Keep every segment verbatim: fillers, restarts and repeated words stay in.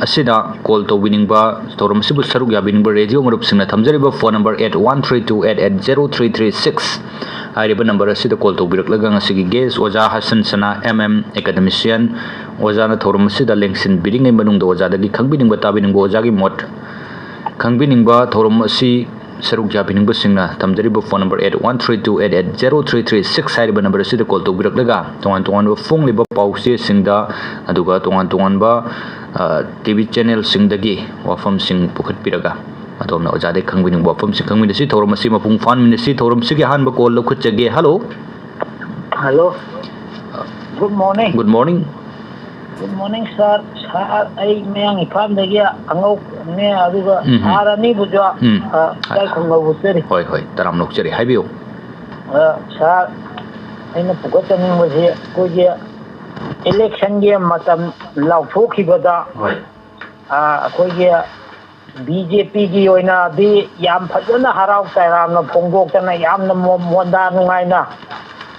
ꯑꯁꯤꯗ ꯀꯣꯜ ꯇꯧꯕꯤꯅꯤꯡꯕ, ꯊꯧꯔꯝ ꯑꯁꯤꯕꯨ ꯁꯔꯨꯛ ꯌꯥꯕꯤꯅꯤꯡꯕ ꯔꯦꯗꯤꯑꯣ ꯃꯔꯨꯞꯁꯤꯡꯅ ꯊꯝꯖꯔꯤꯕ phone number eight one three two eight eight zero three three six ꯍꯥꯏꯔꯤꯕ ꯅꯝꯕꯔ ꯑꯁꯤꯗ ꯀꯣꯜ ꯇꯧꯕꯤꯔꯛꯂꯒ ꯉꯁꯤꯒꯤ ꯒꯦꯁ ꯑꯣꯖꯥ ꯍꯁꯟ ꯁꯅꯥ, M M, academician, ꯑꯣꯖꯥꯅ ꯊꯧꯔꯝ ꯑꯁꯤꯗ ꯂꯦꯡꯁꯤꯟꯕꯤꯔꯤꯉꯩ ꯃꯅꯨꯡꯗ ꯑꯣꯖꯥꯗꯒꯤ ꯈꯪꯕꯤꯅꯤꯡꯕ, ꯇꯥꯕꯤꯅꯤꯡꯕ ꯑꯣꯖꯥꯒꯤ ꯃꯣꯠ, ꯈꯪꯕꯤꯅꯤꯡꯕ, ꯊꯧꯔꯝ ꯑꯁꯤ ꯁꯔꯨꯛ ꯌꯥꯕꯤꯅꯤꯡꯕꯁꯤꯡꯅ ꯊꯝꯖꯔꯤꯕ phone number eight one three two eight eight zero three three six ꯍꯥꯏꯔꯤꯕ ꯅꯝꯕꯔ ꯑꯁꯤꯗ ꯀꯣꯜ ꯇꯧꯕꯤꯔꯛꯂꯒ ꯇꯣꯉꯥꯟ ꯇꯣꯉꯥꯟꯕ ꯐꯣꯡꯂꯤꯕ ꯄꯥꯎꯆꯦꯁꯤꯡꯗ, ꯑꯗꯨꯒ ꯇꯣꯉꯥꯟ ꯇꯣꯉꯥꯟꯕ, ꯑ, ꯇꯤ ꯚꯤ ꯆꯦꯅꯦꯜꯁꯤꯡꯗꯒꯤ ꯋꯥꯐꯝꯁꯤꯡ ꯄꯨꯈꯠꯄꯤꯔꯒ ꯑꯗꯣꯝꯅ ꯑꯣꯖꯥꯗꯒꯤ ꯈꯪꯕꯤꯅꯤꯡꯕ ꯋꯥꯐꯝꯁꯤꯡ ꯈꯪꯃꯤꯟꯅꯁꯤ꯫ ꯊꯧꯔꯝ ꯑꯁꯤ ꯃꯄꯨꯡ ꯐꯥꯍꯟꯃꯤꯟꯅꯁꯤ꯫ ꯊꯧꯔꯝꯁꯤꯒꯤ ꯑꯍꯥꯟꯕ ꯀꯣꯜ ꯂꯧꯈꯠꯆꯒꯦ꯫ Hello. Hello. Good morning꯫ Good morning꯫ Good morning, sir꯫ Sir, ꯑꯩ ꯃꯌꯥꯡ ꯏꯝꯐꯥꯜꯗꯒꯤ ꯑꯉꯧꯅꯦ, ꯑꯗꯨꯒ ꯎꯝ ꯍꯝ꯫ Sir ꯑꯅꯤꯕꯨꯁꯨ, ꯎꯝ꯫ ꯑ, ꯏꯀꯥꯏꯈꯨꯝꯅꯕ ꯎꯠꯆꯔꯤ꯫ ꯍꯣꯏ, ꯍꯣꯏ, ꯇꯔꯥꯝꯅ ꯑꯣꯛꯆꯔꯤ, ꯍꯥꯏꯕꯤꯌꯨ꯫ ꯑ, sir, ꯑꯩꯅ ꯄꯨꯈꯠꯆꯅꯤꯡꯕꯁꯤ ꯑꯩꯈꯣꯏꯒꯤ election ꯒꯤ ꯃꯇꯝ ꯂꯥꯎꯊꯣꯛꯈꯤꯕꯗ, ꯍꯣꯏ꯫ ꯑ, ꯑꯩꯈꯣꯏꯒꯤ B J P ꯒꯤ ꯑꯣꯏꯅꯗꯤ ꯌꯥꯝ ꯐꯖꯅ ꯍꯔꯥꯎ ꯇꯌꯥꯝꯅ ꯐꯣꯡꯗꯣꯛꯇꯅ ꯌꯥꯝꯅ ꯃꯣ-, ꯃꯣꯟꯗꯥ ꯅꯨꯡꯉꯥꯏꯅ,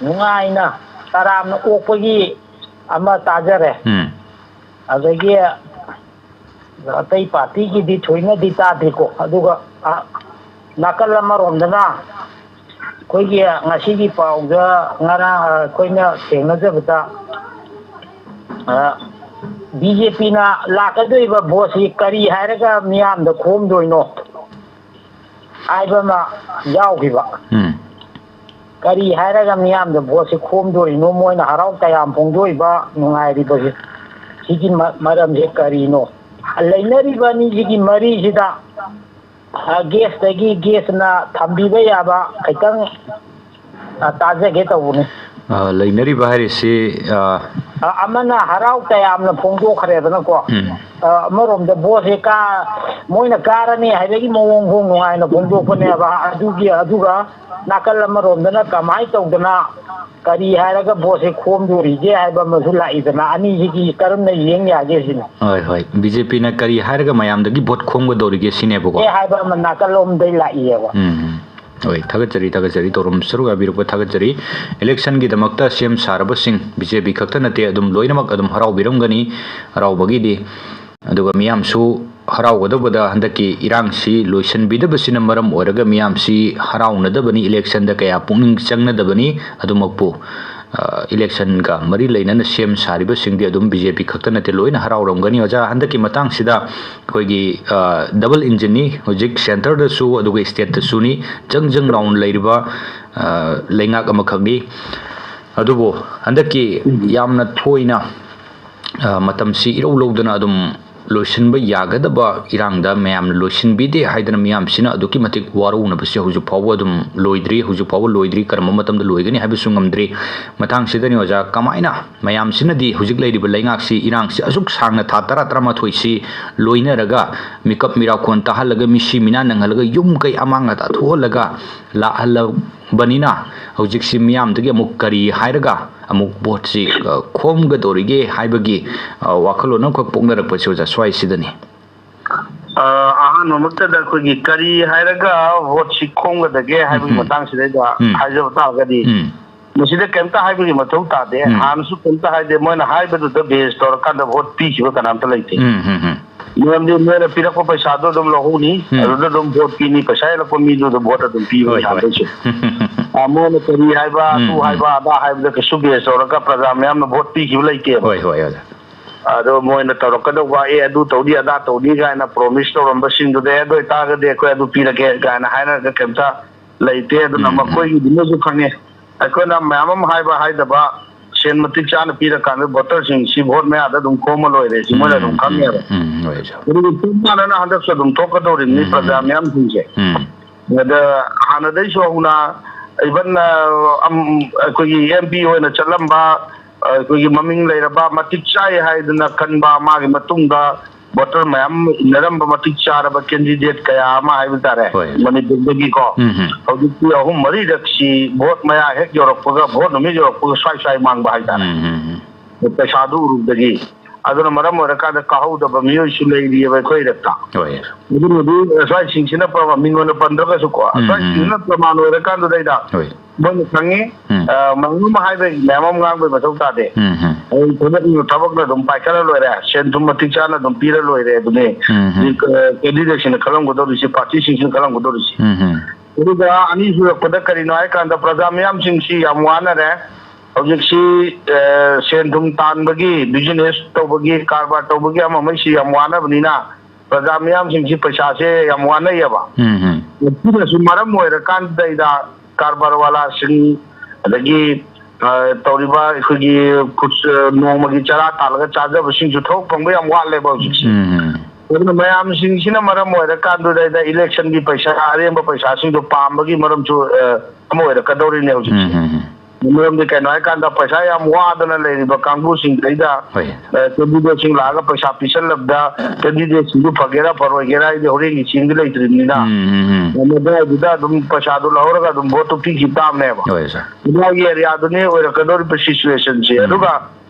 ꯅꯨꯡꯉꯥꯏꯅ ꯇꯔꯥꯝꯅ ꯑꯣꯛꯄꯒꯤ ꯑꯃ ꯇꯥꯖꯔꯦ꯫ ꯎꯝ꯫ ꯑꯗꯒꯤ ꯑꯇꯩ party ꯒꯤꯗꯤ ꯊꯣꯏꯅꯗꯤ ꯇꯥꯗꯦꯀꯣ꯫ ꯑꯗꯨꯒ, ꯑ, ꯅꯥꯀꯜ ꯑꯃꯔꯣꯝꯗꯅ ꯑꯩꯈꯣꯏꯒꯤ ꯉꯁꯤꯒꯤ ꯄꯥꯎꯗ ꯉꯔꯥꯡ, ꯑ, ꯑꯩꯈꯣꯏꯅ ꯊꯦꯡꯅꯖꯕꯗ, ꯑ, B J P ꯅ ꯂꯥꯛꯀꯗꯣꯔꯤꯕ vote ꯁꯤ ꯀꯔꯤ ꯍꯥꯏꯔꯒ ꯃꯤꯌꯥꯝꯗ ꯈꯣꯝꯗꯣꯏꯅꯣ ꯍꯥꯏꯕ ꯑꯃ ꯌꯥꯎꯈꯤꯕ꯫ ꯎꯝ꯫ ꯀꯔꯤ ꯍꯥꯏꯔꯒ ꯃꯤꯌꯥꯝꯗ vote ꯁꯤ ꯈꯣꯝꯗꯣꯔꯤꯅꯣ, ꯃꯣꯏꯅ ꯍꯔꯥꯎ ꯇꯌꯥꯝ ꯐꯣꯡꯗꯣꯛꯏꯕ ꯅꯨꯡꯉꯥꯏꯔꯤꯕꯁꯤ, ꯁꯤꯒꯤ ꯃ-, ꯃꯔꯝꯁꯦ ꯀꯔꯤꯅꯣ? ꯂꯩꯅꯔꯤꯕ ꯑꯅꯤꯁꯤꯒꯤ ꯃꯔꯤꯁꯤꯗ, ꯑ, ꯒꯦꯁꯇꯒꯤ ꯒꯦꯁꯅ ꯊꯝꯕꯤꯕ ꯌꯥꯕ ꯈꯤꯇꯪ, ꯑ, ꯇꯥꯖꯒꯦ ꯇꯧꯕꯅꯤ꯫ ꯑ, ꯂꯩꯅꯔꯤꯕ ꯍꯥꯏꯔꯤꯁꯤ, ꯑ, ꯑ, ꯑꯃꯅ ꯍꯔꯥꯎ ꯇꯌꯥꯝꯅ ꯐꯣꯡꯗꯣꯛꯈ꯭ꯔꯦꯗꯅꯀꯣ꯫ ꯎꯝ꯫ ꯑ, ꯑꯃꯔꯣꯝꯗ vote ꯁꯦ ꯀꯥ-, ꯃꯣꯏꯅ ꯀꯥꯔꯅꯤ ꯍꯥꯏꯕꯒꯤ ꯃꯑꯣꯡ ꯐꯥꯎ ꯅꯨꯡꯉꯥꯏꯅ ꯐꯣꯡꯗꯣꯛꯄꯅꯦꯕ꯫ ꯑꯗꯨꯒꯤ, ꯑꯗꯨꯒ ꯅꯥꯀꯜ ꯑꯃꯔꯣꯝꯗꯅ ꯀꯃꯥꯏꯅ ꯇꯧꯗꯅ ꯀꯔꯤ ꯍꯥꯏꯔꯒ vote ꯁꯦ ꯈꯣꯝꯗꯣꯔꯤꯒꯦ ꯍꯥꯏꯕ ꯑꯃꯁꯨ ꯂꯥꯛꯏꯗꯅ, ꯑꯅꯤꯁꯤꯒꯤ ꯀꯔꯝꯅ ꯌꯦꯡ ꯌꯥꯒꯦ ꯁꯤꯅꯤ꯫ ꯍꯣꯏ, ꯍꯣꯏ꯫ B J P ꯅ ꯀꯔꯤ ꯍꯥꯏꯔꯒ ꯃꯌꯥꯝꯗꯒꯤ vote ꯈꯣꯝꯒꯗꯧꯔꯤꯒꯦ ꯁꯤꯅꯦꯕꯀꯣ꯫ ꯑꯦ ꯍꯥꯏꯕ ꯑꯃ ꯅꯥꯀꯜ ꯂꯣꯝꯗꯩ ꯂꯥꯛꯏꯑꯕ꯫ ꯎꯝ꯫ ꯍꯣꯏ, ꯊꯥꯒꯠꯆꯔꯤ, ꯊꯥꯒꯠꯆꯔꯤ꯫ ꯊꯧꯔꯝ ꯁꯔꯨꯛ ꯌꯥꯕꯤꯔꯛꯄ ꯊꯥꯒꯠꯆꯔꯤ꯫ Election ꯒꯤꯗꯃꯛꯇ ꯁꯦꯝ ꯁꯥꯔꯕꯁꯤꯡ B J P ꯈꯛꯇ ꯅꯠꯇꯦ, ꯑꯗꯨꯝ ꯂꯣꯏꯅꯃꯛ ꯑꯗꯨꯝ ꯍꯔꯥꯎꯕꯤꯔꯝꯒꯅꯤ꯫ ꯍꯔꯥꯎꯕꯒꯤꯗꯤ ꯑꯗꯨꯒ ꯃꯤꯌꯥꯝꯁꯨ ꯍꯔꯥꯎꯒꯗꯧꯕꯗ ꯍꯟꯗꯛꯀꯤ ꯏꯔꯥꯡꯁꯤ ꯂꯣꯏꯁꯤꯟꯕꯤꯗꯕꯁꯤꯅ ꯃꯔꯝ ꯑꯣꯏꯔꯒ ꯃꯤꯌꯥꯝꯁꯤ ꯍꯔꯥꯎꯅꯗꯕꯅꯤ, election ꯗ ꯀꯌꯥ ꯄꯨꯛꯅꯤꯡ ꯆꯪꯅꯗꯕꯅꯤ꯫ ꯑꯗꯨꯃꯛꯄꯨ, ꯑ, election ꯒ ꯃꯔꯤ ꯂꯩꯅꯅ ꯁꯦꯝ ꯁꯥꯔꯤꯕꯁꯤꯡꯗꯤ ꯑꯗꯨꯝ B J P ꯈꯛꯇ ꯅꯠꯇꯦ, ꯂꯣꯏꯅ ꯍꯔꯥꯎꯔꯝꯒꯅꯤ꯫ ꯑꯣꯖꯥ, ꯍꯟꯗꯛꯀꯤ ꯃꯇꯥꯡꯁꯤꯗ ꯑꯩꯈꯣꯏꯒꯤ, ꯑ, double engine ꯅꯤ, ꯍꯧꯖꯤꯛ centre ꯗꯁꯨ ꯑꯗꯨꯒ state ꯇꯁꯨꯅꯤ꯫ ꯖꯪ ꯖꯪ ꯂꯥꯎꯅ ꯂꯩꯔꯤꯕ, ꯑ, ꯂꯩꯉꯥꯛ ꯑꯃꯈꯛꯅꯤ꯫ ꯑꯗꯨꯕꯨ ꯍꯟꯗꯛꯀꯤ ꯎꯝ꯫ ꯌꯥꯝꯅ ꯊꯣꯏꯅ, ꯑ, ꯃꯇꯝꯁꯤ ꯏꯔꯧ ꯂꯧꯗꯅ ꯑꯗꯨꯝ ꯂꯣꯏꯁꯤꯟꯕ ꯌꯥꯒꯗꯕ ꯏꯔꯥꯡꯗ ꯃꯌꯥꯝꯅ ꯂꯣꯏꯁꯤꯟꯕꯤꯗꯦ ꯍꯥꯏꯗꯅ ꯃꯤꯌꯥꯝꯁꯤꯅ ꯑꯗꯨꯛꯀꯤ ꯃꯇꯤꯛ ꯋꯥꯔꯧꯅꯕꯁꯤ ꯍꯧꯖꯤꯛ ꯐꯥꯎꯕ ꯑꯗꯨꯝ ꯂꯣꯏꯗ꯭ꯔꯤ꯫ ꯍꯧꯖꯤꯛ ꯐꯥꯎꯕ ꯂꯣꯏꯗ꯭ꯔꯤ꯫ ꯀꯔꯝꯕ ꯃꯇꯝꯗ ꯂꯣꯏꯒꯅꯤ ꯍꯥꯏꯕꯁꯨ ꯉꯝꯗ꯭ꯔꯤ꯫ ꯃꯇꯥꯡꯁꯤꯗꯅꯤ ꯑꯣꯖꯥ, ꯀꯃꯥꯏꯅ ꯃꯌꯥꯝꯁꯤꯅꯗꯤ ꯍꯧꯖꯤꯛ ꯂꯩꯔꯤꯕ ꯂꯩꯉꯥꯛꯁꯤ ꯏꯔꯥꯡꯁꯤ ꯑꯁꯨꯛ ꯁꯥꯡꯅ ꯊꯥ ꯇꯔꯥ, ꯇꯔꯥꯃꯥꯊꯣꯏꯁꯤ ꯂꯣꯏꯅꯔꯒ ꯃꯤꯀꯞ ꯃꯤꯔꯥꯎꯈꯣꯟ ꯇꯥꯍꯜꯂꯒ ꯃꯤꯁꯤ ꯃꯤꯅꯥ ꯅꯪꯍꯜꯂꯒ ꯌꯨꯝ ꯀꯩ ꯑꯃꯥꯡ ꯑꯇꯥ ꯊꯣꯛꯍꯜꯂꯒ ꯂꯥꯛꯍꯜꯂꯕꯅꯤꯅ ꯍꯧꯖꯤꯛꯁꯤ ꯃꯤꯌꯥꯝꯗꯒꯤ ꯑꯃꯨꯛ ꯀꯔꯤ ꯍꯥꯏꯔꯒ ꯑꯃꯨꯛ ꯚꯣꯠꯁꯤ, ꯑ, ꯈꯣꯝꯒꯗꯧꯔꯤꯒꯦ ꯍꯥꯏꯕꯒꯤ, ꯑ, ꯋꯥꯈꯜꯂꯣꯟ ꯑꯃꯈꯛ ꯄꯣꯛꯅꯔꯛꯄꯁꯤ ꯑꯣꯖꯥ ꯁ꯭ꯋꯥꯏꯁꯤꯗꯅꯤ꯫ ꯑ, ꯑꯍꯥꯟꯕꯃꯛꯇꯗ ꯑꯩꯈꯣꯏꯒꯤ ꯀꯔꯤ ꯍꯥꯏꯔꯒ ꯚꯣꯠꯁꯤ ꯈꯣꯝꯒꯗꯒꯦ ꯍꯥꯏꯕꯒꯤ ꯎꯝ, ꯎꯝ꯫ ꯃꯇꯥꯡꯁꯤꯗꯩꯗ ꯎꯝ꯫ ꯍꯥꯏꯖꯕ ꯇꯥꯔꯒꯗꯤ, ꯎꯝ꯫ ꯃꯁꯤꯗ ꯀꯩꯝꯇ ꯍꯥꯏꯕꯒꯤ ꯃꯊꯧ ꯇꯥꯗꯦ꯫ ꯎꯝ꯫ ꯍꯥꯟꯅꯁꯨ ꯀꯩꯝꯇ ꯍꯥꯏꯗꯦ꯫ ꯃꯣꯏꯅ ꯍꯥꯏꯕꯗꯨꯗ base ꯇꯧꯔꯀꯥꯟꯗ ꯚꯣꯠ ꯄꯤꯈꯤꯕ ꯀꯅꯥꯝꯇ ꯂꯩꯇꯦ꯫ ꯎꯝ, ꯎꯝ, ꯎꯝ꯫ ꯃꯔꯝꯗꯤ ꯃꯣꯏꯅ ꯄꯤꯔꯛꯄ ꯄꯩꯁꯥꯗꯣ ꯑꯗꯨꯝ ꯂꯧꯍꯧꯅꯤ, ꯎꯝ꯫ ꯑꯗꯨꯗ ꯑꯗꯨꯝ ꯚꯣꯠ ꯄꯤꯅꯤ, ꯄꯩꯁꯥ ꯍꯦꯜꯂꯛꯄ ꯃꯤꯗꯨꯗ ꯚꯣꯠ ꯑꯗꯨꯝ ꯄꯤꯕꯅꯤ ꯍꯣꯏ, ꯍꯣꯏ꯫ ꯍꯥꯟꯅꯗꯩꯁꯨ꯫ ꯑ, ꯃꯣꯏꯅ ꯀꯔꯤ ꯍꯥꯏꯕ, ꯎꯝ, ꯑꯗꯨ ꯎꯝ꯫ ꯍꯥꯏꯕ, ꯑꯗꯥ ꯍꯥꯏꯕꯗ ꯀꯩꯁꯨ base ꯇꯧꯔꯒ ꯄ꯭ꯔꯖꯥ ꯃꯌꯥꯝꯅ ꯚꯣꯠ ꯄꯤꯈꯤꯕ ꯂꯩꯇꯦꯕ꯫ ꯍꯣꯏ, ꯍꯣꯏ, ꯑꯣꯖꯥ꯫ ꯑꯗꯣ ꯃꯣꯏꯅ ꯇꯧꯔꯛꯀꯗꯧꯕ, "ꯑꯦ, ꯑꯗꯨ ꯇꯧꯅꯤ, ꯑꯗꯥ ꯇꯧꯅꯤ" ꯀꯥꯏꯅ promise ꯇꯧꯔꯝꯕꯁꯤꯡꯗꯨꯗ, "ꯑꯦ, ꯑꯗꯨ ꯑꯣꯏꯇꯥꯔꯒꯗꯤ ꯑꯩꯈꯣꯏ ꯑꯗꯨ ꯄꯤꯔꯒꯦ" ꯀꯥꯏꯅ ꯍꯥꯏꯅꯔꯒ ꯀꯩꯝꯇ ꯂꯩꯇꯦ꯫ ꯑꯗꯨꯅ ꯎꯝ, ꯎꯝ꯫ ꯃꯈꯣꯏꯒꯤꯗꯨꯅꯁꯨ ꯈꯪꯉꯦ, ꯑꯩꯈꯣꯏꯅ ꯃꯌꯥꯝ ꯑꯃ ꯍꯥꯏꯕ ꯍꯥꯏꯗꯕ, ꯁꯦꯟ ꯃꯇꯤꯛ ꯆꯥꯅ ꯄꯤꯔꯀꯥꯟꯗ voter ꯁꯤꯡꯁꯤ ꯚꯣꯠ ꯃꯌꯥꯗ ꯑꯗꯨꯝ ꯈꯣꯝꯃ ꯂꯣꯏꯔꯦ, ꯁꯤ ꯃꯣꯏꯅ ꯑꯗꯨꯝ ꯎꯝ, ꯈꯪꯉꯦꯕ꯫ ꯎꯝ, ꯎꯝ, ꯍꯣꯏ, ꯑꯣꯖꯥ꯫ ꯑꯗꯨꯒ ꯆꯞ ꯃꯥꯟꯅꯅ ꯍꯟꯗꯛꯁꯨ ꯑꯗꯨꯝ ꯊꯣꯛꯀꯗꯧꯔꯤꯕꯅꯤ, ꯎꯝ, ꯄ꯭ꯔꯖꯥ ꯎꯝ꯫ ꯃꯌꯥꯝꯁꯤꯡꯁꯦ꯫ ꯎꯝ꯫ ꯑꯗ ꯍꯥꯟꯅꯗꯩꯁꯨ ꯍꯧꯅ, even, ꯑ, ꯑꯝ, ꯑꯩꯈꯣꯏꯒꯤ M P ꯑꯣꯏꯅ ꯆꯠꯂꯝꯕ, ꯑ, ꯑꯩꯈꯣꯏꯒꯤ ꯃꯃꯤꯡ ꯂꯩꯔꯕ, ꯃꯇꯤꯛ ꯆꯥꯏ ꯍꯥꯏꯗꯅ ꯈꯟꯕ, ꯃꯥꯒꯤ ꯃꯇꯨꯡꯗ voter ꯃꯌꯥꯝ ꯏꯟꯅꯔꯝꯕ ꯃꯇꯤꯛ ꯆꯥꯔꯕ candidate ꯀꯌꯥ ꯑꯃ ꯍꯥꯏꯕ ꯇꯥꯔꯦ, ꯍꯣꯏ꯫ ꯃꯅꯤꯄꯨꯔꯗꯒꯤꯀꯣ꯫ ꯎꯝ, ꯎꯝ꯫ ꯍꯧꯖꯤꯛꯇꯤ ꯑꯍꯨꯝ ꯃꯔꯤꯔꯛꯁꯤ ꯚꯣꯠ ꯃꯌꯥ ꯍꯦꯛ ꯌꯧꯔꯛꯄꯒ, ꯚꯣꯠ ꯅꯨꯃꯤꯠ ꯌꯧꯔꯛꯄꯒ ꯁ꯭ꯋꯥꯏ ꯁ꯭ꯋꯥꯏ ꯃꯥꯡꯕ ꯍꯥꯏꯇꯥꯔꯦ꯫ ꯎꯝ, ꯎꯝ, ꯎꯝ꯫ ꯄꯩꯁꯥꯗꯨ ꯎꯔꯨꯕꯗꯒꯤ꯫ ꯑꯗꯨꯅ ꯃꯔꯝ ꯑꯣꯏꯔꯀꯥꯟꯗ ꯀꯥꯍꯧꯗꯕ ꯃꯤꯑꯣꯏꯁꯨ ꯂꯩꯔꯤꯑꯕ ꯑꯩꯈꯣꯏ ꯏꯔꯛꯇ꯫ ꯍꯣꯏ꯫ ꯑꯗꯨꯅꯗꯤ ꯑꯁ꯭ꯋꯥꯏꯁꯤꯡꯁꯤꯅ ꯄ꯭ꯔꯃꯥꯟ, ꯃꯤꯉꯣꯟꯗ ꯄꯟꯗ꯭ꯔꯒꯁꯨꯀꯣ, ꯎꯝ, ꯎꯝ꯫ ꯑꯁ꯭ꯋꯥꯏꯁꯤꯡꯁꯤꯅ ꯄ꯭ꯔꯃꯥꯟ ꯑꯣꯏꯔꯀꯥꯟꯗꯨꯗꯩꯗ ꯍꯣꯏ꯫ ꯃꯣꯏꯅ ꯈꯪꯉꯤ꯫ ꯎꯝ꯫ ꯑ, ꯃꯌꯥꯝ ꯑꯃ ꯍꯥꯏꯕꯒꯤ, ꯃꯌꯥꯝ ꯑꯃ ꯉꯥꯡꯕꯒꯤ ꯃꯊꯧ ꯇꯥꯗꯦ꯫ ꯎꯝ, ꯎꯝ꯫ ꯑꯩ ꯊꯕꯛ, ꯊꯕꯛꯅ ꯑꯗꯨꯝ ꯄꯥꯏꯈꯠꯂ ꯂꯣꯏꯔꯦ, ꯁꯦꯟ ꯊꯨꯝ ꯃꯇꯤꯛ ꯆꯥꯅ ꯑꯗꯨꯝ ꯄꯤꯔ ꯂꯣꯏꯔꯦ ꯑꯗꯨꯅꯦ꯫ ꯎꯝ, ꯎꯝ꯫ ꯍꯧꯖꯤꯛ, ꯑ, ꯀꯦꯟꯗꯤꯗꯦꯠꯁꯤꯡꯅ ꯈꯜꯂꯝꯒꯗꯧꯔꯤꯁꯤ, ꯄꯥꯔꯇꯤꯁꯤꯡꯁꯤꯅ ꯈꯜꯂꯝꯒꯗꯧꯔꯤꯁꯤ꯫ ꯎꯝ, ꯎꯝ꯫ ꯑꯗꯨꯒ ꯑꯅꯤꯁꯨꯔꯛꯄꯗ ꯀꯔꯤꯅꯣ ꯍꯥꯏꯀꯥꯟꯗ, ꯄ꯭ꯔꯖꯥ ꯃꯤꯌꯥꯝꯁꯤꯡꯁꯤ ꯌꯥꯝ ꯋꯥꯅꯔꯦ꯫ ꯍꯧꯖꯤꯛꯁꯤ, ꯑ, ꯁꯦꯟ ꯊꯨꯝ ꯇꯥꯟꯕꯒꯤ, ꯕꯤꯖꯤꯅꯦꯁ ꯇꯧꯕꯒꯤ, ꯀꯔꯕꯥꯔ ꯇꯧꯕꯒꯤ ꯑꯃ ꯑꯃꯁꯤ ꯌꯥꯝ ꯋꯥꯅꯕꯅꯤꯅ, ꯄ꯭ꯔꯖꯥ ꯃꯤꯌꯥꯝꯁꯤꯡꯁꯤ ꯄꯩꯁꯥꯁꯦ ꯌꯥꯝ ꯋꯥꯅꯩꯌꯦꯕ꯫ ꯎꯝ, ꯎꯝ꯫ ꯃꯁꯤꯅꯁꯨ ꯃꯔꯝ ꯑꯣꯏꯔꯀꯥꯟꯗꯩꯗ ꯀꯔꯕꯥꯔ ꯋꯥꯂꯥꯁꯤꯡ, ꯑꯗꯒꯤ, ꯑ, ꯇꯧꯔꯤꯕ ꯑꯩꯈꯣꯏꯒꯤ ꯈꯨꯠ-, ꯑ, ꯅꯣꯡꯃꯒꯤ ꯆꯔꯥ ꯇꯥꯜꯂꯒ ꯆꯥꯖꯕꯁꯤꯡꯁꯨ ꯊꯕꯛ ꯐꯪꯕ ꯌꯥꯝ ꯋꯥꯠꯂꯦꯕ ꯍꯧꯖꯤꯛꯁꯦ꯫ ꯎꯝ, ꯎꯝ꯫ ꯑꯗꯨꯅ ꯃꯌꯥꯝꯁꯤꯡꯁꯤꯅ ꯃꯔꯝ ꯑꯣꯏꯔꯀꯥꯟꯗꯨꯗꯩꯗ ꯏꯂꯦꯛꯁꯟꯒꯤ ꯄꯩꯁꯥ, ꯑꯔꯦꯝꯕ ꯄꯩꯁꯥꯁꯤꯡꯗꯣ ꯄꯥꯝꯕꯒꯤ ꯃꯔꯝꯁꯨ, ꯑ, ꯑꯃ ꯑꯣꯏꯔꯛꯀꯗꯧꯔꯤꯅꯦ ꯍꯧꯖꯤꯛꯁꯦ꯫ ꯎꯝ, ꯎꯝ, ꯎꯝ꯫ ꯃꯔꯝꯗꯤ ꯀꯩꯅꯣ ꯍꯥꯏꯀꯥꯟꯗ, ꯄꯩꯁꯥ ꯌꯥꯝ ꯋꯥꯗꯅ ꯂꯩꯔꯤꯕ ꯀꯥꯡꯕꯨꯁꯤꯡꯗꯩꯗ, ꯍꯣꯏ꯫ ꯑ, ꯀꯦꯟꯗꯤꯗꯦꯠꯁꯤꯡ ꯂꯥꯛꯑꯒ ꯄꯩꯁꯥ ꯄꯤꯁꯜꯂꯕꯗ ꯀꯦꯟꯗꯤꯗꯦꯠꯁꯤꯡꯗꯨ ꯐꯒꯦꯔꯥ ꯐꯔꯣꯏꯒꯦꯔꯥ ꯍꯥꯏꯗꯤ ꯍꯣꯔꯦꯟꯒꯤ ꯆꯦꯡꯗꯤ ꯂꯩꯇ꯭ꯔꯤꯕꯅꯤꯅ, ꯎꯝ, ꯎꯝ, ꯎꯝ꯫ ꯃꯗꯨꯋꯥꯏꯗꯨꯗ ꯑꯗꯨꯝ ꯄꯩꯁꯥꯗꯨ ꯂꯧꯍꯧꯔꯒ ꯑꯗꯨꯝ ꯚꯣꯠꯇꯨ ꯄꯤꯈꯤ ꯇꯥꯕꯅꯦꯕ꯫ ꯍꯣꯏ, ꯁꯥꯔ꯫ ꯃꯗꯨꯋꯥꯏꯒꯤ ꯑꯦꯔꯤꯌꯥꯗꯨꯅꯤ ꯑꯣꯏꯔꯛꯀꯗꯧꯔꯤꯕ ꯁꯤꯆꯨꯋꯦꯁꯟꯁꯦ꯫ ꯎꯝ꯫ ꯑꯗꯨꯒ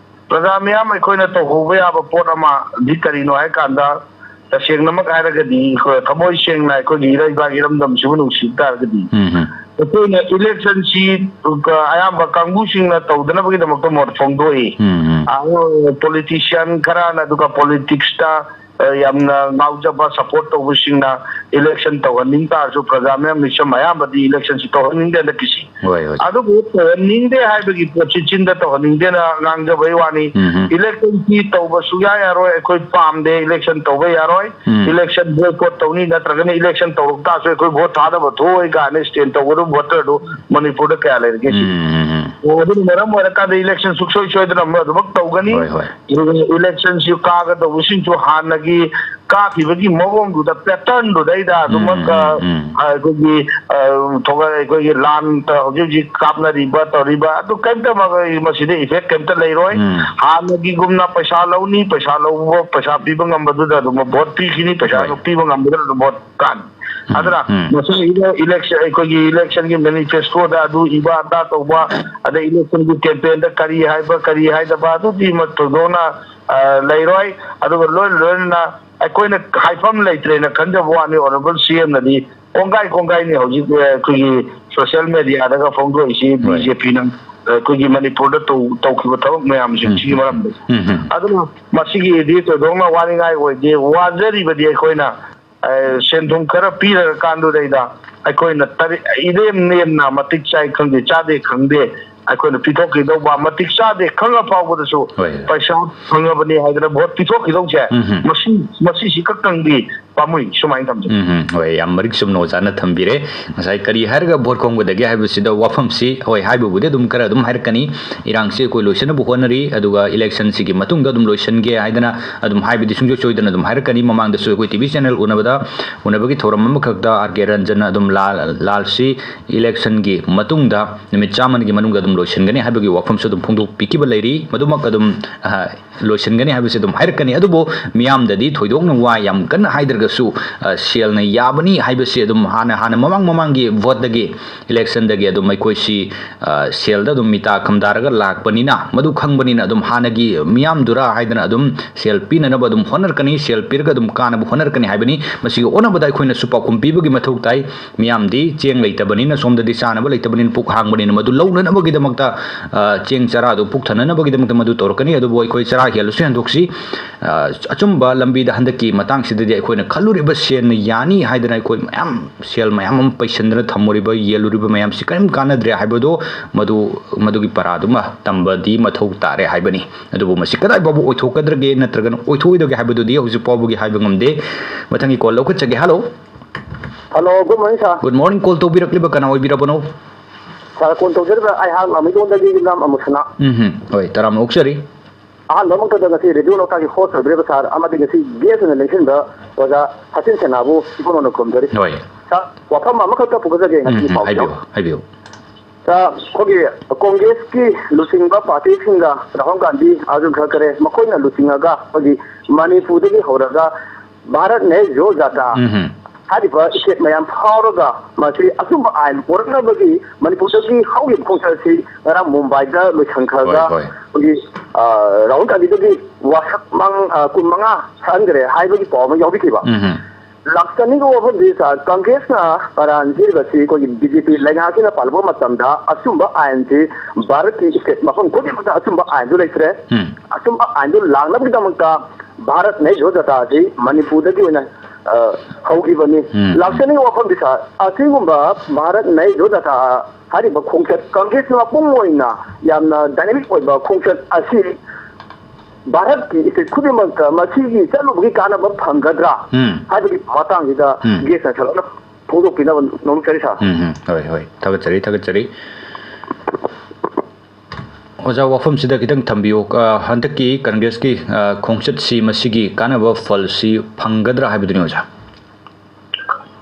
ꯄ꯭ꯔꯖꯥ ꯃꯤꯌꯥꯝ ꯑꯩꯈꯣꯏꯅ ꯇꯧꯍꯧꯕ ꯌꯥꯕ ꯄꯣꯠ ꯑꯃꯗꯤ ꯀꯔꯤꯅꯣ ꯍꯥꯏꯀꯥꯟꯗ, ꯇꯁꯦꯡꯅꯃꯛ ꯍꯥꯏꯔꯒꯗꯤ ꯑꯩꯈꯣꯏ ꯊꯃꯣꯏ ꯁꯦꯡꯅ ꯑꯩꯈꯣꯏꯒꯤ ꯏꯔꯩꯕꯥꯛ ꯏꯔꯝꯗꯝꯁꯤꯕꯨ ꯅꯨꯡꯁꯤ ꯇꯥꯔꯒꯗꯤ, ꯎꯝ, ꯎꯝ꯫ ꯑꯩꯈꯣꯏꯅ ꯏꯂꯦꯛꯁꯟꯁꯤ ꯑꯌꯥꯝꯕ ꯀꯥꯡꯕꯨꯁꯤꯡꯅ ꯇꯧꯗꯅꯕꯒꯤꯗꯃꯛꯇ ꯃꯣꯠ ꯐꯣꯡꯗꯣꯛꯏ꯫ ꯎꯝ, ꯎꯝ꯫ ꯑ, ꯄꯣꯂꯤꯇꯤꯁꯤꯌꯥꯟ ꯈꯔꯅ, ꯑꯗꯨꯒ ꯄꯣꯂꯤꯇꯤꯛꯁꯇ, ꯑ, ꯌꯥꯝꯅ ꯉꯥꯎꯖꯕ, ꯁꯄꯣꯔꯠ ꯇꯧꯕꯁꯤꯡꯅ ꯏꯂꯦꯛꯁꯟ ꯇꯧꯍꯟꯅꯤꯡ ꯇꯥꯔꯁꯨ, ꯄ꯭ꯔꯖꯥ ꯃꯤꯌꯥꯝ ꯃꯤꯆꯝ ꯑꯌꯥꯝꯕꯗꯤ ꯏꯂꯦꯛꯁꯟꯁꯤ ꯇꯧꯍꯟꯅꯤꯡꯗꯦ ꯍꯟꯗꯛꯀꯤꯁꯤ꯫ ꯍꯣꯏ, ꯍꯣꯏ꯫ ꯑꯗꯨꯕꯨ ꯇꯧꯍꯟꯅꯤꯡꯗꯦ ꯍꯥꯏꯕꯒꯤ ꯄꯣꯠꯁꯤ ꯆꯤꯟꯗ ꯇꯧꯍꯟꯅꯤꯡꯗꯦꯅ ꯉꯥꯡꯖꯕꯩ ꯋꯥꯅꯤ꯫ ꯎꯝ, ꯎꯝ꯫ ꯏꯂꯦꯛꯁꯟꯁꯤ ꯇꯧꯕ ꯁꯨꯡꯌꯥ ꯌꯥꯔꯣꯏ, ꯑꯩꯈꯣꯏ ꯄꯥꯝꯗꯦ, ꯏꯂꯦꯛꯁꯟ ꯇꯧꯕ ꯌꯥꯔꯣꯏ, ꯎꯝ꯫ ꯏꯂꯦꯛꯁꯟ ꯕꯣꯏꯀꯣꯠ ꯇꯧꯅꯤ, ꯅꯠꯇ꯭ꯔꯒꯅ ꯏꯂꯦꯛꯁꯟ ꯇꯧꯔꯛ ꯇꯥꯔꯁꯨ ꯑꯩꯈꯣꯏ ꯚꯣꯠ ꯊꯥꯗꯕ ꯊꯣꯛꯑꯣꯏ ꯀꯥꯏꯅ ꯁ꯭ꯇꯦꯟ ꯇꯧꯒꯗꯕ ꯚꯣꯇꯔꯗꯨ ꯃꯅꯤꯄꯨꯔꯗ ꯀꯌꯥ ꯂꯩꯔꯒꯦ ꯁꯤ? ꯎꯝ, ꯎꯝ, ꯎꯝ꯫ ꯑꯣ, ꯑꯗꯨꯅ ꯃꯔꯝ ꯑꯣꯏꯔꯀꯥꯟꯗ ꯏꯂꯦꯛꯁꯟ ꯁꯨꯡꯁꯣꯏ ꯁꯣꯏꯗꯅ ꯑꯃ ꯑꯗꯨꯃꯛ ꯇꯧꯒꯅꯤ꯫ ꯍꯣꯏ, ꯍꯣꯏ꯫ ꯑꯗꯨꯒ ꯏꯂꯦꯛꯁꯟꯁꯤ ꯀꯥꯒꯗꯧꯕꯁꯤꯡꯁꯨ ꯍꯥꯟꯅꯒꯤ ꯀꯥꯈꯤꯕꯒꯤ ꯃꯑꯣꯡꯗꯨꯗ, ꯄꯦꯇꯔꯟꯗꯨꯗꯩꯗ ꯑꯗꯨꯃꯛ, ꯎꯝ, ꯎꯝ, ꯎꯝ꯫ ꯑ, ꯑꯩꯈꯣꯏꯒꯤ, ꯑ, ꯊꯣꯛꯂꯛ-, ꯑꯩꯈꯣꯏꯒꯤ ꯂꯥꯟ ꯍꯧꯖꯤꯛ ꯍꯧꯖꯤꯛ ꯀꯥꯞꯅꯔꯤꯕ, ꯇꯧꯔꯤꯕ, ꯑꯗꯨ ꯀꯔꯤꯝꯇ ꯃ-, ꯃꯁꯤꯗ ꯏꯐꯦꯛ ꯀꯔꯤꯝꯇ ꯂꯩꯔꯣꯏ꯫ ꯎꯝ꯫ ꯍꯥꯟꯅꯒꯤꯒꯨꯝꯅ ꯄꯩꯁꯥ ꯂꯧꯅꯤ, ꯄꯩꯁꯥ ꯂꯧꯕ, ꯄꯩꯁꯥ ꯄꯤꯕ ꯉꯝꯕꯗꯨꯗ ꯑꯗꯨꯝ ꯚꯣꯠ ꯄꯤꯈꯤꯅꯤ, ꯄꯩꯁꯥ ꯍꯣꯏ꯫ ꯄꯤꯕ ꯉꯝꯕꯗꯨꯅ ꯑꯗꯨꯝ ꯚꯣꯠ ꯀꯥꯅꯤ꯫ ꯑꯗꯨꯅ ꯎꯝ꯫ ꯃꯁꯤꯒꯤꯗ ꯏꯂꯦꯛꯁꯟ, ꯑꯩꯈꯣꯏꯒꯤ ꯏꯂꯦꯛꯁꯟꯒꯤ ꯃꯦꯅꯤꯐꯦꯁꯇꯣꯗ ꯑꯗꯨ ꯏꯕ ꯑꯗꯥ ꯇꯧꯕ, ꯑꯗꯩ ꯏꯂꯦꯛꯁꯟꯒꯤ ꯀꯦꯝꯄꯦꯟꯗ ꯀꯔꯤ ꯍꯥꯏꯕ ꯀꯔꯤ ꯍꯥꯏꯗꯕ, ꯑꯗꯨꯗꯤ ꯃ-, ꯊꯣꯏꯗꯣꯛꯅ ꯑ, ꯂꯩꯔꯣꯏ꯫ ꯑꯗꯨꯒ ꯂꯣꯏꯅ ꯂꯣꯏꯅꯅ ꯑꯩꯈꯣꯏꯅ ꯍꯥꯏꯐꯝ ꯂꯩꯇ꯭ꯔꯦꯅ ꯈꯟꯖꯕ ꯋꯥꯅꯤ, ꯑꯣꯅꯔꯦꯕꯜ ꯁꯤ ꯑꯦꯝꯅꯗꯤ ꯀꯣꯡꯒꯥꯏ ꯀꯣꯡꯒꯥꯏꯅꯤ ꯍꯧꯖꯤꯛ, ꯑ, ꯑꯩꯈꯣꯏꯒꯤ ꯁꯣꯁꯤꯌꯦꯜ ꯃꯦꯗꯤꯌꯥꯗꯒ ꯐꯣꯡꯗꯣꯛꯏꯁꯤ꯫ ꯍꯣꯏ꯫ ꯕꯤ ꯖꯦ ꯄꯤꯅ, ꯑ, ꯑꯩꯈꯣꯏꯒꯤ ꯃꯅꯤꯄꯨꯔꯗ ꯇꯧ-, ꯇꯧꯈꯤꯕ ꯊꯕꯛ ꯃꯌꯥꯝꯁꯤꯡꯁꯤꯒꯤ ꯎꯝ꯫ ꯃꯔꯝꯗ꯫ ꯎꯝ, ꯎꯝ꯫ ꯑꯗꯨꯅ ꯃꯁꯤꯒꯤꯗꯤ ꯊꯣꯏꯗꯣꯛꯅ ꯋꯥꯅꯤꯡꯉꯥꯏ ꯑꯣꯏꯗꯦ꯫ ꯋꯥꯖꯔꯤꯕꯗꯤ ꯑꯩꯈꯣꯏꯅ, ꯑ, ꯁꯦꯟ ꯊꯨꯝ ꯈꯔ ꯄꯤꯔꯀꯥꯟꯗꯨꯗꯩꯗ ꯑꯩꯈꯣꯏꯅ ꯇꯔꯦ-, ꯏꯔꯦꯝ ꯅꯦꯝꯅ ꯃꯇꯤꯛ ꯆꯥꯏ ꯈꯪꯗꯦ, ꯆꯥꯗꯦ ꯈꯪꯗꯦ, ꯑꯩꯈꯣꯏꯅ ꯄꯤꯊꯣꯛꯈꯤꯗꯧꯕ, ꯃꯇꯤꯛ ꯆꯥꯗꯦ ꯈꯪꯉ ꯐꯥꯎꯕꯗꯁꯨ ꯍꯣꯏ꯫ ꯄꯩꯁꯥ ꯐꯪꯉꯕꯅꯤ ꯍꯥꯏꯗꯅ ꯚꯣꯠ ꯄꯤꯊꯣꯛꯈꯤꯗꯧꯁꯦ, ꯎꯝ, ꯎꯝ꯫ ꯃꯁꯤ, ꯃꯁꯤꯁꯤ ꯈꯛꯇꯪꯗꯤ ꯄꯥꯝꯃꯨꯏ, ꯁꯨꯃꯥꯏꯅ ꯊꯝꯖꯒꯦ꯫ ꯎꯝ, ꯎꯝ꯫ ꯍꯣꯏ, ꯌꯥꯝ ꯃꯔꯤꯛ ꯆꯨꯝꯅ ꯑꯣꯖꯥꯅ ꯊꯝꯕꯤꯔꯦ꯫ ꯉꯁꯥꯏ ꯀꯔꯤ ꯍꯥꯏꯔꯒ ꯚꯣꯠ ꯈꯣꯝꯒꯗꯒꯦ ꯍꯥꯏꯕꯁꯤꯗ ꯋꯥꯐꯝꯁꯤ, ꯍꯣꯏ, ꯍꯥꯏꯕꯕꯨꯗꯤ ꯑꯗꯨꯝ ꯈꯔ ꯑꯗꯨꯝ ꯍꯥꯏꯔꯛꯀꯅꯤ꯫ ꯏꯔꯥꯡꯁꯤ ꯑꯩꯈꯣꯏ ꯂꯣꯏꯁꯤꯟꯅꯕ ꯍꯣꯠꯅꯔꯤ, ꯑꯗꯨꯒ ꯏꯂꯦꯛꯁꯟꯁꯤꯒꯤ ꯃꯇꯨꯡꯗ ꯑꯗꯨꯝ ꯂꯣꯏꯁꯤꯟꯒꯦ ꯍꯥꯏꯗꯅ ꯑꯗꯨꯝ ꯍꯥꯏꯕꯗꯤ ꯁꯨꯡꯁꯣꯏ ꯁꯣꯏꯗꯅ ꯑꯗꯨꯝ ꯍꯥꯏꯔꯛꯀꯅꯤ꯫ ꯃꯃꯥꯡꯗꯁꯨ ꯑꯩꯈꯣꯏ ꯇꯤ ꯚꯤ ꯆꯦꯅꯦꯜ ꯎꯅꯕꯗ, ꯎꯅꯕꯒꯤ ꯊꯧꯔꯝ ꯑꯃꯈꯛꯇ ꯑꯥꯔ ꯀꯦ ꯔꯟꯖꯟꯅ ꯑꯗꯨꯝ ꯂꯥꯜ-, ꯂꯥꯜꯁꯤ ꯏꯂꯦꯛꯁꯟꯒꯤ ꯃꯇꯨꯡꯗ ꯅꯨꯃꯤꯠ ꯆꯥꯝꯃꯒꯤ ꯃꯅꯨꯡꯗ ꯑꯗꯨꯝ ꯂꯣꯏꯁꯤꯟꯒꯅꯤ ꯍꯥꯏꯕꯒꯤ ꯋꯥꯐꯝꯁꯨ ꯑꯗꯨꯝ ꯐꯣꯡꯗꯣꯛꯄꯤꯈꯤꯕ ꯂꯩꯔꯤ꯫ ꯃꯗꯨꯃꯛ ꯑꯗꯨꯝ, ꯑ, ꯂꯣꯏꯁꯤꯟꯒꯅꯤ ꯍꯥꯏꯕꯁꯤ ꯑꯗꯨꯝ ꯍꯥꯏꯔꯛꯀꯅꯤ꯫ ꯑꯗꯨꯕꯨ ꯃꯤꯌꯥꯝꯗꯗꯤ ꯊꯣꯏꯗꯣꯛꯅ ꯋꯥ ꯌꯥꯝ ꯀꯟꯅ ꯍꯥꯏꯗ꯭ꯔꯒꯁꯨ, ꯑ, ꯁꯦꯜꯅ ꯌꯥꯕꯅꯤ ꯍꯥꯏꯕꯁꯤ ꯑꯗꯨꯝ ꯍꯥꯟꯅ, ꯍꯥꯟꯅ ꯃꯃꯥꯡ ꯃꯃꯥꯡꯒꯤ ꯚꯣꯠꯇꯒꯤ, ꯏꯂꯦꯛꯁꯟꯗꯒꯤ ꯑꯗꯨꯝ ꯑꯩꯈꯣꯏꯁꯤ, ꯑ, ꯁꯦꯜꯗ ꯑꯗꯨꯝ ꯃꯤꯇꯥ ꯈꯝꯗꯥꯔꯒ ꯂꯥꯛꯄꯅꯤꯅ, ꯃꯗꯨ ꯈꯪꯕꯅꯤꯅ ꯑꯗꯨꯝ ꯍꯥꯟꯅꯒꯤ ꯃꯤꯌꯥꯝꯗꯨꯔꯥ ꯍꯥꯏꯗꯅ ꯑꯗꯨꯝ ꯁꯦꯜ ꯄꯤꯅꯅꯕ ꯑꯗꯨꯝ ꯍꯣꯠꯅꯔꯛꯀꯅꯤ, ꯁꯦꯜ ꯄꯤꯔꯒ ꯑꯗꯨꯝ ꯀꯥꯅꯕ ꯍꯣꯠꯅꯔꯛꯀꯅꯤ ꯍꯥꯏꯕꯅꯤ꯫ ꯃꯁꯤꯒꯤ ꯑꯣꯟꯅꯕꯗ ꯑꯩꯈꯣꯏꯅꯁꯨ ꯄꯥꯎꯈꯨꯝ ꯄꯤꯕꯒꯤ ꯃꯊꯧ ꯇꯥꯏ꯫ ꯃꯤꯌꯥꯝꯗꯤ ꯆꯦꯡ ꯂꯩꯇꯕꯅꯤꯅ, ꯁꯣꯝꯗꯗꯤ ꯆꯥꯅꯕ ꯂꯩꯇꯕꯅꯤꯅ, ꯄꯨꯛ ꯍꯥꯡꯕꯅꯤꯅ, ꯃꯗꯨ ꯂꯧꯅꯅꯕꯒꯤꯗꯃꯛꯇ, ꯑ, ꯆꯦꯡ ꯆꯔꯥꯗꯨ ꯄꯨꯛ ꯊꯟꯅꯅꯕꯒꯤꯗꯃꯛꯇ ꯃꯗꯨ ꯇꯧꯔꯛꯀꯅꯤ꯫ ꯑꯗꯨꯕꯨ ꯑꯩꯈꯣꯏ ꯆꯔꯥ ꯍꯦꯜꯂꯁꯨ ꯍꯦꯟꯗꯣꯛꯁꯤ, ꯑ, ꯑꯆꯨꯝꯕ ꯂꯝꯕꯤꯗ ꯍꯟꯗꯛꯀꯤ ꯃꯇꯥꯡꯁꯤꯗꯗꯤ ꯑꯩꯈꯣꯏꯅ ꯈꯜꯂꯨꯔꯤꯕ ꯁꯦꯜꯅ ꯌꯥꯅꯤ ꯍꯥꯏꯗꯅ ꯑꯩꯈꯣꯏ ꯃꯌꯥꯝ ꯁꯦꯜ ꯃꯌꯥꯝ ꯑꯃ ꯄꯩꯁꯟꯗꯅ ꯊꯝꯃꯨꯔꯤꯕ, ꯌꯦꯜꯂꯨꯔꯤꯕ ꯃꯌꯥꯝꯁꯤ ꯀꯔꯤꯝ ꯀꯥꯟꯅꯗ꯭ꯔꯦ ꯍꯥꯏꯕꯗꯣ ꯃꯗꯨ, ꯃꯗꯨꯒꯤ ꯄꯔꯥꯗꯨꯃ ꯇꯝꯕꯗꯤ ꯃꯊꯧ ꯇꯥꯔꯦ ꯍꯥꯏꯕꯅꯤ꯫ ꯑꯗꯨꯕꯨ ꯃꯁꯤ ꯀꯗꯥꯏ ꯐꯥꯎꯕ ꯑꯣꯏꯊꯣꯛꯀꯗ꯭ꯔꯒꯦ ꯅꯠꯇ꯭ꯔꯒꯅ ꯑꯣꯏꯊꯣꯛꯑꯣꯏꯗꯒꯦ ꯍꯥꯏꯕꯗꯨꯗꯤ ꯍꯧꯖꯤꯛ ꯐꯥꯎꯕꯒꯤ ꯍꯥꯏꯕ ꯉꯝꯗꯦ꯫ ꯃꯊꯪꯒꯤ ꯀꯣꯜ ꯂꯧꯈꯠꯆꯒꯦ꯫ Hello. Hello, good morning, sir꯫ Good morning, call ꯇꯧꯕꯤꯔꯛꯂꯤꯕ ꯀꯅꯥ ꯑꯣꯏꯕꯤꯔꯕꯅꯣ? Sir, call ꯇꯧꯖꯔꯤꯕ ꯑꯩꯍꯥꯛ ꯂꯥꯃꯩꯗꯣꯡꯗꯒꯤ ꯌꯨꯝꯅꯥꯝ ꯑꯃꯨꯁꯅꯥ꯫ ꯎꯝ ꯍꯝ, ꯍꯣꯏ, ꯇꯔꯥꯝꯅ ꯑꯣꯛꯆꯔꯤ꯫ ꯑꯍꯥꯟꯕꯃꯛꯇꯗ ꯉꯁꯤ ꯔꯦꯗꯤꯑꯣ ꯂꯣꯛꯇꯥꯛꯀꯤ host ꯑꯣꯏꯕꯤꯔꯤꯕ sir ꯑꯃꯗꯤ ꯉꯁꯤ guest ꯑꯣꯏꯅ ꯂꯦꯡꯁꯤꯟꯕ ꯑꯣꯖꯥ ꯍꯁꯤꯟ ꯁꯦꯅꯥꯕꯨ ꯏꯕꯨꯡꯉꯣꯅ ꯈꯨꯔꯨꯝꯖꯔꯤ꯫ ꯍꯣꯏ꯫ Sir, ꯋꯥꯐꯝ ꯑꯃꯈꯛꯇ ꯄꯨꯒꯠꯆꯒꯦ ꯎꯝ ꯉꯁꯤꯒꯤ ꯍꯝ, ꯄꯥꯎꯗ꯫ ꯍꯥꯏꯕꯤꯌꯨ, ꯍꯥꯏꯕꯤꯌꯨ꯫ Sir, ꯑꯩꯈꯣꯏꯒꯤ ꯀꯣꯡꯒ꯭ꯔꯦꯁꯀꯤ ꯂꯨꯆꯤꯡꯕ ꯄꯥꯔꯇꯤꯁꯤꯡꯒ ꯔꯥꯍꯨꯜ ꯒꯥꯟꯙꯤ, ꯑꯔꯖꯨꯟ ꯈꯔꯀꯔꯦ ꯃꯈꯣꯏꯅ ꯂꯨꯆꯤꯡꯉꯒ ꯑꯩꯈꯣꯏꯒꯤ ꯃꯅꯤꯄꯨꯔꯗꯒꯤ ꯍꯧꯔꯒ ꯚꯥꯔꯠ ꯅꯦ ꯖꯣ ꯖꯥꯇꯥ, ꯎꯝ ꯍꯝ꯫ ꯍꯥꯏꯔꯤꯕ ꯁ꯭ꯇꯦꯠ ꯃꯌꯥꯝ ꯐꯥꯎꯔꯒ ꯃꯁꯤ ꯑꯆꯨꯝꯕ ꯑꯥꯏꯟ ꯄꯨꯔꯛꯅꯕꯒꯤ ꯃꯅꯤꯄꯨꯔꯗꯒꯤ ꯍꯧꯈꯤꯕ ꯈꯣꯡꯆꯠ ꯑꯁꯤ ꯉꯔꯥꯡ ꯃꯨꯝꯕꯥꯏꯗ ꯂꯣꯏꯁꯤꯟꯈ꯭ꯔꯒ, ꯍꯣꯏ, ꯍꯣꯏ꯫ ꯑꯩꯈꯣꯏꯒꯤ, ꯑ, ꯔꯥꯍꯨꯜ ꯒꯥꯟꯙꯤꯗꯒꯤ ꯋꯥꯁꯛ ꯃꯪ-, ꯑ, ꯀꯨꯟꯃꯉꯥ ꯁꯛꯍꯟꯈ꯭ꯔꯦ ꯍꯥꯏꯕꯒꯤ ꯄꯥꯎ ꯑꯃ ꯌꯥꯎꯕꯤꯈꯤꯕ꯫ ꯎꯝ ꯍꯝ꯫ ꯂꯥꯛꯆꯅꯤꯡꯕ ꯋꯥꯐꯝꯗꯤ, ꯁꯥꯔ, ꯀꯪꯒ꯭ꯔꯦꯁꯅ ꯃꯔꯥꯟ ꯁꯤꯖꯤꯟꯅꯕꯁꯤ ꯑꯩꯈꯣꯏꯒꯤ ꯕꯤ ꯖꯦ ꯄꯤ ꯂꯩꯉꯥꯛꯁꯤꯅ ꯄꯥꯜꯂꯛꯄ ꯃꯇꯝꯗ ꯑꯆꯨꯝꯕ ꯑꯥꯏꯟꯁꯤ ꯚꯥꯔꯠꯀꯤ ꯁ꯭ꯇꯦꯠ ꯃꯐꯝ ꯈꯨꯗꯤꯡꯃꯛꯇ ꯑꯆꯨꯝꯕ ꯑꯥꯏꯟꯗꯨ ꯂꯩꯇ꯭ꯔꯦ꯫ ꯎꯝ꯫ ꯑꯆꯨꯝꯕ ꯑꯥꯏꯟꯗꯨ ꯂꯥꯛꯅꯕꯒꯤꯗꯃꯛꯇ ꯚꯥꯔꯠ ꯅꯍꯤ ꯖꯣꯗꯣ ꯌꯥꯇ꯭ꯔꯥ ꯑꯁꯤ ꯃꯅꯤꯄꯨꯔꯗꯒꯤ ꯑꯣꯏꯅ, ꯑ, ꯍꯧꯈꯤꯕꯅꯤ꯫ ꯎꯝ, ꯎꯝ꯫ ꯂꯥꯛꯆꯅꯤꯡꯕ ꯋꯥꯐꯝꯗꯤ, ꯁꯥꯔ, ꯑꯁꯤꯒꯨꯝꯕ ꯚꯥꯔꯠ ꯅꯍꯤ ꯖꯣꯗꯣ ꯌꯥꯇ꯭ꯔꯥ ꯍꯥꯏꯔꯤꯕ ꯈꯣꯡꯆꯠ, ꯀꯪꯒ꯭ꯔꯦꯁ ꯃꯄꯨꯡ ꯑꯣꯏꯅ ꯌꯥꯝꯅ ꯗꯥꯏꯅꯥꯃꯤꯛ ꯑꯣꯏꯕ ꯈꯣꯡꯆꯠ ꯑꯁꯤ ꯚꯥꯔꯠꯀꯤ ꯁ꯭ꯇꯦꯠ ꯈꯨꯗꯤꯡꯃꯛꯇ ꯃꯁꯤꯒꯤ ꯆꯠꯂꯨꯕꯒꯤ ꯀꯥꯟꯅꯕ ꯐꯪꯒꯗ꯭ꯔꯥ ꯎꯝ꯫ ꯍꯥꯏꯕꯒꯤ ꯃꯇꯥꯡꯁꯤꯗ ꯎꯝ꯫ ꯒꯦꯁꯅ ꯁꯟꯗꯣꯛꯅ ꯐꯣꯡꯗꯣꯛꯄꯤꯅꯕ ꯅꯣꯡꯃ ꯆꯠꯂꯤ, ꯁꯥꯔ꯫ ꯎꯝ, ꯎꯝ꯫ ꯍꯣꯏ, ꯍꯣꯏ꯫ ꯊꯥꯒꯠꯆꯔꯤ, ꯊꯥꯒꯠꯆꯔꯤ꯫ ꯑꯣꯖꯥ, ꯋꯥꯐꯝꯁꯤꯗ ꯈꯤꯇꯪ ꯊꯝꯕꯤꯌꯨ꯫ ꯑ, ꯍꯟꯗꯛꯀꯤ ꯀꯪꯒ꯭ꯔꯦꯁꯀꯤ, ꯑ, ꯈꯣꯡꯆꯠꯁꯤ, ꯃꯁꯤꯒꯤ ꯀꯥꯟꯅꯕ ꯐꯜꯁꯤ ꯐꯪꯒꯗ꯭ꯔꯥ ꯍꯥꯏꯕꯗꯨꯅꯤ, ꯑꯣꯖꯥ꯫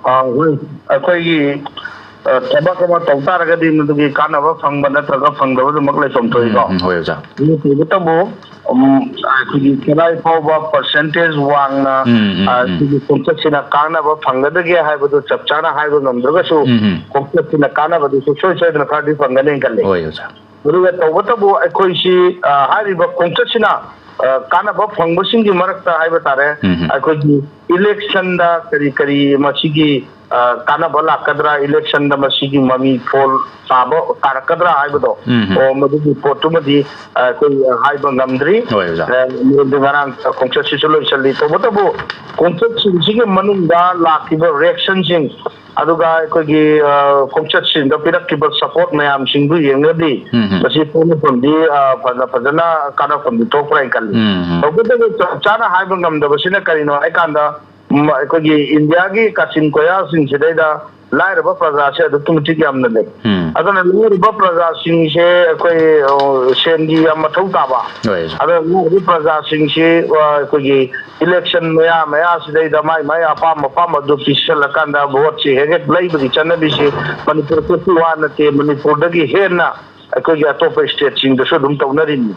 ꯑ, ꯍꯣꯏ꯫ ꯑꯩꯈꯣꯏꯒꯤ, ꯑ, ꯊꯕꯛ ꯑꯃ ꯇꯧ ꯇꯥꯔꯒꯗꯤ ꯃꯗꯨꯒꯤ ꯀꯥꯟꯅꯕ ꯐꯪꯕ ꯅꯠꯇ꯭ꯔꯒ ꯐꯪꯗꯕꯗꯨꯃꯛ ꯂꯩꯐꯝ ꯊꯣꯛꯏꯀꯣ꯫ ꯎꯝ, ꯎꯝ, ꯍꯣꯏ, ꯑꯣꯖꯥ꯫ ꯑꯗꯨ ꯇꯧꯕꯇꯕꯨ, ꯎꯝ, ꯑꯩꯈꯣꯏꯒꯤ ꯀꯗꯥꯏ ꯐꯥꯎꯕ percentage ꯋꯥꯡꯅ, ꯎꯝ, ꯎꯝ, ꯑ, ꯎꯝ꯫ ꯁꯤꯒꯤ ꯈꯣꯡꯆꯠꯁꯤꯅ ꯀꯥꯟꯅꯕ ꯐꯪꯒꯗꯒꯦ ꯍꯥꯏꯕꯗꯨ ꯆꯞ ꯆꯥꯅ ꯍꯥꯏꯕ ꯉꯝꯗ꯭ꯔꯒꯁꯨ, ꯎꯝ, ꯎꯝ꯫ ꯈꯣꯡꯆꯠꯁꯤꯅ ꯀꯥꯟꯅꯕꯗꯨꯁꯨ ꯁꯣꯏ ꯁꯣꯏꯗꯅ ꯈꯔꯗꯤ ꯐꯪꯒꯅꯤ ꯈꯜꯂꯤ꯫ ꯍꯣꯏ, ꯑꯣꯖꯥ꯫ ꯑꯗꯨꯒ ꯇꯧꯕꯇꯕꯨ ꯑꯩꯈꯣꯏꯁꯤ, ꯑ, ꯍꯥꯏꯔꯤꯕ ꯈꯣꯡꯆꯠꯁꯤꯅ, ꯑ, ꯀꯥꯟꯅꯕ ꯐꯪꯕꯁꯤꯡꯒꯤ ꯃꯔꯛꯇ ꯍꯥꯏꯕ ꯇꯥꯔꯦ, ꯎꯝ, ꯎꯝ꯫ ꯑꯩꯈꯣꯏꯒꯤ ꯏꯂꯦꯛꯁꯟꯗ ꯀꯔꯤ ꯀꯔꯤ ꯃꯁꯤꯒꯤ, ꯑ, ꯀꯥꯟꯅꯕ ꯂꯥꯛꯀꯗ꯭ꯔꯥ, ꯏꯂꯦꯛꯁꯟꯗ ꯃꯁꯤꯒꯤ ꯃꯃꯤ ꯐꯣꯜ ꯇꯥꯕ, ꯇꯥꯔꯛꯀꯗ꯭ꯔꯥ ꯍꯥꯏꯕꯗꯣ, ꯎꯝ, ꯎꯝ꯫ ꯑꯣ, ꯃꯗꯨꯒꯤ ꯄꯣꯠꯇꯨꯃꯗꯤ, ꯑ, ꯑꯩꯈꯣꯏ ꯍꯥꯏꯕ ꯉꯝꯗ꯭ꯔꯤ꯫ ꯍꯣꯏ, ꯑꯣꯖꯥ꯫ ꯑ, ꯃꯔꯝꯗꯤ ꯉꯔꯥꯡ ꯈꯣꯡꯆꯠꯁꯤꯁꯨ ꯂꯣꯏꯁꯤꯜꯂꯤ꯫ ꯇꯧꯕꯇꯕꯨ ꯈꯣꯡꯆꯠꯁꯤꯡꯁꯤꯒꯤ ꯃꯅꯨꯡꯗ ꯂꯥꯛꯈꯤꯕ ꯔꯤꯌꯦꯛꯁꯟꯁꯤꯡ, ꯑꯗꯨꯒ ꯑꯩꯈꯣꯏꯒꯤ, ꯑ, ꯈꯣꯡꯆꯠꯁꯤꯡꯗ ꯄꯤꯔꯛꯈꯤꯕ ꯁꯄꯣꯔꯠ ꯃꯌꯥꯝꯁꯤꯡꯗꯨ ꯌꯦꯡꯉꯒꯗꯤ ꯎꯝ, ꯎꯝ꯫ ꯃꯁꯤ ꯄꯣꯛꯅꯐꯝꯗꯤ, ꯑ, ꯐꯖ-, ꯐꯖꯅ ꯀꯥꯟꯅꯐꯝꯗꯤ ꯊꯣꯛꯄ꯭ꯔꯥ ꯍꯥꯏꯅ ꯈꯜꯂꯤ꯫ ꯎꯝ, ꯎꯝ꯫ ꯇꯧꯕꯇꯕꯨ ꯆꯞ ꯆꯥꯅ ꯍꯥꯏꯕ ꯉꯝꯗꯕꯁꯤꯅ ꯀꯔꯤꯅꯣ ꯍꯥꯏꯀꯥꯟꯗ, ꯎꯝ, ꯑꯩꯈꯣꯏꯒꯤ ꯏꯟꯗꯤꯌꯥꯒꯤ ꯀꯥꯆꯤꯟ ꯀꯣꯌꯥꯁꯤꯡꯁꯤꯗꯩꯗ ꯂꯥꯏꯔꯕ ꯄ꯭ꯔꯖꯥꯁꯦ ꯑꯗꯨꯛꯀꯤ ꯃꯇꯤꯛ ꯌꯥꯝꯅ ꯂꯩ꯫ ꯎꯝ꯫ ꯑꯗꯨꯅ ꯂꯥꯏꯔꯕ ꯄ꯭ꯔꯖꯥꯁꯤꯡꯁꯦ ꯑꯩꯈꯣꯏ, ꯑ, ꯁꯦꯟꯒꯤ ꯌꯥꯝ ꯃꯊꯧ ꯇꯥꯕ꯫ ꯍꯣꯏ꯫ ꯑꯗꯨꯅ ꯂꯥꯏꯔꯕ ꯄ꯭ꯔꯖꯥꯁꯤꯡꯁꯤ, ꯑ, ꯑꯩꯈꯣꯏꯒꯤ ꯏꯂꯦꯛꯁꯟ ꯃꯌꯥ ꯃꯌꯥꯁꯤꯗꯩꯗ ꯃꯥꯏ ꯃꯥꯏ ꯑꯄꯥꯝ ꯑꯄꯥꯝꯕ ꯑꯗꯨ ꯄꯤꯁꯤꯜꯂꯀꯥꯟꯗ ꯚꯣꯠꯁꯤ ꯍꯦꯛ ꯍꯦꯛ ꯂꯩꯕꯒꯤ ꯆꯠꯅꯕꯤꯁꯤ ꯃꯅꯤꯄꯨꯔ ꯈꯛꯀꯤ ꯋꯥ ꯅꯠꯇꯦ, ꯃꯅꯤꯄꯨꯔꯗꯒꯤ ꯍꯦꯟꯅ ꯑꯩꯈꯣꯏꯒꯤ ꯑꯇꯣꯞꯄ stateꯁꯤꯡꯗꯁꯨ ꯑꯗꯨꯝ ꯇꯧꯅꯔꯤꯅꯤ꯫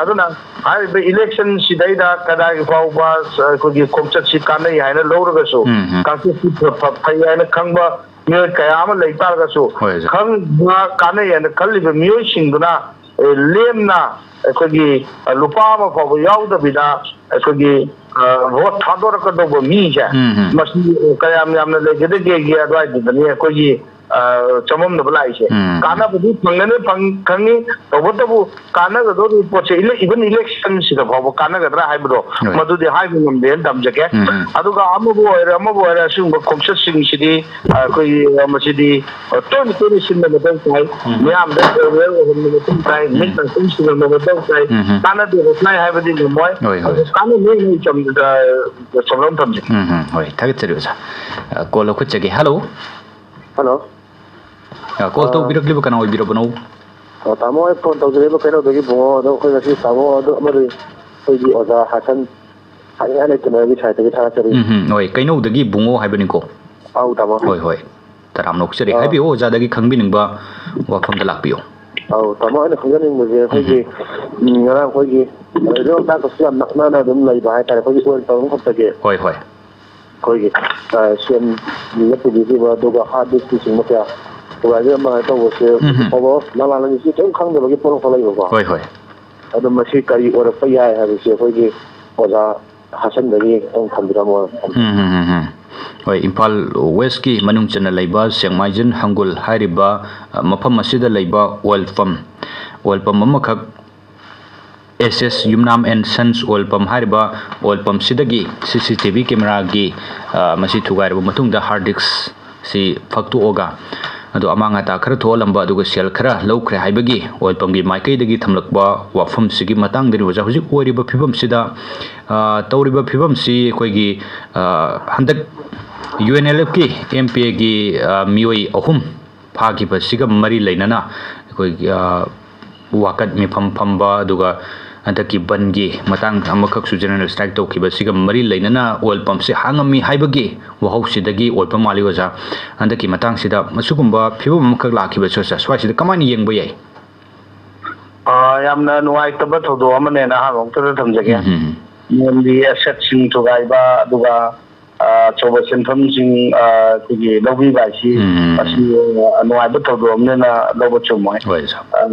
ꯑꯗꯨꯅ ꯍꯥꯏꯔꯤꯕ electionꯁꯤꯗꯩꯗ ꯀꯗꯥꯏ ꯐꯥꯎꯕ ꯑꯩꯈꯣꯏꯒꯤ ꯈꯣꯡꯆꯠꯁꯤ ꯀꯥꯟꯅꯩ ꯍꯥꯏꯅ ꯂꯧꯔꯒꯁꯨ, ꯎꯝ, ꯎꯝ꯫ ꯀꯥꯡꯆꯠꯁꯤ ꯐ-, ꯐ-, ꯐꯩ ꯍꯥꯏꯅ ꯈꯪꯕ ꯃꯤꯑꯣꯏ ꯀꯌꯥ ꯑꯃ ꯂꯩ ꯇꯥꯔꯒꯁꯨ, ꯍꯣꯏ, ꯑꯣꯖꯥ꯫ ꯈꯪꯕ ꯀꯥꯟꯅꯩ ꯍꯥꯏꯅ ꯈꯜꯂꯤꯕ ꯃꯤꯑꯣꯏꯁꯤꯡꯗꯨꯅ, ꯑꯦ, ꯂꯦꯝꯅ ꯑꯩꯈꯣꯏꯒꯤ, ꯑ, ꯂꯨꯄꯥ ꯑꯃ ꯐꯥꯎꯕ ꯌꯥꯎꯗꯕꯤꯗ ꯑꯩꯈꯣꯏꯒꯤ, ꯑ, vote ꯊꯥꯗꯣꯔꯛꯀꯗꯧꯕ ꯃꯤꯁꯦ, ꯎꯝ, ꯎꯝ꯫ ꯃꯁꯤ ꯀꯌꯥꯝ ꯌꯥꯝꯅ ꯂꯩꯒꯗꯒꯦꯒꯤ ꯑꯗꯨꯋꯥꯏꯗꯨꯗꯅꯤ ꯑꯩꯈꯣꯏꯒꯤ, ꯑ, ꯆꯃꯝꯅꯕ ꯂꯥꯛꯏꯁꯦ꯫ ꯎꯝ꯫ ꯀꯥꯟꯅꯕꯗꯤ ꯐꯪꯒꯅꯤ, ꯐꯪ-, ꯈꯪꯉꯤ, ꯇꯧꯕꯇꯕꯨ ꯀꯥꯟꯅꯒꯗꯧꯔꯤꯕ ꯄꯣꯠꯁꯦ, ꯏꯂꯦ-, even electionꯁꯤꯗ ꯐꯥꯎꯕ ꯀꯥꯟꯅꯒꯗ꯭ꯔꯥ ꯍꯥꯏꯕꯗꯣ, ꯍꯣꯏ꯫ ꯃꯗꯨꯗꯤ ꯍꯥꯏꯕ ꯉꯝꯗꯦꯅ ꯊꯝꯖꯒꯦ꯫ ꯎꯝ, ꯎꯝ꯫ ꯑꯗꯨꯒ ꯑꯃꯕꯨ ꯑꯣꯏꯔꯦ, ꯑꯃꯕꯨ ꯑꯣꯏꯔꯦ, ꯑꯁꯤꯒꯨꯝꯕ ꯈꯣꯡꯆꯠꯁꯤꯡꯁꯤꯗꯤ, ꯑ, ꯑꯩꯈꯣꯏꯒꯤ, ꯑ, ꯃꯁꯤꯗꯤ, ꯑ, ꯇꯣꯏꯅ ꯇꯣꯏꯅ ꯁꯤꯟꯕ ꯃꯊꯧ ꯇꯥꯏ꯫ ꯎꯝ꯫ ꯃꯤꯌꯥꯝꯗ aware ꯑꯣꯏꯍꯟꯕ ꯃꯊꯧ ꯇꯥꯏ꯫ ꯎꯝ꯫ ꯃꯤꯠ ꯅꯥ ꯁꯤꯡꯍꯟꯕ ꯃꯊꯧ ꯇꯥꯏ꯫ ꯎꯝ, ꯎꯝ꯫ ꯀꯥꯟꯅꯗꯦ, ꯍꯣꯁꯅꯥꯏ ꯍꯥꯏꯕꯗꯤ ꯉꯝꯃꯣꯏ꯫ ꯍꯣꯏ, ꯍꯣꯏ꯫ ꯑꯗꯨ ꯀꯥꯟꯅꯅꯤ ꯍꯥꯏꯅ ꯊꯝ-, ꯑ, ꯆꯝꯂꯞꯅ ꯊꯝꯖꯒꯦ꯫ ꯎꯝ, ꯎꯝ꯫ ꯍꯣꯏ, ꯊꯥꯒꯠꯆꯔꯤ ꯑꯣꯖꯥ꯫ ꯑ, call ꯂꯧꯈꯠꯆꯒꯦ꯫ Hello꯫ Hello꯫ ꯑ, call ꯑ, ꯇꯧꯕꯤꯔꯛꯂꯤꯕ ꯀꯅꯥ ꯑꯣꯏꯕꯤꯔꯕꯅꯣ? ꯑ, ꯇꯥꯃꯣ, ꯑꯩ phone ꯇꯧꯖꯔꯛꯏꯕ ꯀꯩꯅꯧꯗꯒꯤ ꯕꯨꯡꯉꯣ꯫ ꯑꯗꯣ ꯑꯩꯈꯣꯏ ꯉꯁꯤ ꯇꯥꯃꯣ ꯑꯗꯨ ꯑꯃꯗꯤ ꯑꯩꯈꯣꯏꯒꯤ ꯑꯣꯖꯥ ꯍꯥꯁꯟ ꯍꯥꯏꯅꯤꯡꯉꯥꯏ ꯂꯩꯇꯅ ꯑꯩꯒꯤ siteꯇꯒꯤ ꯊꯥꯒꯠꯆꯔꯤ꯫ ꯎꯝ, ꯎꯝ, ꯍꯣꯏ, ꯀꯩꯅꯧꯗꯒꯤ ꯕꯨꯡꯉꯣ ꯍꯥꯏꯕꯅꯤꯀꯣ꯫ ꯑꯧ, ꯇꯥꯃꯣ꯫ ꯍꯣꯏ, ꯍꯣꯏ, ꯇꯔꯥꯝꯅ ꯑꯣꯛꯆꯔꯤ꯫ ꯑ꯫ ꯍꯥꯏꯕꯤꯌꯨ, ꯑꯣꯖꯥꯗꯒꯤ ꯈꯪꯕꯤꯅꯤꯡꯕ ꯋꯥꯐꯝꯗ ꯂꯥꯛꯄꯤꯌꯨ꯫ ꯑꯧ, ꯇꯥꯃꯣ, ꯑꯩꯅ ꯈꯪꯖꯅꯤꯡꯕꯁꯦ ꯑꯩꯈꯣꯏꯒꯤ, ꯎꯝ, ꯎꯝ, ꯉꯔꯥꯡ ꯑꯩꯈꯣꯏꯒꯤ ꯔꯦꯗꯤꯑꯣ ꯇꯥꯛꯄꯁꯨ ꯌꯥꯝ ꯅꯛꯅꯅ ꯑꯗꯨꯝ ꯂꯩꯕ ꯍꯥꯏꯇꯥꯔꯦ, ꯑꯩꯈꯣꯏꯒꯤ ꯑꯣꯏꯜ ꯄꯝ ꯈꯛꯇꯒꯤ꯫ ꯍꯣꯏ, ꯍꯣꯏ꯫ ꯑꯩꯈꯣꯏꯒꯤ, ꯑ, ꯁꯦꯝ ꯄꯨꯕꯤꯈꯤꯕ, ꯑꯗꯨꯒ hard diskꯅꯆꯤꯡꯕ ꯀꯌꯥ ꯊꯨꯒꯥꯏꯕ ꯑꯃ ꯇꯧꯕꯁꯦ, ꯎꯝ, ꯎꯝ꯫ ꯐꯥꯎꯕ ꯃꯃꯥꯡꯂꯣꯝꯒꯤ ꯀꯔꯤꯝ ꯈꯪꯗꯕꯒꯤ ꯄꯣꯠ ꯑꯃꯈꯛ ꯂꯩꯕꯀꯣ꯫ ꯍꯣꯏ, ꯍꯣꯏ꯫ ꯑꯗꯣ ꯃꯁꯤ ꯀꯔꯤ ꯑꯣꯏꯔꯛꯄ ꯌꯥꯏ ꯍꯥꯏꯕꯁꯤ ꯑꯩꯈꯣꯏꯒꯤ ꯑꯣꯖꯥ ꯍꯥꯁꯟꯗꯒꯤ ꯑꯃꯨꯛ ꯊꯝꯕꯤꯔꯝꯃꯣ꯫ ꯎꯝ, ꯎꯝ, ꯎꯝ, ꯎꯝ꯫ ꯍꯣꯏ, ꯏꯝꯐꯥꯜ Westꯀꯤ ꯃꯅꯨꯡ ꯆꯟꯅ ꯂꯩꯕ ꯁꯦꯛꯃꯥꯏꯖꯤꯟ ꯍꯪꯒꯨꯜ ꯍꯥꯏꯔꯤꯕ, ꯑ, ꯃꯐꯝ ꯑꯁꯤꯗ ꯂꯩꯕ oil pump, oil pump ꯑꯃꯈꯛ, S S Yumnam and Sons oil pump ꯍꯥꯏꯔꯤꯕ oil pumpꯁꯤꯗꯒꯤ C C T V cameraꯒꯤ, ꯑ, ꯃꯁꯤ ꯊꯨꯒꯥꯏꯔꯕ ꯃꯇꯨꯡꯗ hard disk ꯁꯤ ꯐꯛꯇꯣꯛꯑꯒ, ꯑꯗꯣ ꯑꯃꯥꯡ ꯑꯇꯥ ꯈꯔ ꯊꯣꯛꯍꯜꯂꯝꯕ, ꯑꯗꯨꯒ ꯁꯦꯜ ꯈꯔ ꯂꯧꯈ꯭ꯔꯦ ꯍꯥꯏꯕꯒꯤ oil pumpꯀꯤ ꯃꯥꯏꯀꯩꯗꯒꯤ ꯊꯝꯂꯛꯄ ꯋꯥꯐꯝꯁꯤꯒꯤ ꯃꯇꯥꯡꯗꯅꯤ ꯑꯣꯖꯥ꯫ ꯍꯧꯖꯤꯛ ꯑꯣꯏꯔꯤꯕ ꯐꯤꯕꯝꯁꯤꯗ, ꯑ, ꯇꯧꯔꯤꯕ ꯐꯤꯕꯝꯁꯤ ꯑꯩꯈꯣꯏꯒꯤ, ꯑ, ꯍꯟꯗꯛ U N L Fꯀꯤ M P Aꯒꯤ, ꯑ, ꯃꯤꯑꯣꯏ ꯑꯍꯨꯝ ꯐꯥꯈꯤꯕꯁꯤꯒ ꯃꯔꯤ ꯂꯩꯅꯅ ꯑꯩꯈꯣꯏꯒꯤ, ꯑ, ꯋꯥꯀꯠ ꯃꯤꯐꯝ ꯐꯝꯕ, ꯑꯗꯨꯒ ꯍꯟꯗꯛꯀꯤ ꯕꯟꯒꯤ ꯃꯇꯥꯡ ꯑꯃꯈꯛꯁꯨ general strike ꯇꯧꯈꯤꯕꯁꯤꯒ ꯃꯔꯤ ꯂꯩꯅꯅ oil pumpꯁꯦ ꯍꯥꯡꯉꯝꯃꯤ ꯍꯥꯏꯕꯒꯤ ꯋꯥꯍꯧꯁꯤꯗꯒꯤ ꯑꯣꯏꯕ ꯃꯥꯜꯂꯤ ꯑꯣꯖꯥ꯫ ꯍꯟꯗꯛꯀꯤ ꯃꯇꯥꯡꯁꯤꯗ ꯃꯁꯤꯒꯨꯝꯕ ꯐꯤꯕꯝ ꯑꯃꯈꯛ ꯂꯥꯛꯈꯤꯕꯁꯨ ꯑꯣꯖꯥ, ꯁ꯭ꯋꯥꯏꯁꯤꯗ ꯀꯃꯥꯏꯅ ꯌꯦꯡꯕ ꯌꯥꯏ? ꯑ, ꯌꯥꯝꯅ ꯅꯨꯡꯉꯥꯏꯇꯕ ꯊꯧꯗꯣꯛ ꯑꯃꯅꯦꯅ ꯑꯍꯥꯟꯕ ꯃꯛꯇꯗ ꯊꯝꯖꯒꯦ꯫ ꯎꯝ, ꯎꯝ, ꯎꯝ꯫ ꯃꯔꯝꯗꯤ ꯑꯦꯁꯦꯠꯁꯤꯡ ꯊꯨꯒꯥꯏꯕ, ꯑꯗꯨꯒ, ꯑ, ꯑꯆꯧꯕ ꯁꯦꯟꯐꯝꯁꯤꯡ, ꯑ, ꯑꯩꯈꯣꯏꯒꯤ ꯂꯧꯕꯤꯕ ꯍꯥꯏꯁꯤ, ꯎꯝ, ꯎꯝ, ꯎꯝ꯫ ꯃꯁꯤ, ꯑ, ꯅꯨꯡꯉꯥꯏꯕ ꯊꯧꯗꯣꯛ ꯑꯃꯅꯦꯅ ꯂꯧꯕ ꯆꯨꯝꯃꯣꯏ꯫ ꯍꯣꯏ, ꯁꯥꯔ꯫ ꯑ,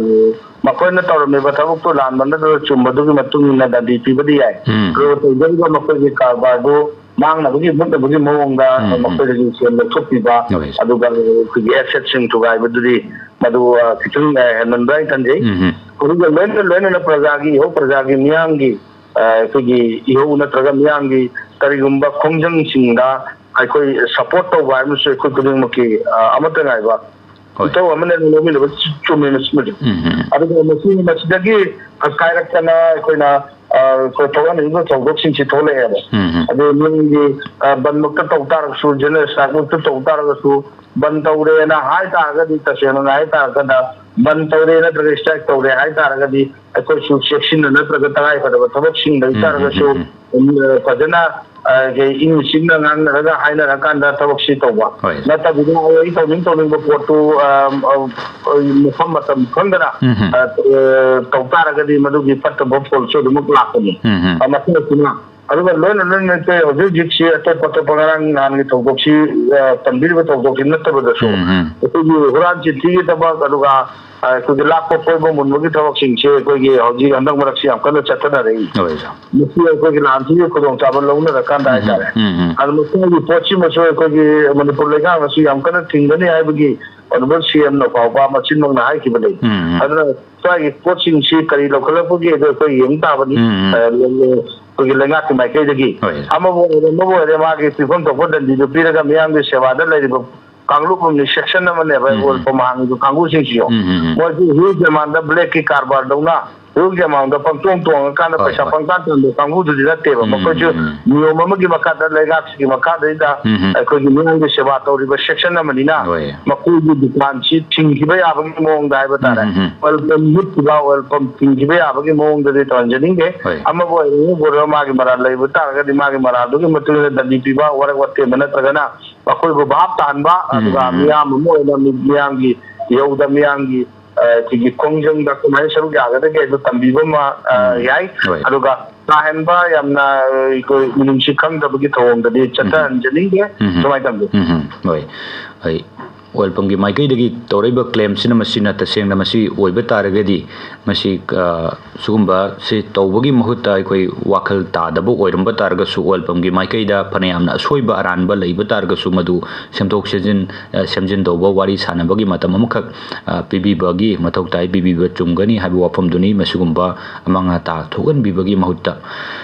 ꯃꯈꯣꯏꯅ ꯇꯧꯔꯝꯃꯤꯕ ꯊꯕꯛꯇꯨ ꯂꯥꯟꯕ ꯅꯠꯇ꯭ꯔꯒ ꯆꯨꯝꯕꯗꯨꯒꯤ ꯃꯇꯨꯡ ꯏꯟꯅ ꯗꯟꯗꯤ ꯄꯤꯕꯗꯤ ꯌꯥꯏ꯫ ꯎꯝ꯫ ꯑꯗꯨꯒ ꯇꯧꯖꯔꯤꯕ ꯃꯈꯣꯏꯒꯤ ꯀꯔꯕꯥꯔꯗꯨ ꯃꯥꯡꯅꯕꯒꯤ, ꯃꯨꯠꯅꯕꯒꯤ ꯃꯑꯣꯡꯗ ꯎꯝ, ꯎꯝ꯫ ꯃꯈꯣꯏꯗꯒꯤ ꯁꯦꯜ ꯂꯧꯊꯣꯛꯄꯤꯕ, ꯍꯣꯏ, ꯁꯥꯔ꯫ ꯑꯗꯨꯒ ꯑꯩꯈꯣꯏꯒꯤ ꯑꯦꯁꯦꯠꯁꯤꯡ ꯊꯨꯒꯥꯏꯕꯗꯨꯗꯤ ꯃꯗꯨ, ꯑ, ꯈꯤꯇꯪ, ꯑ, ꯍꯦꯟꯃꯟꯕ꯭ꯔꯥ ꯍꯥꯏꯅ ꯈꯟꯖꯩ꯫ ꯎꯝ, ꯎꯝ꯫ ꯑꯗꯨꯒ ꯂꯣꯏꯅ ꯂꯣꯏꯅꯅ ꯄ꯭ꯔꯖꯥꯒꯤ ꯏꯍꯧ, ꯄ꯭ꯔꯖꯥꯒꯤ ꯃꯤꯌꯥꯝꯒꯤ, ꯑ, ꯑꯩꯈꯣꯏꯒꯤ ꯏꯍꯧ ꯅꯠꯇ꯭ꯔꯒ ꯃꯤꯌꯥꯝꯒꯤ ꯀꯔꯤꯒꯨꯝꯕ ꯈꯣꯡꯖꯪꯁꯤꯡꯗ ꯑꯩꯈꯣꯏ ꯁꯄꯣꯔꯠ ꯇꯧꯕ ꯍꯥꯏꯕꯁꯨ ꯑꯩꯈꯣꯏ ꯈꯨꯗꯤꯡꯃꯛꯀꯤ, ꯑ, ꯑꯃꯠꯇ ꯉꯥꯏꯕ ꯍꯣꯏ꯫ ꯏꯊꯧ ꯑꯃꯅ ꯂꯧꯃꯤꯟꯅꯕ ꯆꯨꯝꯃꯦ ꯃꯁꯤꯃꯗꯤ꯫ ꯎꯝ, ꯎꯝ꯫ ꯑꯗꯨꯒ ꯃꯁꯤ, ꯃꯁꯤꯗꯒꯤ ꯀꯥꯏꯔꯛꯇꯅ ꯑꯩꯈꯣꯏꯅ, ꯑ, ꯑꯩꯈꯣꯏ ꯊꯣꯛꯍꯟꯅꯤꯡꯕ ꯊꯧꯗꯣꯛꯁꯤꯡꯁꯤ ꯊꯣꯛꯂꯛꯑꯦꯕ꯫ ꯎꯝ, ꯎꯝ꯫ ꯑꯗꯨ ꯅꯪꯒꯤ, ꯑ, ꯕꯟꯃꯛꯇ ꯇꯧ ꯇꯥꯔꯒꯁꯨ, ꯖꯦꯅꯔꯦꯜ ꯁ꯭ꯇ꯭ꯔꯥꯏꯛꯃꯛꯇ ꯇꯧ ꯇꯥꯔꯒꯁꯨ, ꯕꯟ ꯇꯧꯔꯦꯅ ꯍꯥꯏ ꯇꯥꯔꯒꯗꯤ, ꯇꯁꯦꯡꯅ ꯍꯥꯏ ꯇꯥꯔꯒꯅ, ꯕꯟ ꯇꯧꯔꯦ ꯅꯠꯇ꯭ꯔꯒ ꯁ꯭ꯇ꯭ꯔꯥꯏꯛ ꯇꯧꯔꯦ ꯍꯥꯏ ꯇꯥꯔꯒꯗꯤ, ꯑꯩꯈꯣꯏꯁꯨ ꯆꯦꯛꯁꯤꯟꯅ ꯅꯠꯇ꯭ꯔꯒ ꯇꯉꯥꯏꯐꯗꯕ ꯊꯕꯛꯁꯤꯡ ꯂꯩ ꯎꯝ, ꯎꯝ, ꯇꯥꯔꯒꯁꯨ, ꯎꯝ, ꯎꯝ꯫ ꯎꯝ, ꯐꯖꯅ, ꯑ, ꯏꯪꯅ ꯆꯤꯛꯅ ꯉꯥꯡꯅꯔꯒ ꯍꯥꯏꯅꯔꯀꯥꯟꯗ ꯊꯕꯛꯁꯤ ꯇꯧꯕ꯫ ꯍꯣꯏ꯫ ꯅꯠꯇꯕꯤꯗ ꯑꯩ ꯇꯧꯅꯤꯡ ꯇꯧꯅꯤꯡꯕ ꯄꯣꯠꯇꯨ, ꯑ, ꯑ, ꯃꯐꯝ ꯃꯇꯝ ꯈꯪꯗꯅ, ꯎꯝ, ꯎꯝ꯫ ꯑ, ꯑ, ꯇꯧ ꯇꯥꯔꯒꯗꯤ ꯃꯗꯨꯒꯤ ꯐꯠꯇꯕ ꯐꯣꯜꯁꯨ ꯑꯗꯨꯃꯛ ꯂꯥꯛꯀꯅꯤ꯫ ꯎꯝ, ꯎꯝ꯫ ꯑ, ꯃꯁꯤꯅ ꯑꯗꯨꯒ ꯂꯣꯏꯅ ꯂꯣꯏꯅꯅ ꯑꯩꯈꯣꯏ ꯍꯧꯖꯤꯛ ꯍꯧꯖꯤꯛꯁꯤ ꯑꯇꯣꯞ ꯑꯇꯣꯞꯄ ꯉꯔꯥꯡ ꯅꯍꯥꯟꯒꯤ ꯊꯧꯗꯣꯛꯁꯤ, ꯑ, ꯄꯟꯕꯤꯔꯤꯕ ꯊꯧꯗꯣꯛꯁꯤ ꯅꯠꯇꯕꯗꯁꯨ ꯎꯝ, ꯎꯝ꯫ ꯑꯩꯈꯣꯏꯒꯤ ꯍꯨꯔꯥꯟ ꯆꯤꯟꯊꯤꯒꯤ ꯊꯕꯛ, ꯑꯗꯨꯒ, ꯑ, ꯑꯩꯈꯣꯏꯒꯤ ꯂꯥꯛꯄ ꯀꯣꯏꯕ ꯃꯨꯟꯕꯒꯤ ꯊꯕꯛꯁꯤꯡꯁꯦ ꯑꯩꯈꯣꯏꯒꯤ ꯍꯧꯖꯤꯛ ꯍꯟꯗꯛ ꯃꯔꯛꯁꯤ ꯌꯥꯝ ꯀꯟꯅ ꯆꯠꯊꯅꯔꯛꯏ꯫ ꯍꯣꯏ, ꯁꯥꯔ꯫ ꯃꯁꯤ ꯑꯩꯈꯣꯏꯒꯤ ꯂꯥꯟꯁꯤꯒꯤ ꯈꯨꯗꯣꯡꯆꯥꯕ ꯂꯧꯅꯔꯀꯥꯟꯗ ꯎꯝ, ꯍꯥꯏꯇꯥꯔꯦ꯫ ꯎꯝ, ꯎꯝ꯫ ꯑꯗꯨ ꯃꯁꯤꯒꯤ ꯄꯣꯠꯁꯤꯃꯁꯨ ꯑꯩꯈꯣꯏꯒꯤ ꯃꯅꯤꯄꯨꯔ ꯂꯩꯉꯥꯛꯅꯁꯨ ꯌꯥꯝ ꯀꯟꯅ ꯊꯤꯡꯒꯅꯤ ꯍꯥꯏꯕꯒꯤ ꯑꯣꯅꯔꯦꯕꯜ ꯁꯤ ꯑꯦꯝꯅ ꯐꯥꯎꯕ ꯃꯆꯤꯟꯃꯛꯅ ꯍꯥꯏꯈꯤꯕ ꯂꯩ꯫ ꯎꯝ, ꯎꯝ꯫ ꯑꯗꯨꯅ ꯁ꯭ꯋꯥꯏꯒꯤ ꯄꯣꯠꯁꯤꯡꯁꯤ ꯀꯔꯤ ꯂꯧꯈꯠꯂꯛꯄꯒꯦ ꯑꯗꯨ ꯑꯩꯈꯣꯏ ꯌꯦꯡ ꯇꯥꯕꯅꯤ꯫ ꯎꯝ, ꯎꯝ꯫ ꯑ, ꯑꯩꯈꯣꯏꯒꯤ ꯂꯩꯉꯥꯛꯀꯤ ꯃꯥꯏꯀꯩꯗꯒꯤ ꯍꯣꯏ꯫ ꯑꯃꯕꯨ ꯑꯣꯏꯔꯦ, ꯑꯃꯕꯨ ꯑꯣꯏꯔꯦ, ꯃꯥꯒꯤ ꯄꯤꯐꯝ ꯊꯣꯛꯄ ꯗꯟꯗꯤꯗꯨ ꯄꯤꯔꯒ ꯃꯤꯌꯥꯡꯒꯤ ꯁꯦꯕꯥꯗ ꯂꯩꯔꯤꯕ ꯀꯥꯡꯂꯨꯞ ꯑꯃꯅꯤ, ꯁꯦꯛꯁꯟ ꯑꯃꯅꯦꯕ, ꯎꯝ, ꯎꯝ꯫ Oil pump ꯍꯥꯡꯉꯤꯕ ꯀꯥꯡꯕꯨꯁꯤꯡꯁꯤꯁꯨ꯫ ꯎꯝ, ꯎꯝ, ꯎꯝ꯫ ꯃꯣꯏꯁꯨ ꯍ꯭ꯌꯨꯖ ꯑꯦꯃꯥꯎꯟꯗ ꯕ꯭ꯂꯦꯛꯀꯤ ꯀꯔꯕꯥꯔꯗꯧꯅ ꯍ꯭ꯌꯨꯖ ꯑꯦꯃꯥꯎꯟꯗ ꯄꯪꯇꯣꯡ ꯇꯣꯡꯉꯀꯥꯟꯗ ꯍꯣꯏ, ꯄꯩꯁꯥ ꯍꯣꯏ꯫ ꯄꯪꯇꯥꯟ ꯇꯥꯟꯕ ꯀꯥꯡꯕꯨꯗꯨꯗꯤ ꯅꯠꯇꯦꯕ꯫ ꯎꯝ, ꯃꯈꯣꯏꯁꯨ ꯎꯝ, ꯎꯝ꯫ ꯅꯤꯌꯣꯝ ꯑꯃꯒꯤ ꯃꯈꯥꯗ, ꯂꯩꯉꯥꯛꯁꯤꯒꯤ ꯃꯈꯥꯗꯩꯗ ꯎꯝ, ꯎꯝ꯫ ꯑꯩꯈꯣꯏꯒꯤ ꯃꯤꯌꯥꯝꯒꯤ ꯁꯦꯕꯥ ꯇꯧꯔꯤꯕ ꯁꯦꯛꯁꯟ ꯑꯃꯅꯤꯅ ꯍꯣꯏ꯫ ꯃꯈꯣꯏꯒꯤ ꯗꯨꯀꯥꯟꯁꯤ ꯊꯤꯡꯈꯤꯕ ꯌꯥꯕꯒꯤ ꯃꯑꯣꯡꯗ ꯍꯥꯏꯕ ꯇꯥꯔꯦ꯫ ꯎꯝ, ꯎꯝ, ꯎꯝ꯫ ꯑꯣꯏꯜ ꯄꯝ ꯃꯨꯠꯈꯤꯕ, ꯑꯣꯏꯜ ꯄꯝ ꯊꯤꯡꯈꯤꯕ ꯌꯥꯕꯒꯤ ꯃꯑꯣꯡꯗꯗꯤ ꯇꯧꯍꯟꯖꯅꯤꯡꯗꯦ꯫ ꯍꯣꯏ꯫ ꯑꯃꯕꯨ ꯑꯣꯏꯔꯣ, ꯑꯃꯕꯨ ꯑꯣꯏꯔꯣ, ꯃꯥꯒꯤ ꯃꯔꯥꯜ ꯂꯩꯕ ꯇꯥꯔꯒꯗꯤ ꯃꯥꯒꯤ ꯃꯔꯥꯜꯗꯨꯒꯤ ꯃꯇꯨꯡ ꯏꯟꯅ ꯗꯟꯗꯤ ꯄꯤꯕ, ꯋꯥꯔꯛ ꯋꯥꯇꯦꯝꯕ ꯅꯠꯇ꯭ꯔꯒꯅ ꯃꯈꯣꯏꯕꯨ ꯚꯥꯞ ꯇꯥꯍꯟꯕ, ꯎꯝ, ꯑꯗꯨꯒ ꯎꯝ, ꯎꯝ꯫ ꯃꯤꯌꯥꯝ ꯑꯃ ꯑꯣꯏꯅ ꯃꯤ-, ꯃꯤꯌꯥꯝꯒꯤ ꯏꯍꯧꯗ, ꯃꯤꯌꯥꯝꯒꯤ, ꯑ, ꯑꯩꯈꯣꯏꯒꯤ ꯈꯣꯡꯖꯪꯗ ꯀꯃꯥꯏꯅ ꯁꯔꯨꯛ ꯌꯥꯒꯗꯒꯦ ꯑꯗꯨ ꯇꯝꯕꯤꯕ ꯑꯃ, ꯑ, ꯎꯝ꯫ ꯌꯥꯏ꯫ ꯍꯣꯏ꯫ ꯑꯗꯨꯒ ꯀꯥ ꯍꯦꯟꯕ ꯌꯥꯝꯅ, ꯑ, ꯑꯩꯈꯣꯏ ꯃꯤꯅꯨꯡꯁꯤ ꯈꯪꯗꯕꯒꯤ ꯊꯧꯑꯣꯡꯗꯗꯤ ꯆꯠꯊꯍꯟꯖꯅꯤꯡꯗꯦ꯫ ꯎꯝ꯫ ꯁꯨꯃꯥꯏꯅ ꯇꯝꯕꯤ꯫ ꯎꯝ꯫ ꯍꯣꯏ꯫ ꯑꯩ ꯑꯣꯏꯜ ꯄꯝꯒꯤ ꯃꯥꯏꯀꯩꯗꯒꯤ ꯇꯧꯔꯛꯏꯕ claimꯁꯤꯅ ꯃꯁꯤꯅ ꯇꯁꯦꯡꯅ ꯃꯁꯤ ꯑꯣꯏꯕ ꯇꯥꯔꯒꯗꯤ ꯃꯁꯤ, ꯑ, ꯁꯤꯒꯨꯝꯕ ꯁꯤ ꯇꯧꯕꯒꯤ ꯃꯍꯨꯠꯇ ꯑꯩꯈꯣꯏ ꯋꯥꯈꯜ ꯇꯥꯗꯕ ꯑꯣꯏꯔꯝꯕ ꯇꯥꯔꯒꯁꯨ, ꯑꯣꯏꯜ ꯄꯝꯒꯤ ꯃꯥꯏꯀꯩꯗ ꯐꯅ ꯌꯥꯝꯅ ꯑꯁꯣꯏꯕ ꯑꯔꯥꯟꯕ ꯂꯩꯕ ꯇꯥꯔꯒꯁꯨ ꯃꯗꯨ ꯁꯦꯝꯗꯣꯛ ꯁꯦꯝꯖꯤꯟ, ꯑ, ꯁꯦꯝꯖꯤꯟ ꯇꯧꯕ, ꯋꯥꯔꯤ ꯁꯥꯟꯅꯕꯒꯤ ꯃꯇꯝ ꯑꯃꯈꯛ, ꯑ, ꯄꯤꯕꯤꯕꯒꯤ ꯃꯊꯧ ꯇꯥꯏ, ꯄꯤꯕꯤꯕ ꯆꯨꯝꯒꯅꯤ ꯍꯥꯏꯕ ꯋꯥꯐꯝꯗꯨꯅꯤ꯫ ꯃꯁꯤꯒꯨꯝꯕ ꯑꯃꯥꯡ ꯑꯇꯥ ꯊꯣꯛꯍꯟꯕꯤꯕꯒꯤ ꯃꯍꯨꯠꯇ꯫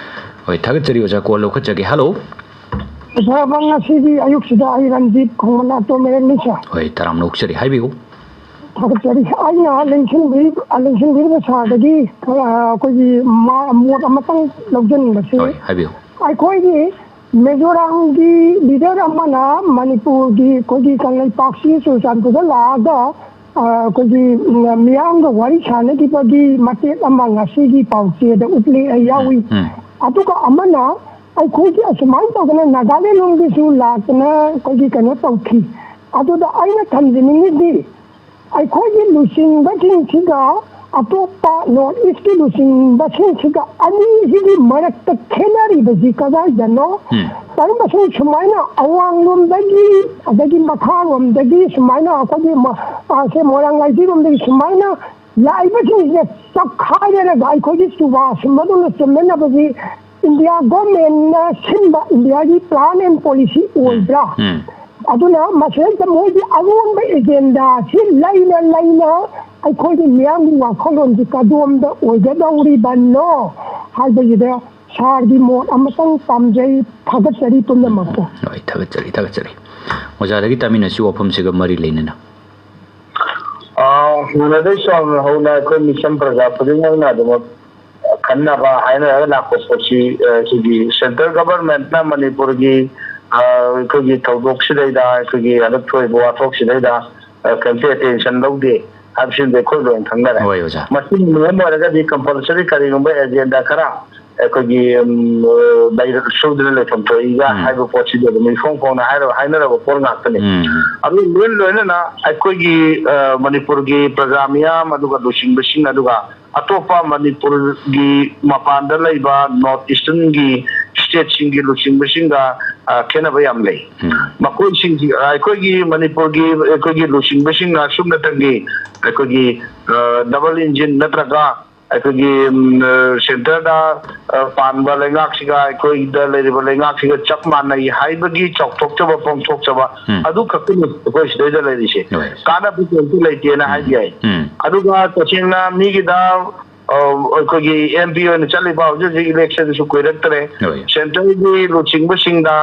ꯍꯣꯏ, ꯊꯥꯒꯠꯆꯔꯤ ꯑꯣꯖꯥ꯫ Call ꯂꯧꯈꯠꯆꯒꯦ꯫ Hello꯫ ꯑꯣꯖꯥ, ꯉꯁꯤꯒꯤ ꯑꯌꯨꯛꯁꯤꯗ ꯑꯩ ꯔꯟꯖꯤꯠ ꯈꯣꯡꯃꯟ ꯑꯇꯣꯝ ꯃꯦꯔꯦꯟꯅꯤ, ꯁꯥꯔ꯫ ꯍꯣꯏ, ꯇꯔꯥꯝꯅ ꯑꯣꯛꯆꯔꯤ꯫ ꯍꯥꯏꯕꯤꯌꯨ꯫ ꯊꯥꯒꯠꯆꯔꯤ꯫ ꯑꯩꯅ ꯂꯦꯡꯁꯤꯟꯕꯤ-, ꯂꯦꯡꯁꯤꯟꯕꯤꯔꯤꯕ ꯁꯥꯔꯗꯒꯤ, ꯑ, ꯑꯩꯈꯣꯏꯒꯤ ꯃꯥ-, ꯃꯣꯠ ꯑꯃꯇꯪ ꯂꯧꯖꯅꯤꯡꯕꯁꯤ, ꯍꯣꯏ, ꯍꯥꯏꯕꯤꯌꯨ꯫ ꯑꯩꯈꯣꯏꯒꯤ ꯃꯤꯖꯣꯔꯥꯝꯒꯤ leader ꯑꯃꯅ ꯃꯅꯤꯄꯨꯔꯒꯤ, ꯑꯩꯈꯣꯏꯒꯤ ꯀꯪꯂꯩꯄꯥꯛꯁꯤ ꯆꯨꯔꯆꯥꯟꯄꯨꯔꯗ ꯂꯥꯛꯑꯒ, ꯑ, ꯑꯩꯈꯣꯏꯒꯤ, ꯎꯝ, ꯃꯤꯌꯥꯝꯒ ꯋꯥꯔꯤ ꯁꯥꯟꯅꯈꯤꯕꯒꯤ ꯃꯇꯦꯛ ꯑꯃ ꯉꯁꯤꯒꯤ ꯄꯥꯎꯆꯦꯗ ꯎꯠꯂꯤ, ꯑꯩ ꯌꯥꯎꯏ꯫ ꯎꯝ, ꯎꯝ꯫ ꯑꯗꯨꯒ ꯑꯃꯅ ꯑꯩꯈꯣꯏꯒꯤ ꯑꯁꯨꯃꯥꯏꯅ ꯇꯧꯗꯅ ꯅꯥꯒꯥꯂꯦꯟ ꯂꯣꯝꯒꯤꯁꯨ ꯂꯥꯛꯇꯅ ꯑꯩꯈꯣꯏꯒꯤ ꯀꯩꯅꯣ ꯇꯧꯈꯤ꯫ ꯑꯗꯨꯗ ꯑꯩꯅ ꯊꯝꯖꯅꯤꯡꯉꯤꯗꯤ, ꯑꯩꯈꯣꯏꯒꯤ ꯂꯨꯆꯤꯡꯕꯁꯤꯡꯁꯤꯒ ꯑꯇꯣꯞꯄ North Eastꯀꯤ ꯂꯨꯆꯤꯡꯕꯁꯤꯡꯁꯤꯒ ꯑꯅꯤꯁꯤꯒꯤ ꯃꯔꯛꯇ ꯈꯦꯠꯅꯔꯤꯕꯁꯤ ꯀꯗꯥꯏꯗꯅꯣ? ꯎꯝ꯫ ꯀꯔꯝꯕꯁꯨ ꯁꯨꯃꯥꯏꯅ ꯑꯋꯥꯡꯂꯣꯝꯗꯒꯤ, ꯑꯗꯒꯤ ꯃꯈꯥꯔꯣꯝꯗꯒꯤ ꯁꯨꯃꯥꯏꯅ ꯑꯩꯈꯣꯏꯒꯤ ꯃ-, ꯑ, ꯁꯦ ꯃꯣꯏꯔꯥꯡ ꯂꯥꯏꯊꯤꯔꯣꯝꯗꯒꯤ ꯁꯨꯃꯥꯏꯅ ꯂꯥꯛꯏꯕꯁꯤꯡꯁꯦ ꯆꯞꯈꯥꯏꯅꯔꯒ ꯑꯩꯈꯣꯏꯒꯤ ꯆꯨꯕꯥ ꯁꯤꯟꯕꯗꯧꯅ ꯁꯤꯟꯅꯅꯕꯒꯤ India governmentꯅ ꯁꯤꯟꯕ Indiaꯒꯤ plan and policy ꯑꯣꯏꯕ꯭ꯔꯥ? ꯎꯝ꯫ ꯑꯗꯨꯅ ꯃꯁꯤꯗꯩꯗ ꯃꯣꯏꯒꯤ ꯑꯔꯣꯟꯕ agendaꯁꯤ ꯂꯩꯅ ꯂꯩꯅ ꯑꯩꯈꯣꯏꯒꯤ ꯃꯤꯌꯥꯝꯒꯤ ꯋꯥꯈꯜꯂꯣꯟꯁꯤ ꯀꯗꯣꯝꯗ ꯑꯣꯏꯒꯗꯧꯔꯤꯕꯅꯣ ꯍꯥꯏꯕꯁꯤꯗ ꯁꯥꯔꯒꯤ ꯃꯣꯠ ꯑꯃꯇꯪ ꯄꯥꯝꯖꯩ꯫ ꯊꯥꯒꯠꯆꯔꯤ ꯄꯨꯝꯅꯃꯛꯄꯨ꯫ ꯍꯣꯏ, ꯊꯥꯒꯠꯆꯔꯤ, ꯊꯥꯒꯠꯆꯔꯤ꯫ ꯑꯣꯖꯥꯗꯒꯤ ꯇꯥꯃꯤꯟꯅꯁꯤ ꯋꯥꯐꯝꯁꯤꯒ ꯃꯔꯤ ꯂꯩꯅꯅ꯫ ꯑ, ꯍꯥꯟꯅꯗꯒꯤ ꯁꯨꯝ ꯍꯧꯅ ꯑꯩꯈꯣꯏ ꯃꯤꯆꯝ ꯄ꯭ꯔꯖꯥ ꯈꯨꯗꯤꯡꯃꯛꯅ ꯑꯗꯨꯃꯛ ꯈꯟꯅꯕ ꯍꯥꯏꯅꯔꯒ ꯂꯥꯛꯄ ꯄꯣꯠꯁꯤ, ꯑ, ꯁꯤꯒꯤ central governmentꯅ ꯃꯅꯤꯄꯨꯔꯒꯤ, ꯑ, ꯑꯩꯈꯣꯏꯒꯤ ꯊꯧꯗꯣꯛꯁꯤꯗꯩꯗ, ꯑꯩꯈꯣꯏꯒꯤ ꯍꯟꯗꯛ ꯊꯣꯛꯏꯕ ꯋꯥꯊꯣꯛꯁꯤꯗꯩꯗ, ꯑ, ꯀꯔꯤꯝꯇ attention ꯂꯧꯗꯦ ꯍꯥꯏꯕꯁꯤꯃꯗꯤ ꯑꯩꯈꯣꯏ ꯂꯣꯏꯅ ꯈꯪꯅꯔꯦ꯫ ꯍꯣꯏ ꯑꯣꯖꯥ꯫ ꯃꯁꯤꯅ ꯃꯔꯝ ꯑꯣꯏꯔꯒꯗꯤ compulsory ꯀꯔꯤꯒꯨꯝꯕ agenda ꯈꯔ ꯑꯩꯈꯣꯏꯒꯤ, ꯎꯝ, ꯂꯩꯔ-, ꯁꯨꯗꯅ ꯂꯩꯐꯝ ꯊꯣꯛꯏꯒ ꯎꯝ꯫ ꯍꯥꯏꯕ ꯄꯣꯠꯁꯤꯗꯤ ꯑꯗꯨꯝ ꯏꯐꯣꯡ ꯐꯣꯡꯅ ꯍꯥꯏꯔ-, ꯍꯥꯏꯅꯔꯕ ꯄꯣꯠ ꯉꯥꯛꯇꯅꯤ꯫ ꯎꯝ꯫ ꯑꯗꯨ ꯂꯣꯏ ꯂꯣꯏꯅꯅ ꯑꯩꯈꯣꯏꯒꯤ, ꯑ, ꯃꯅꯤꯄꯨꯔꯒꯤ ꯄ꯭ꯔꯖꯥ ꯃꯤꯌꯥꯝ, ꯑꯗꯨꯒ ꯂꯨꯆꯤꯡꯕꯁꯤꯡ, ꯑꯗꯨꯒ ꯑꯇꯣꯞꯄ ꯃꯅꯤꯄꯨꯔꯒꯤ ꯃꯄꯥꯟꯗ ꯂꯩꯕ North Easternꯒꯤ stateꯁꯤꯡꯒꯤ ꯂꯨꯆꯤꯡꯕꯁꯤꯡꯒ, ꯑ, ꯈꯦꯠꯅꯕ ꯌꯥꯝ ꯂꯩ꯫ ꯎꯝ꯫ ꯃꯈꯣꯏꯁꯤꯡꯁꯤ, ꯑ, ꯑꯩꯈꯣꯏꯒꯤ ꯃꯅꯤꯄꯨꯔꯒꯤ, ꯑꯩꯈꯣꯏꯒꯤ ꯂꯨꯆꯤꯡꯕꯁꯤꯡꯅ ꯁꯨꯞꯅꯇꯪꯒꯤ ꯑꯩꯈꯣꯏꯒꯤ, ꯑ, double engine ꯅꯠꯇ꯭ꯔꯒ ꯑꯩꯈꯣꯏꯒꯤ, ꯎꯝ, ꯑ, centreꯗ, ꯑ, ꯄꯥꯟꯕ ꯂꯩꯉꯥꯛꯁꯤꯒ ꯑꯩꯈꯣꯏꯗ ꯂꯩꯔꯤꯕ ꯂꯩꯉꯥꯛꯁꯤꯒ ꯆꯞ ꯃꯥꯟꯅꯩ ꯍꯥꯏꯕꯒꯤ ꯆꯥꯎꯊꯣꯛꯆꯕ ꯐꯣꯡꯊꯣꯛꯆꯕ ꯎꯝ꯫ ꯑꯗꯨ ꯈꯛꯇꯅꯤ ꯑꯩꯈꯣꯏ ꯁꯤꯗꯩꯗ ꯂꯩꯔꯤꯁꯦ꯫ ꯍꯣꯏ꯫ ꯀꯥꯟꯅꯕ ꯀꯩꯝꯇ ꯂꯩꯇꯦꯅ ꯍꯥꯏꯕ ꯌꯥꯏ꯫ ꯎꯝ꯫ ꯑꯗꯨꯒ ꯇꯁꯦꯡꯅ ꯃꯤꯒꯤꯗ, ꯑ, ꯑꯩꯈꯣꯏꯒꯤ MP ꯑꯣꯏꯅ ꯆꯠꯂꯤꯕ ꯍꯧꯖꯤꯛ ꯍꯧꯖꯤꯛ electionꯁꯨ ꯀꯨꯏꯔꯛꯇ꯭ꯔꯦ꯫ ꯍꯣꯏ꯫ Centreꯒꯤ ꯂꯨꯆꯤꯡꯕꯁꯤꯡꯗ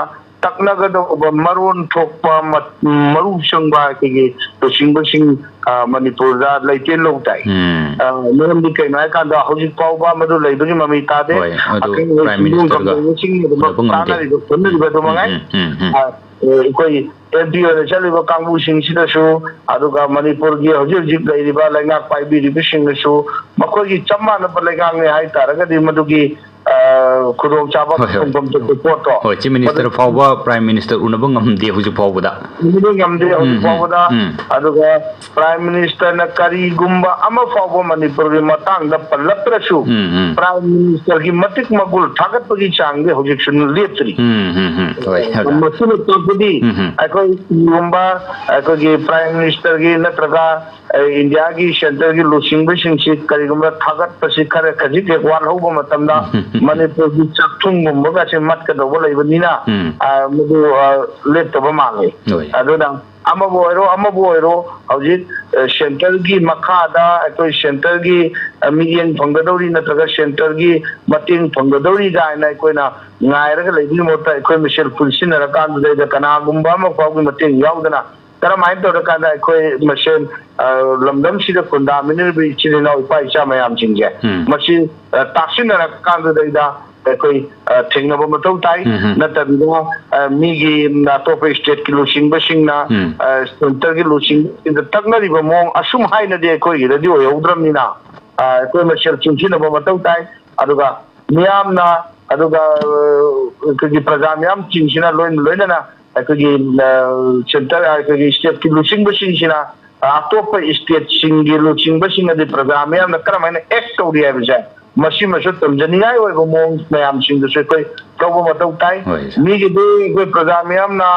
ꯇꯛꯅꯒꯗꯧꯕ ꯃꯔꯣꯟ ꯊꯣꯛꯄ ꯃ-, ꯃꯔꯨ ꯆꯪꯕ ꯑꯩꯈꯣꯏꯒꯤ ꯂꯨꯆꯤꯡꯕꯁꯤꯡ, ꯑ, ꯃꯅꯤꯄꯨꯔꯗ ꯂꯩꯇꯦ ꯂꯧ ꯇꯥꯏ꯫ ꯎꯝ꯫ ꯑ, ꯃꯔꯝꯗꯤ ꯀꯩꯅꯣ ꯍꯥꯏꯀꯥꯟꯗ ꯍꯧꯖꯤꯛ ꯐꯥꯎꯕ ꯃꯗꯨ ꯂꯩꯕꯒꯤ ꯃꯃꯤ ꯇꯥꯗꯦ꯫ ꯍꯣꯏ, ꯑꯗꯨ ꯑꯈꯪ Prime ꯑꯍꯩꯁꯤꯡꯕꯨ Ministerꯒ ꯉꯝꯗꯕꯁꯤꯡꯅ ꯑꯗꯨꯃꯛ ꯎꯅꯕ ꯉꯝꯗꯦ꯫ ꯇꯥꯅꯔꯤꯕ ꯈꯣꯠꯅꯔꯤꯕ ꯑꯗꯨ ꯃꯉꯥꯏ꯫ ꯎꯝ, ꯎꯝ, ꯎꯝ꯫ ꯑ, ꯑ, ꯑꯩꯈꯣꯏ MP ꯑꯣꯏꯅ ꯆꯠꯂꯤꯕ ꯀꯥꯡꯕꯨꯁꯤꯡꯁꯤꯗꯁꯨ, ꯑꯗꯨꯒ ꯃꯅꯤꯄꯨꯔꯒꯤ ꯍꯧꯖꯤꯛ ꯍꯧꯖꯤꯛ ꯂꯩꯔꯤꯕ ꯂꯩꯉꯥꯛ ꯄꯥꯏꯕꯤꯔꯤꯕꯁꯤꯡꯅꯁꯨ ꯃꯈꯣꯏꯒꯤ ꯆꯞ ꯃꯥꯟꯅꯕ ꯂꯩꯉꯥꯛꯅꯤ ꯍꯥꯏ ꯇꯥꯔꯒꯗꯤ ꯃꯗꯨꯒꯤ, ꯑ, ꯈꯨꯗꯣꯡꯆꯥꯕ ꯍꯣꯏ, ꯍꯣꯏ꯫ ꯐꯪꯐꯝ ꯊꯣꯛꯄ ꯄꯣꯠꯇꯣ꯫ ꯍꯣꯏ, Chief Minister ꯐꯥꯎꯕ Prime Minister ꯎꯅꯕ ꯉꯝꯗꯦ ꯍꯧꯖꯤꯛ ꯐꯥꯎꯕꯗ꯫ ꯎꯅꯕ ꯉꯝꯗꯦ ꯍꯧꯖꯤꯛ ꯎꯝ, ꯎꯝ, ꯐꯥꯎꯕꯗ꯫ ꯎꯝ꯫ ꯑꯗꯨꯒ Prime Ministerꯅ ꯀꯔꯤꯒꯨꯝꯕ ꯑꯃ ꯐꯥꯎꯕ ꯃꯅꯤꯄꯨꯔꯒꯤ ꯃꯇꯥꯡꯗ ꯄꯜꯂꯛꯇ꯭ꯔꯁꯨ, ꯎꯝ, ꯎꯝ꯫ Prime Ministerꯒꯤ ꯃꯇꯤꯛ ꯃꯒꯨꯜ ꯊꯥꯒꯠꯄꯒꯤ ꯆꯥꯡꯗꯤ ꯍꯧꯖꯤꯛꯁꯨ ꯂꯦꯞꯇ꯭ꯔꯤ꯫ ꯎꯝ, ꯎꯝ, ꯎꯝ꯫ ꯍꯣꯏ, ꯑꯣꯖꯥ꯫ ꯃꯁꯤꯅ ꯇꯥꯛꯄꯗꯤ ꯎꯝ, ꯎꯝ꯫ ꯑꯩꯈꯣꯏ ꯀꯔꯤꯒꯨꯝꯕ ꯑꯩꯈꯣꯏꯒꯤ Prime Ministerꯒꯤ ꯅꯠꯇ꯭ꯔꯒ, ꯑ, Indiaꯒꯤ centreꯒꯤ ꯂꯨꯆꯤꯡꯕꯁꯤꯡꯁꯤ ꯀꯔꯤꯒꯨꯝꯕ ꯊꯥꯒꯠꯄꯁꯤ ꯈꯔ ꯈꯖꯤꯛ ꯍꯦꯛ ꯋꯥꯠꯍꯧꯕ ꯃꯇꯝꯗ ꯎꯝ, ꯎꯝ, ꯎꯝ꯫ ꯃꯅꯤꯄꯨꯔꯒꯤ ꯆꯥꯛꯊꯨꯡꯒꯨꯝꯕꯒꯁꯦ ꯃꯠꯀꯗꯧꯕ ꯂꯩꯕꯅꯤꯅ, ꯎꯝ꯫ ꯑ, ꯃꯗꯨ, ꯑ, ꯂꯦꯞꯇꯕ ꯃꯥꯜꯂꯤ꯫ ꯍꯣꯏ꯫ ꯑꯗꯨꯅ ꯑꯃꯕꯨ ꯑꯣꯏꯔꯣ, ꯑꯃꯕꯨ ꯑꯣꯏꯔꯣ, ꯍꯧꯖꯤꯛ, ꯑ, centreꯒꯤ ꯃꯈꯥꯗ ꯑꯩꯈꯣꯏ centreꯒꯤ, ꯑ, ꯃꯤꯠꯌꯦꯡ ꯐꯪꯒꯗꯧꯔꯤ ꯅꯠꯇ꯭ꯔꯒ centreꯒꯤ ꯃꯇꯦꯡ ꯐꯪꯒꯗꯧꯔꯤ ꯀꯥꯏꯅ ꯑꯩꯈꯣꯏꯅ ꯉꯥꯏꯔꯒ ꯂꯩꯕꯒꯤ ꯃꯍꯨꯠꯇ ꯑꯩꯈꯣꯏ ꯃꯁꯦꯜ ꯄꯨꯟꯁꯤꯟꯅꯔꯀꯥꯟꯗꯨꯗꯩꯗ ꯀꯅꯥꯒꯨꯝꯕ ꯑꯃ ꯐꯥꯎꯒꯤ ꯃꯇꯦꯡ ꯌꯥꯎꯗꯅ ꯀꯔꯝꯍꯥꯏꯅ ꯇꯧꯔꯀꯥꯟꯗ ꯑꯩꯈꯣꯏ ꯃꯁꯦꯜ, ꯑ, ꯂꯝꯗꯝꯁꯤꯗ ꯈꯨꯟꯗꯥꯃꯤꯟꯅꯔꯤꯕ ꯏꯆꯤꯜ ꯏꯅꯥꯎ ꯏꯄꯥ ꯏꯆꯥ ꯃꯌꯥꯝꯁꯤꯡꯁꯦ ꯎꯝ꯫ ꯃꯁꯤ, ꯑ, ꯇꯥꯛꯁꯤꯟꯅꯔꯀꯥꯟꯗꯨꯗꯩꯗ ꯑꯩꯈꯣꯏ ꯊꯦꯡꯅꯕ ꯃꯊꯧ ꯇꯥꯏ꯫ ꯅꯠꯇꯕꯤꯗ ꯃꯤꯒꯤ ꯑꯇꯣꯞꯄ ꯁ꯭ꯇꯦꯠꯀꯤ ꯂꯨꯆꯤꯡꯕꯁꯤꯡꯅ ꯁꯦꯟꯇꯔꯒꯤ ꯂꯨꯆꯤꯡꯕꯁꯤꯡꯗ ꯇꯛꯅꯔꯤꯕ ꯃꯑꯣꯡ ꯑꯁꯨꯝ ꯍꯥꯏꯅꯗꯤ ꯑꯩꯈꯣꯏꯒꯤꯗꯗꯤ ꯑꯣꯏꯍꯧꯗ꯭ꯔꯕꯅꯤꯅ, ꯑꯩꯈꯣꯏ ꯃꯁꯦꯜ ꯆꯨꯡꯁꯤꯟꯅꯕ ꯃꯊꯧ ꯇꯥꯏ꯫ ꯑꯗꯨꯒ ꯃꯤꯌꯥꯝꯅ, ꯑꯗꯨꯒ ꯑꯩꯈꯣꯏꯒꯤ ꯄ꯭ꯔꯖꯥ ꯃꯤꯌꯥꯝꯁꯤꯡꯁꯤꯅ ꯂꯣꯏꯅ ꯂꯣꯏꯅꯅ ꯑꯩꯈꯣꯏꯒꯤ ꯁꯦꯟꯇꯔ, ꯑꯩꯈꯣꯏꯒꯤ ꯁ꯭ꯇꯦꯠꯀꯤ ꯂꯨꯆꯤꯡꯕꯁꯤꯡꯁꯤꯅ ꯑꯇꯣꯞꯄ ꯁ꯭ꯇꯦꯠꯁꯤꯡꯒꯤ ꯂꯨꯆꯤꯡꯕꯁꯤꯡ ꯑꯗꯤ ꯄ꯭ꯔꯖꯥ ꯃꯤꯌꯥꯝꯅ ꯀꯔꯝꯍꯥꯏꯅ ꯑꯦꯛ ꯇꯧꯔꯤ ꯍꯥꯏꯕꯁꯦ, ꯃꯁꯤꯃꯁꯨ ꯇꯝꯖꯅꯤꯡꯉꯥꯏ ꯑꯣꯏꯕ ꯃꯑꯣꯡ ꯃꯌꯥꯝꯁꯤꯡꯗꯨꯁꯨ ꯑꯩꯈꯣꯏ ꯂꯧꯕ ꯃꯊꯧ ꯇꯥꯏ꯫ ꯃꯤꯒꯤꯗꯤ ꯑꯩꯈꯣꯏ ꯄ꯭ꯔꯖꯥ ꯃꯤꯌꯥꯝꯅ,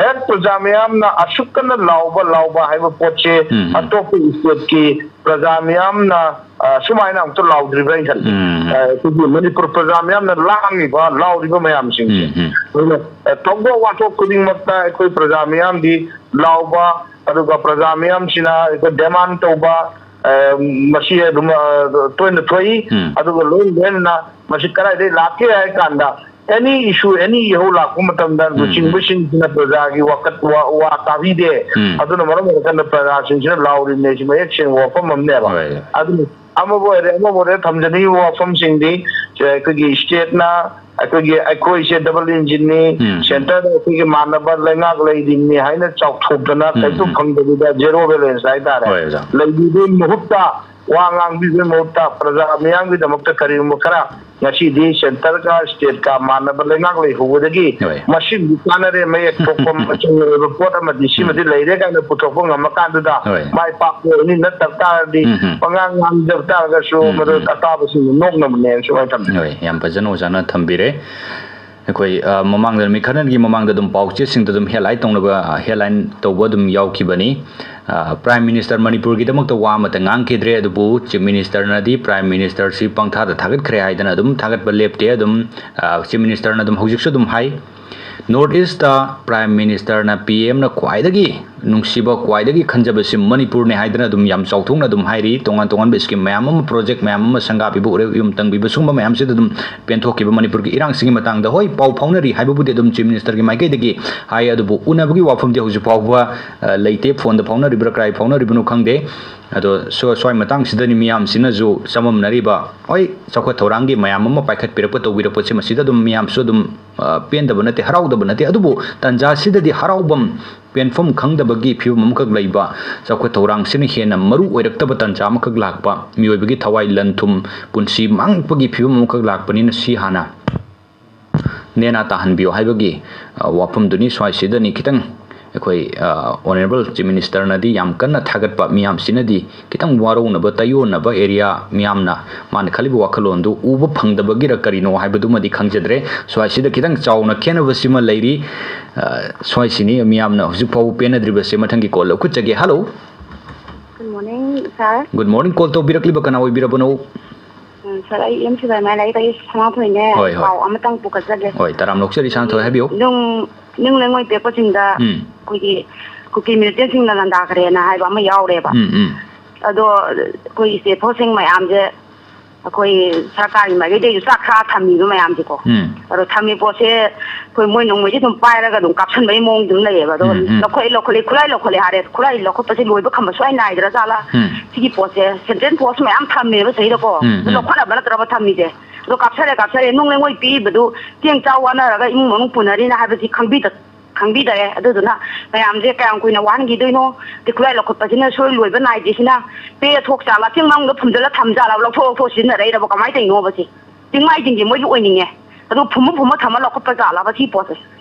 ꯍꯦꯛ ꯄ꯭ꯔꯖꯥ ꯃꯤꯌꯥꯝꯅ ꯑꯁꯨꯛ ꯀꯟꯅ ꯂꯥꯎꯕ, ꯂꯥꯎꯕ ꯍꯥꯏꯕ ꯄꯣꯠꯁꯦ ꯑꯇꯣꯞꯄ ꯁ꯭ꯇꯦꯠꯀꯤ ꯄ꯭ꯔꯖꯥ ꯃꯤꯌꯥꯝꯅ ꯁꯨꯃꯥꯏꯅ ꯑꯃꯨꯛꯇ ꯂꯥꯎꯗ꯭ꯔꯤꯕ꯭ꯔꯥ ꯍꯥꯏꯅ ꯈꯜꯂꯤ꯫ ꯑꯩꯈꯣꯏꯒꯤ ꯃꯅꯤꯄꯨꯔ ꯄ꯭ꯔꯖꯥ ꯃꯤꯌꯥꯝꯅ ꯂꯥꯡꯉꯤꯕ, ꯂꯥꯎꯔꯤꯕ ꯃꯌꯥꯝꯁꯤꯡꯁꯦ, ꯑꯗꯨꯅ ꯊꯧꯗꯣꯛ ꯋꯥꯊꯣꯛ ꯈꯨꯗꯤꯡꯃꯛꯇ ꯑꯩꯈꯣꯏ ꯄ꯭ꯔꯖꯥ ꯃꯤꯌꯥꯝꯗꯤ ꯂꯥꯎꯕ, ꯑꯗꯨꯒ ꯄ꯭ꯔꯖꯥ ꯃꯤꯌꯥꯝꯁꯤꯅ ꯑꯩꯈꯣꯏ ꯗꯦꯃꯥꯟ ꯇꯧꯕ, ꯃꯁꯤ ꯑꯗꯨꯝ ꯇꯣꯏꯅ ꯊꯣꯛꯏ꯫ ꯑꯗꯨꯒ ꯂꯣꯏꯅ ꯂꯣꯏꯅꯅ ꯃꯁꯤ ꯀꯗꯥꯏꯗꯒꯤ ꯂꯥꯛꯀꯦ ꯍꯥꯏ ꯀꯥꯟꯗ, ꯑꯦꯅꯤ ꯏꯁꯨ, ꯑꯦꯅꯤ ꯏꯍꯧ ꯂꯥꯛꯄ ꯃꯇꯝꯗ ꯂꯨꯆꯤꯡꯕꯁꯤꯡꯁꯤꯅ ꯄ꯭ꯔꯖꯥꯒꯤ ꯋꯥꯀꯠ, ꯋꯥ, ꯋꯥ ꯇꯥꯕꯤꯗꯦ꯫ ꯑꯗꯨꯅ ꯃꯔꯝ ꯑꯣꯏꯔꯀꯥꯟꯗ ꯄ꯭ꯔꯖꯥꯁꯤꯡꯁꯤꯅ ꯂꯥꯎꯔꯤꯕꯅꯦ꯫ ꯁꯤ ꯃꯌꯦꯛ ꯁꯦꯡꯕ ꯋꯥꯐꯝ ꯑꯃꯅꯦꯕ꯫ ꯑꯗꯨꯅ ꯑꯃꯕꯨ ꯑꯣꯏꯔꯦ, ꯑꯃꯕꯨ ꯑꯣꯏꯔꯦ, ꯊꯝꯖꯅꯤꯡꯉꯤꯕ ꯋꯥꯐꯝꯁꯤꯡꯗꯤ, ꯑꯩꯈꯣꯏꯒꯤ ꯁ꯭ꯇꯦꯠꯅ, ꯑꯩꯈꯣꯏꯒꯤ, ꯑꯩꯈꯣꯏꯁꯦ ꯗꯕꯜ ꯏꯟꯖꯤꯟꯅꯤ, ꯁꯦꯟꯇꯔꯗ ꯑꯩꯈꯣꯏꯒꯤ ꯃꯥꯟꯅꯕ ꯂꯩꯉꯥꯛ ꯂꯩꯔꯤꯅꯤ ꯍꯥꯏꯅ ꯆꯥꯎꯊꯣꯛꯇꯅ ꯀꯩꯁꯨ ꯐꯪꯗꯕꯤꯗ ꯖꯦꯔꯣ ꯕꯦꯂꯦꯟꯁ ꯍꯥꯏꯇꯥꯔꯦ, ꯂꯩꯕꯤꯕꯒꯤ ꯃꯍꯨꯠꯇ, ꯋꯥ ꯉꯥꯡꯕꯤꯕꯒꯤ ꯃꯍꯨꯠꯇ ꯄ꯭ꯔꯖꯥ ꯃꯤꯌꯥꯝꯒꯤꯗꯃꯛꯇ ꯀꯔꯤꯒꯨꯝꯕ ꯈꯔ ꯉꯁꯤꯗꯤ ꯁꯦꯟꯇꯔꯒ ꯁ꯭ꯇꯦꯠꯀ ꯃꯥꯟꯅꯕ ꯂꯩꯉꯥꯛ ꯂꯩꯍꯧꯕꯗꯒꯤ ꯃꯁꯤꯃꯗꯤ ꯀꯥꯟꯅꯔꯦ, ꯃꯌꯦꯛ ꯊꯣꯛꯄ ꯃꯆꯪ ꯑꯣꯏꯕ ꯄꯣꯠ ꯑꯃꯗꯤ ꯁꯤꯃꯗꯤ ꯂꯩꯔꯦ ꯀꯥꯏꯅ ꯄꯨꯊꯣꯛꯄ ꯉꯝꯃꯀꯥꯟꯗꯨꯗ ꯃꯥꯏ ꯄꯥꯛꯄ ꯑꯣꯏꯅꯤ꯫ ꯅꯠꯇꯕ ꯇꯥꯔꯗꯤ ꯄꯉꯥꯡ ꯉꯥꯡꯖꯕ ꯇꯥꯔꯒꯁꯨ ꯃꯗꯨ ꯑꯇꯥꯕꯁꯤꯡꯅ ꯅꯣꯛꯅꯕꯅꯦ꯫ ꯁꯨꯃꯥꯏꯅ ꯊꯝꯃꯤ꯫ ꯍꯣꯏ, ꯌꯥꯝ ꯐꯖꯅ ꯑꯣꯖꯥꯅ ꯊꯝꯕꯤꯔꯦ꯫ ꯑꯩꯈꯣꯏ, ꯑ, ꯃꯃꯥꯡꯗ ꯅꯨꯃꯤꯠ ꯈꯔꯒꯤ ꯃꯃꯥꯡꯗ ꯑꯗꯨꯝ ꯄꯥꯎ ꯆꯦꯁꯤꯡꯗ ꯑꯗꯨꯝ ꯍꯦꯗꯂꯥꯏꯟ ꯇꯧꯅꯕ, ꯑ, ꯍꯦꯗꯂꯥꯏꯟ ꯇꯧꯕ ꯑꯗꯨꯝ ꯌꯥꯎꯈꯤꯕꯅꯤ꯫ ꯑ, ꯄ꯭ꯔꯥꯏꯝ ꯃꯤꯅꯤꯁꯇꯔ ꯃꯅꯤꯄꯨꯔꯒꯤꯗꯃꯛꯇ ꯋꯥ ꯑꯃꯠꯇ ꯉꯥꯡꯈꯤꯗ꯭ꯔꯦ, ꯑꯗꯨꯕꯨ ꯆꯤꯐ ꯃꯤꯅꯤꯁꯇꯔꯅꯗꯤ ꯄ꯭ꯔꯥꯏꯝ ꯃꯤꯅꯤꯁꯇꯔꯁꯤ ꯄꯪꯊꯥꯗ ꯊꯥꯒꯠꯈ꯭ꯔꯦ ꯍꯥꯏꯗꯅ ꯑꯗꯨꯝ ꯊꯥꯒꯠꯄ ꯂꯦꯞꯇꯦ꯫ ꯑꯗꯨꯝ, ꯑ, ꯆꯤꯐ ꯃꯤꯅꯤꯁꯇꯔꯅ ꯑꯗꯨꯝ ꯍꯧꯖꯤꯛꯁꯨ ꯑꯗꯨꯝ ꯍꯥꯏ, ꯅꯣꯔꯠ ꯏꯁꯇ ꯄ꯭ꯔꯥꯏꯝ ꯃꯤꯅꯤꯁꯇꯔꯅ, ꯄꯤ ꯑꯦꯝꯅ ꯈ꯭ꯋꯥꯏꯗꯒꯤ ꯅꯨꯡꯁꯤꯕ, ꯈ꯭ꯋꯥꯏꯗꯒꯤ ꯈꯟꯖꯕꯁꯤ ꯃꯅꯤꯄꯨꯔꯅꯦ ꯍꯥꯏꯗꯅ ꯑꯗꯨꯝ ꯌꯥꯝ ꯆꯥꯎꯊꯣꯛꯅ ꯑꯗꯨꯝ ꯍꯥꯏꯔꯤ꯫ ꯇꯣꯉꯥꯟ ꯇꯣꯉꯥꯟꯕ scheme ꯃꯌꯥꯝ ꯑꯃ, project ꯃꯌꯥꯝ ꯑꯃ, ꯁꯪꯒꯥꯕꯤꯕ, ꯎꯔꯦꯞ ꯌꯨꯝ ꯇꯪꯕꯤꯕ, ꯁꯨꯝꯕ ꯃꯌꯥꯝꯁꯤꯗ ꯑꯗꯨꯝ ꯄꯦꯟꯊꯣꯛꯈꯤꯕ ꯃꯅꯤꯄꯨꯔꯒꯤ ꯏꯔꯥꯡꯁꯤꯒꯤ ꯃꯇꯥꯡꯗ꯫ ꯍꯣꯏ, ꯄꯥꯎ ꯐꯥꯎꯅꯔꯤ ꯍꯥꯏꯕꯕꯨꯗꯤ ꯑꯗꯨꯝ Chief Ministerꯒꯤ ꯃꯥꯏꯀꯩꯗꯒꯤ ꯍꯥꯏ, ꯑꯗꯨꯕꯨ ꯎꯅꯕꯒꯤ ꯋꯥꯐꯝꯗꯤ ꯍꯧꯖꯤꯛ ꯐꯥꯎꯕ, ꯑ, ꯂꯩꯇꯦ꯫ Phoneꯗ ꯐꯥꯎꯅꯔꯤꯕ꯭ꯔꯥ, ꯀꯗꯥꯏ ꯐꯥꯎꯅꯔꯤꯕꯅꯣ ꯈꯪꯗꯦ꯫ ꯑꯗꯣ ꯁ꯭ꯋ-, ꯁ꯭ꯋꯥꯏ ꯃꯇꯥꯡꯁꯤꯗꯅꯤ ꯃꯤꯌꯥꯝꯁꯤꯅꯁꯨ ꯆꯃꯝꯅꯔꯤꯕ꯫ ꯍꯣꯏ, ꯆꯥꯎꯈꯠ ꯊꯧꯔꯥꯡꯒꯤ ꯃꯌꯥꯝ ꯑꯃ ꯄꯥꯏꯈꯠꯄꯤꯔꯛꯄ, ꯇꯧꯕꯤꯔꯛꯄꯁꯦ, ꯃꯁꯤꯗ ꯑꯗꯨꯝ ꯃꯤꯌꯥꯝꯁꯨ ꯑꯗꯨꯝ, ꯑ, ꯄꯦꯟꯗꯕ ꯅꯠꯇꯦ, ꯍꯔꯥꯎꯗꯕ ꯅꯠꯇꯦ꯫ ꯑꯗꯨꯕꯨ ꯇꯥꯟꯖꯥꯁꯤꯗꯗꯤ ꯍꯔꯥꯎꯐꯝ ꯄꯦꯟꯐꯝ ꯈꯪꯗꯕꯒꯤ ꯐꯤꯕꯝ ꯑꯃꯈꯛ ꯂꯩꯕ, ꯆꯥꯎꯈꯠ ꯊꯧꯔꯥꯡꯁꯤꯅ ꯍꯦꯟꯅ ꯃꯔꯨ ꯑꯣꯏꯔꯛꯇꯕ ꯇꯥꯟꯖꯥ ꯑꯃꯈꯛ ꯂꯥꯛꯄ, ꯃꯤꯑꯣꯏꯕꯒꯤ ꯊꯋꯥꯏ, ꯂꯟ ꯊꯨꯝ, ꯄꯨꯟꯁꯤ ꯃꯥꯡꯉꯛꯄꯒꯤ ꯐꯤꯕꯝ ꯑꯃꯈꯛ ꯂꯥꯛꯄꯅꯤꯅ, ꯁꯤ ꯍꯥꯟꯅ ꯅꯦꯅꯥ ꯇꯥꯍꯟꯕꯤꯌꯨ ꯍꯥꯏꯕꯒꯤ, ꯑ, ꯋꯥꯐꯝꯗꯨꯅꯤ꯫ ꯁ꯭ꯋꯥꯏꯁꯤꯗꯅꯤ ꯈꯤꯇꯪ ꯑꯩꯈꯣꯏ, ꯑ, Honourable Chief Ministerꯅꯗꯤ ꯌꯥꯝ ꯀꯟꯅ ꯊꯥꯒꯠꯄ, ꯃꯤꯌꯥꯝꯁꯤꯅꯗꯤ ꯈꯤꯇꯪ ꯋꯥꯔꯧꯅꯕ, ꯇꯥꯏꯑꯣꯟꯅꯕ area, ꯃꯤꯌꯥꯝꯅ ꯃꯥꯅ ꯈꯜꯂꯤꯕ ꯋꯥꯈꯜꯂꯣꯟꯗꯨ ꯎꯕ ꯐꯪꯗꯕꯒꯤꯔ ꯀꯔꯤꯅꯣ ꯍꯥꯏꯕꯗꯨꯃꯗꯤ ꯈꯪꯖꯗ꯭ꯔꯦ꯫ ꯁ꯭ꯋꯥꯏꯁꯤꯗ ꯈꯤꯇꯪ ꯆꯥꯎꯅ ꯈꯦꯠꯅꯕꯁꯤꯃ ꯂꯩꯔꯤ꯫ ꯑ, ꯁ꯭ꯋꯥꯏꯁꯤꯅꯤ ꯃꯤꯌꯥꯝꯅ ꯍꯧꯖꯤꯛ ꯐꯥꯎꯕ ꯄꯦꯟꯅꯗ꯭ꯔꯤꯕꯁꯦ꯫ ꯃꯊꯪꯒꯤ call ꯂꯧꯈꯠꯆꯒꯦ꯫ Hello꯫ Good morning, sir꯫ Good morning꯫ Call ꯇꯧꯕꯤꯔꯛꯂꯤꯕ ꯀꯅꯥ ꯑꯣꯏꯕꯤꯔꯕꯅꯣ? ꯎꯝ, sir, ꯑꯩ M C ꯂꯩꯃꯥꯏ ꯂꯩꯔꯛꯇꯒꯤ ꯁꯅꯥꯊꯣꯏꯅꯦ꯫ ꯍꯣꯏ, ꯍꯣꯏ꯫ ꯄꯥꯎ ꯑꯃꯇꯪ ꯄꯨꯈꯠꯆꯒꯦ꯫ ꯍꯣꯏ, ꯇꯔꯥꯝ ꯂꯧꯖꯔꯤ, ꯁꯅꯥꯊꯣꯏ, ꯍꯥꯏꯕꯤꯌꯨ꯫ ꯅꯨꯡ, ꯅꯨꯡ ꯂꯩꯉꯣꯏ ꯄꯦꯛꯄꯁꯤꯡꯗ ꯎꯝ꯫ ꯑꯩꯈꯣꯏꯒꯤ ꯀꯨꯀꯤ militant ꯁꯤꯡꯅ ꯂꯥꯟꯗꯥꯈ꯭ꯔꯦꯅ ꯍꯥꯏꯕ ꯑꯃ ꯌꯥꯎꯔꯦꯕ꯫ ꯎꯝ, ꯎꯝ꯫ ꯑꯗꯣ ꯑꯩꯈꯣꯏ state force ꯁꯤꯡ ꯃꯌꯥꯝꯁꯦ ꯑꯩꯈꯣꯏ ꯁꯔꯀꯥꯔꯒꯤ ꯃꯥꯏꯀꯩꯗꯩꯁꯨ ꯆꯥꯛ ꯈꯥꯛꯑ ꯊꯝꯃꯤꯕ ꯃꯌꯥꯝꯁꯦꯀꯣ꯫ ꯎꯝ꯫ ꯑꯗꯣ ꯊꯝꯃꯤ ꯄꯣꯠꯁꯦ ꯑꯩꯈꯣꯏ ꯃꯣꯏ ꯅꯣꯡꯃꯩꯁꯦ ꯑꯗꯨꯝ ꯄꯥꯏꯔꯒ ꯑꯗꯨꯝ ꯀꯥꯞꯁꯟꯕꯒꯤ ꯃꯑꯣꯡꯗ ꯑꯗꯨꯝ ꯂꯩꯌꯦꯕ꯫ ꯑꯗꯣ ꯎꯝ, ꯎꯝ꯫ ꯂꯧꯈꯠꯂꯤ, ꯂꯧꯈꯠꯂꯤ, ꯈꯨꯠꯂꯥꯏ ꯂꯧꯈꯠꯂꯤ ꯍꯥꯏꯔꯦ꯫ ꯈꯨꯠꯂꯥꯏ ꯂꯧꯈꯠꯄꯁꯦ ꯂꯣꯏꯕ ꯈꯝꯕ ꯁꯨꯡꯅꯥꯏ ꯅꯥꯏꯗ꯭ꯔꯥ ꯖꯥꯠꯂꯥ? ꯎꯝ꯫ ꯁꯤꯒꯤ ꯄꯣꯠꯁꯦ central force ꯃꯌꯥꯝ ꯊꯝꯃꯦꯕ ꯁꯤꯗꯩꯗꯀꯣ꯫ ꯎꯝ, ꯑꯗꯨ ꯎꯝ꯫ ꯂꯧꯈꯠꯅꯕ ꯅꯠꯇ꯭ꯔꯕ ꯊꯝꯃꯤꯁꯦ? ꯑꯗꯣ ꯀꯥꯞꯁꯜꯂꯦ, ꯀꯥꯞꯁꯜꯂꯦ, ꯅꯨꯡ ꯂꯩꯉꯣꯏ ꯄꯤꯕꯗꯨ ꯆꯦꯡ ꯆꯥꯛ ꯋꯥꯅꯔꯒ ꯏꯃꯨꯡ ꯃꯅꯨꯡ ꯄꯨꯅꯔꯤꯅ ꯍꯥꯏꯕꯁꯤ ꯈꯪꯕꯤꯗ-, ꯈꯪꯕꯤꯗꯔꯦ꯫ ꯑꯗꯨꯗꯨꯅ ꯃꯌꯥꯝꯁꯦ ꯀꯌꯥꯝ ꯀꯨꯏꯅ ꯋꯥꯍꯟꯈꯤꯗꯣꯏꯅꯣ? ꯈꯨꯠꯂꯥꯏ ꯂꯧꯈꯠꯄꯁꯤꯅ ꯁꯣꯏ ꯂꯣꯏꯕ ꯅꯥꯏꯗ꯭ꯔꯤꯁꯤꯅ ꯄꯦ ꯊꯣꯛ ꯆꯥꯂꯥ ꯆꯤꯡ ꯃꯅꯨꯡꯗ ꯐꯨꯝꯖꯤꯜꯂ ꯊꯝ ꯖꯥꯠꯂꯕ? ꯂꯧꯊꯣꯛ, ꯂꯧꯊꯣꯛ ꯁꯤꯖꯤꯟꯅꯔꯛꯏꯔꯕ? ꯀꯃꯥꯏꯅ ꯇꯧꯔꯤꯅꯣꯕ ꯁꯤ? ꯆꯤꯡꯃꯥꯏꯁꯤꯡꯁꯦ ꯃꯣꯏꯒꯤ ꯑꯣꯏꯅꯤꯡꯉꯦ꯫ ꯑꯗꯨ ꯐꯨꯝꯕ ꯐꯨꯝꯕ ꯊꯝꯃ ꯂꯧꯈꯠꯄ ꯖꯥꯠꯂꯕ ꯁꯤ ꯄꯣꯠꯁꯦ?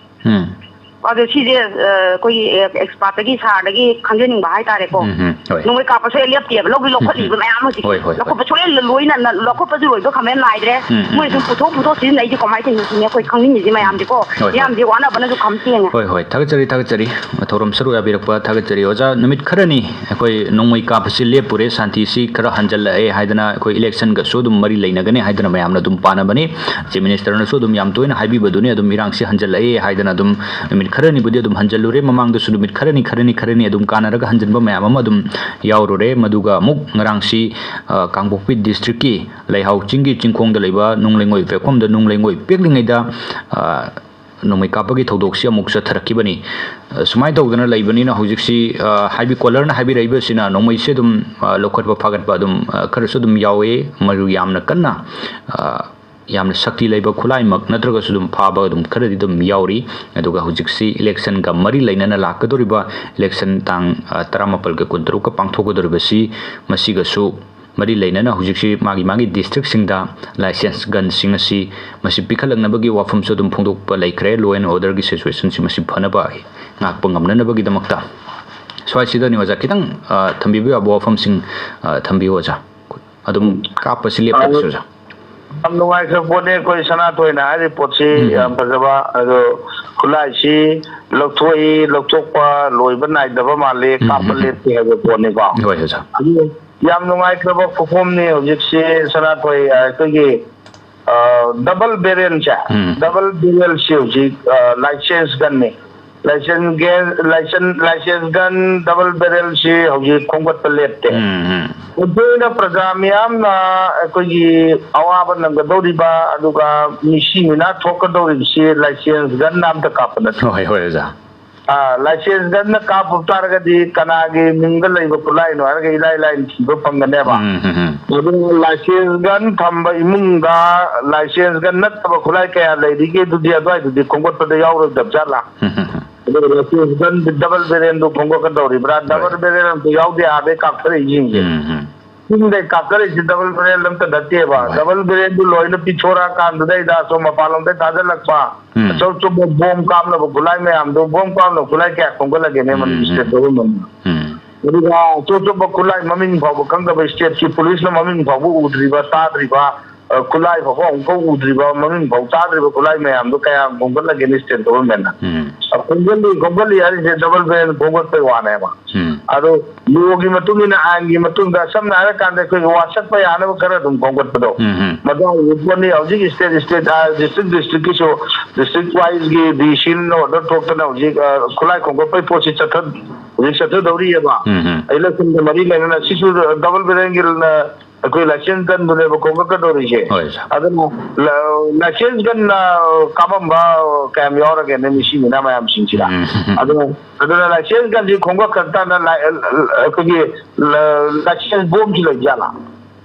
ꯎꯝ꯫ ꯑꯗꯣ ꯁꯤꯁꯦ, ꯑ, ꯑꯩꯈꯣꯏꯒꯤ, ꯑ, expert ꯇꯒꯤ, sir ꯗꯒꯤ ꯈꯪꯖꯅꯤꯡꯕ ꯍꯥꯏꯇꯥꯔꯦꯀꯣ꯫ ꯎꯝ, ꯎꯝ, ꯍꯣꯏ꯫ ꯅꯣꯡꯃꯩ ꯀꯥꯞꯄꯁꯨ ꯍꯦꯛ ꯂꯦꯞꯇꯦꯕ, ꯂꯧꯒꯤ ꯂꯧꯈꯠꯂꯤꯕ ꯎꯝ, ꯎꯝ꯫ ꯃꯌꯥꯝ ꯍꯧꯖꯤꯛ꯫ ꯍꯣꯏ, ꯍꯣꯏ, ꯍꯣꯏ꯫ ꯂꯧꯈꯠꯄ ꯁꯨꯡꯂꯦꯞ ꯂꯣꯏꯅ ꯂꯧꯈꯠꯄꯁꯨ ꯂꯣꯏꯕ ꯈꯝꯕ ꯅꯥꯏꯗ꯭ꯔꯦ꯫ ꯎꯝ, ꯎꯝ, ꯃꯣꯏ ꯁꯨꯝ ꯎꯝ꯫ ꯄꯨꯊꯣꯛ ꯄꯨꯊꯣꯛ ꯁꯤꯖꯤꯟꯅꯩꯁꯦ ꯀꯃꯥꯏꯅ ꯇꯧꯔꯤꯅꯣ ꯁꯤꯅꯦ ꯑꯩꯈꯣꯏ ꯈꯪꯅꯤꯡꯉꯤꯁꯦ ꯃꯌꯥꯝꯁꯦꯀꯣ꯫ ꯍꯣꯏ, ꯍꯣꯏ꯫ ꯃꯌꯥꯝꯁꯦ ꯋꯥꯅꯕꯅꯁꯨ ꯈꯝ ꯊꯦꯡꯉꯦ꯫ ꯍꯣꯏ, ꯍꯣꯏ꯫ ꯊꯥꯒꯠꯆꯔꯤ, ꯊꯥꯒꯠꯆꯔꯤ꯫ ꯊꯧꯔꯝ ꯁꯔꯨꯛ ꯌꯥꯕꯤꯔꯛꯄ ꯊꯥꯒꯠꯆꯔꯤ꯫ ꯑꯣꯖꯥ, ꯅꯨꯃꯤꯠ ꯈꯔꯅꯤ ꯑꯩꯈꯣꯏ ꯅꯣꯡꯃꯩ ꯀꯥꯞꯄꯁꯤ ꯂꯦꯞꯄꯨꯔꯦ, ꯁꯥꯟꯇꯤꯁꯤ ꯈꯔ ꯍꯟꯖꯜꯂꯛꯑꯦ ꯍꯥꯏꯗꯅ, ꯑꯩꯈꯣꯏ election ꯒꯁꯨ ꯑꯗꯨꯝ ꯃꯔꯤ ꯂꯩꯅꯒꯅꯤ ꯍꯥꯏꯗꯅ ꯃꯌꯥꯝꯅ ꯑꯗꯨꯝ ꯄꯥꯅꯕꯅꯤ꯫ Chief Minister ꯅꯁꯨ ꯑꯗꯨꯝ ꯌꯥꯝ ꯇꯣꯏꯅ ꯍꯥꯏꯕꯤꯕꯗꯨꯅꯤ, ꯑꯗꯨꯝ ꯏꯔꯥꯡꯁꯤ ꯍꯟꯖꯜꯂꯛꯑꯦ ꯍꯥꯏꯗꯅ ꯑꯗꯨꯝ ꯅꯨꯃꯤꯠ ꯈꯔꯅꯤꯕꯨꯗꯤ ꯑꯗꯨꯝ ꯍꯟꯖꯜꯂꯨꯔꯦ, ꯃꯃꯥꯡꯗꯁꯨ ꯅꯨꯃꯤꯠ ꯈꯔꯅꯤ ꯈꯔꯅꯤ ꯈꯔꯅꯤ ꯑꯗꯨꯝ ꯀꯥꯟꯅꯔꯒ ꯍꯟꯖꯟꯕ ꯃꯌꯥꯝ ꯑꯃ ꯑꯗꯨꯝ ꯌꯥꯎꯔꯨꯔꯦ꯫ ꯃꯗꯨꯒ ꯑꯃꯨꯛ ꯉꯔꯥꯡꯁꯤ, ꯑ, ꯀꯥꯡꯄꯣꯛꯄꯤ district ꯀꯤ ꯂꯩꯍꯥꯎ ꯆꯤꯡꯒꯤ ꯆꯤꯡꯈꯣꯡꯗ ꯂꯩꯕ ꯅꯨꯡ ꯂꯩꯉꯣꯏ ꯄꯦꯛꯐꯝꯗ ꯅꯨꯡ ꯂꯩꯉꯣꯏ ꯄꯦꯛꯂꯤꯉꯩꯗ, ꯑ, ꯅꯣꯡꯃꯩ ꯀꯥꯞꯄꯒꯤ ꯊꯧꯗꯣꯛꯁꯤ ꯑꯃꯨꯛ ꯆꯠꯊꯔꯛꯈꯤꯕꯅꯤ꯫ ꯑ, ꯁꯨꯃꯥꯏꯅ ꯇꯧꯗꯅ ꯂꯩꯕꯅꯤꯅ ꯍꯧꯖꯤꯛꯁꯤ, ꯑ, ꯍꯥꯏꯕꯤ caller ꯅ ꯍꯥꯏꯕꯤꯔꯛꯏꯕꯁꯤꯅ ꯅꯣꯡꯃꯩꯁꯦ ꯑꯗꯨꯝ, ꯑ, ꯂꯧꯈꯠꯄ ꯐꯥꯒꯠꯄ ꯑꯗꯨꯝ, ꯑ, ꯈꯔꯁꯨ ꯑꯗꯨꯝ ꯌꯥꯎꯋꯦ, ꯃꯗꯨ ꯌꯥꯝꯅ ꯀꯟꯅ, ꯑ, ꯌꯥꯝꯅ ꯁꯛꯇꯤ ꯂꯩꯕ ꯈꯨꯠꯂꯥꯏꯃꯛ ꯅꯠꯇ꯭ꯔꯒꯁꯨ ꯑꯗꯨꯝ ꯐꯥꯕ ꯑꯗꯨꯝ ꯈꯔꯗꯤ ꯑꯗꯨꯝ ꯌꯥꯎꯔꯤ꯫ ꯑꯗꯨꯒ ꯍꯧꯖꯤꯛꯁꯤ election ꯒ ꯃꯔꯤ ꯂꯩꯅꯅ ꯂꯥꯛꯀꯗꯧꯔꯤꯕ election ꯇꯥꯡ, ꯑ, ꯇꯔꯥꯃꯥꯄꯜꯒ ꯀꯨꯟꯇꯔꯨꯛꯀ ꯄꯥꯡꯊꯣꯛꯀꯗꯧꯔꯤꯕꯁꯤ, ꯃꯁꯤꯒꯁꯨ ꯃꯔꯤ ꯂꯩꯅꯅ ꯍꯧꯖꯤꯛꯁꯤ ꯃꯥꯒꯤ ꯃꯥꯒꯤ district ꯁꯤꯡꯗ licensed gun ꯁꯤꯡ ꯑꯁꯤ ꯃꯁꯤ ꯄꯤꯈꯠꯂꯛꯅꯕꯒꯤ ꯋꯥꯐꯝꯁꯨ ꯑꯗꯨꯝ ꯐꯣꯡꯗꯣꯛꯄ ꯂꯩꯈ꯭ꯔꯦ, law and order ꯒꯤ situation ꯁꯤ ꯃꯁꯤ ꯐꯅꯕ ꯉꯥꯛꯄ ꯉꯝꯅꯅꯕꯒꯤꯗꯃꯛꯇ꯫ ꯁ꯭ꯋꯥꯏꯁꯤꯗꯅꯤ ꯑꯣꯖꯥ, ꯈꯤꯇꯪ, ꯑ, ꯊꯝꯕꯤꯕ ꯌꯥꯕ ꯋꯥꯐꯝꯁꯤꯡ, ꯑ, ꯊꯝꯕꯤꯌꯨ ꯑꯣꯖꯥ꯫ ꯑꯗꯨꯝ ꯀꯥꯞꯄꯁꯤ ꯂꯦꯞꯇꯕꯁꯨ ꯑꯣꯖꯥ꯫ ꯌꯥꯝ ꯅꯨꯡꯉꯥꯏꯈ꯭ꯔ ꯄꯣꯠꯅꯤ ꯑꯩꯈꯣꯏ ꯁꯅꯥꯊꯣꯏꯅ ꯍꯥꯏꯔꯤꯕ ꯄꯣꯠꯁꯤ, ꯎꯝ, ꯎꯝ꯫ ꯌꯥꯝ ꯐꯖꯕ꯫ ꯑꯗꯣ ꯈꯨꯠꯂꯥꯏꯁꯤ ꯂꯧꯊꯣꯛꯏ, ꯂꯧꯊꯣꯛꯄ ꯂꯣꯏꯕ ꯅꯥꯏꯗꯕ ꯃꯥꯜꯂꯤ, ꯎꯝ, ꯀꯥꯞꯄ ꯎꯝ, ꯎꯝ꯫ ꯂꯦꯞꯇꯦ ꯍꯥꯏꯕ ꯄꯣꯠꯅꯤꯀꯣ꯫ ꯍꯣꯏ ꯑꯣꯖꯥ꯫ ꯑꯗꯨ ꯌꯥꯝ ꯅꯨꯡꯉꯥꯏꯈ꯭ꯔꯕ ꯈꯨꯈꯣꯝꯅꯤ ꯍꯧꯖꯤꯛꯁꯤ ꯁꯅꯥꯊꯣꯏ, ꯑꯩꯈꯣꯏꯒꯤ, ꯑ, double barrel ꯁꯦ, ꯎꯝ꯫ Double barrel ꯁꯤ ꯍꯧꯖꯤꯛ, ꯑ, licensed gun ꯅꯤ꯫ License gun, license, licensed gun double barrel ꯁꯤ ꯍꯧꯖꯤꯛ ꯈꯣꯝꯒꯠꯄ ꯂꯦꯞꯇꯦ꯫ ꯎꯝ, ꯎꯝ꯫ ꯑꯩꯈꯣꯏꯅ ꯄ꯭ꯔꯖꯥ ꯃꯤꯌꯥꯝꯅ ꯑꯩꯈꯣꯏꯒꯤ ꯑꯋꯥꯕ ꯅꯪꯒꯗꯧꯔꯤꯕ ꯑꯗꯨꯒ ꯃꯤꯁꯤ ꯃꯤꯅꯥ ꯊꯣꯛꯀꯗꯧꯔꯤꯕꯁꯤ licensed gun ꯅ ꯑꯝꯇ ꯀꯥꯞꯄ ꯅꯠꯇꯦ꯫ ꯍꯣꯏ, ꯍꯣꯏ, ꯑꯣꯖꯥ꯫ ꯑꯥ, licensed gun ꯅ ꯀꯥꯞꯄ ꯇꯥꯔꯒꯗꯤ ꯀꯅꯥꯒꯤ ꯃꯤꯡꯗ ꯂꯩꯕ ꯈꯨꯠꯂꯥꯏꯅꯣ ꯍꯥꯏꯔꯒ ꯏꯂꯥꯏ ꯂꯥꯏꯅ ꯊꯤꯕ ꯐꯪꯒꯅꯦꯕ꯫ ꯎꯝ, ꯎꯝ, ꯎꯝ꯫ ꯑꯗꯨ licensed gun ꯊꯝꯕ ꯏꯃꯨꯡꯗ licensed gun ꯅꯠꯇꯕ ꯈꯨꯠꯂꯥꯏ ꯀꯌꯥ ꯂꯩꯔꯤꯒꯦ? ꯑꯗꯨꯗꯤ ꯑꯗꯨꯋꯥꯏꯗꯨꯗꯤ ꯈꯣꯝꯒꯠꯄꯗ ꯌꯥꯎꯔꯣꯏꯗꯕ ꯖꯥꯠꯂꯥ? ꯎꯝ, ꯎꯝ, ꯎꯝ꯫ ꯑꯗꯨꯒ licensed gun double barrel ꯗꯨ ꯈꯣꯝꯒꯠꯀꯗꯧꯔꯤꯕ꯭ꯔꯥ? ꯍꯣꯏ꯫ Double barrel ꯑꯝꯇ ꯌꯥꯎꯗꯦ, ꯑꯥꯗꯩ ꯀꯥꯞꯊꯔꯛꯏꯁꯤꯡꯁꯦ꯫ ꯎꯝ, ꯎꯝ꯫ ꯆꯤꯡꯗꯩ ꯀꯥꯞꯊꯔꯛꯏꯁꯦ double barrel ꯑꯝꯇ ꯅꯠꯇꯦꯕ꯫ ꯍꯣꯏ꯫ Double barrel ꯗꯨ ꯂꯣꯏꯅ ꯄꯤꯊꯣꯔꯛꯑꯀꯥꯟꯗꯨꯗꯩꯗ ꯑꯁꯣꯝ ꯃꯄꯥꯟꯂꯣꯝꯗꯩ ꯊꯥꯖꯤꯜꯂꯛꯄ, ꯎꯝ꯫ ꯑꯆꯧ ꯑꯆꯧꯕ bomb ꯀꯥꯞꯅꯕ ꯈꯨꯠꯂꯥꯏ ꯃꯌꯥꯝꯗꯣ, bomb ꯀꯥꯞꯅꯕ ꯈꯨꯠꯂꯥꯏ ꯀꯌꯥ ꯈꯣꯝꯒꯠꯂꯒꯦꯅꯦ ꯎꯝ, ꯃꯅꯤꯄꯨꯔ ꯎꯝ꯫ State Government ꯅ? ꯎꯝ꯫ ꯑꯗꯨꯒ ꯑꯆꯧ ꯑꯆꯧꯕ ꯈꯨꯠꯂꯥꯏ ꯃꯃꯤꯡ ꯐꯥꯎꯕ ꯈꯪꯗꯕ, state ꯀꯤ police ꯅ ꯃꯃꯤꯡ ꯐꯥꯎꯕ ꯎꯗ꯭ꯔꯤꯕ, ꯇꯥꯗ꯭ꯔꯤꯕ, ꯑ, ꯈꯨꯠꯂꯥꯏ ꯐꯥꯎꯕ ꯑꯃꯨꯛꯐꯥꯎ ꯎꯗ꯭ꯔꯤꯕ, ꯃꯃꯤꯡ ꯐꯥꯎ ꯇꯥꯗ꯭ꯔꯤꯕ ꯈꯨꯠꯂꯥꯏ ꯃꯌꯥꯝꯗꯣ ꯀꯌꯥꯝ ꯈꯣꯝꯒꯠꯂꯒꯦꯅꯦ state government ꯅ? ꯎꯝ꯫ ꯑ, ꯈꯣꯝꯒꯠꯂꯤ, ꯈꯣꯝꯒꯠꯂꯤ ꯍꯥꯏꯔꯤꯁꯦ double barrel ꯈꯣꯝꯒꯠꯄꯩ ꯋꯥꯅꯦꯕ꯫ ꯎꯝ꯫ ꯑꯗꯣ ꯂꯣꯒꯤ ꯃꯇꯨꯡ ꯏꯟꯅ, ꯑꯥꯏꯟꯒꯤ ꯃꯇꯨꯡꯗ, ꯁꯝꯅ ꯍꯥꯏꯔꯀꯥꯟꯗ ꯑꯩꯈꯣꯏꯒꯤ ꯋꯥꯁꯛꯄ ꯌꯥꯅꯕ ꯈꯔ ꯑꯗꯨꯝ ꯈꯣꯝꯒꯠꯄꯗꯣ, ꯎꯝ, ꯎꯝ꯫ ꯃꯗꯨ ꯍꯧꯕ ꯄꯣꯠꯅꯤ꯫ ꯍꯧꯖꯤꯛ ꯁ꯭ꯇꯦꯠ ꯁ꯭ꯇꯦꯠ, ꯑ, ꯗꯤꯁꯇ꯭ꯔꯤꯛ ꯗꯤꯁꯇ꯭ꯔꯤꯛꯀꯤꯁꯨ, ꯗꯤꯁꯇ꯭ꯔꯤꯛ ꯋꯥꯏꯁꯀꯤ ꯗꯤ ꯁꯤꯅ ꯑꯣꯔꯗꯔ ꯊꯣꯛꯇꯅ ꯍꯧꯖꯤꯛ, ꯑ, ꯈꯨꯠꯂꯥꯏ ꯈꯣꯝꯒꯠꯄꯒꯤ ꯄꯣꯠꯁꯤ ꯆꯠꯊ-, ꯍꯧꯖꯤꯛ ꯆꯠꯊꯗꯧꯔꯤꯑꯕ꯫ ꯎꯝ, ꯎꯝ꯫ ꯏꯂꯦꯛꯁꯟꯒ ꯃꯔꯤ ꯂꯩꯅꯅ ꯁꯤꯁꯨ ꯗꯕꯜ ꯕꯦꯔꯦꯜꯒꯤꯅ ꯑꯩꯈꯣꯏ ꯂꯥꯏꯁꯦꯟꯁ ꯒꯟꯗꯨꯅꯦꯕ ꯈꯣꯝꯒꯠꯀꯗꯧꯔꯤꯁꯦ꯫ ꯍꯣꯏ, ꯁꯥꯔ꯫ ꯑꯗꯨꯅ ꯂ-, ꯂꯥꯏꯁꯦꯟꯁ ꯒꯟꯅ ꯀꯥꯞꯄꯝꯕ ꯀꯌꯥꯝ ꯌꯥꯎꯔꯒꯦꯅꯦ ꯃꯤꯁꯤꯡꯁꯤꯅ ꯃꯌꯥꯝꯁꯤꯡꯁꯤꯗ? ꯎꯝ꯫ ꯑꯗꯨꯅ, ꯑꯗꯨꯅ ꯂꯥꯏꯁꯦꯟꯁ ꯒꯟꯁꯤ ꯈꯣꯝꯒꯠꯈ꯭ꯔ ꯀꯥꯟꯗ ꯂꯥꯏ-, ꯑꯩꯈꯣꯏꯒꯤ ꯂ-, ꯂꯥꯏꯁꯦꯟꯁ ꯕꯣꯝꯁꯤ ꯂꯩ ꯖꯥꯠꯂꯥ?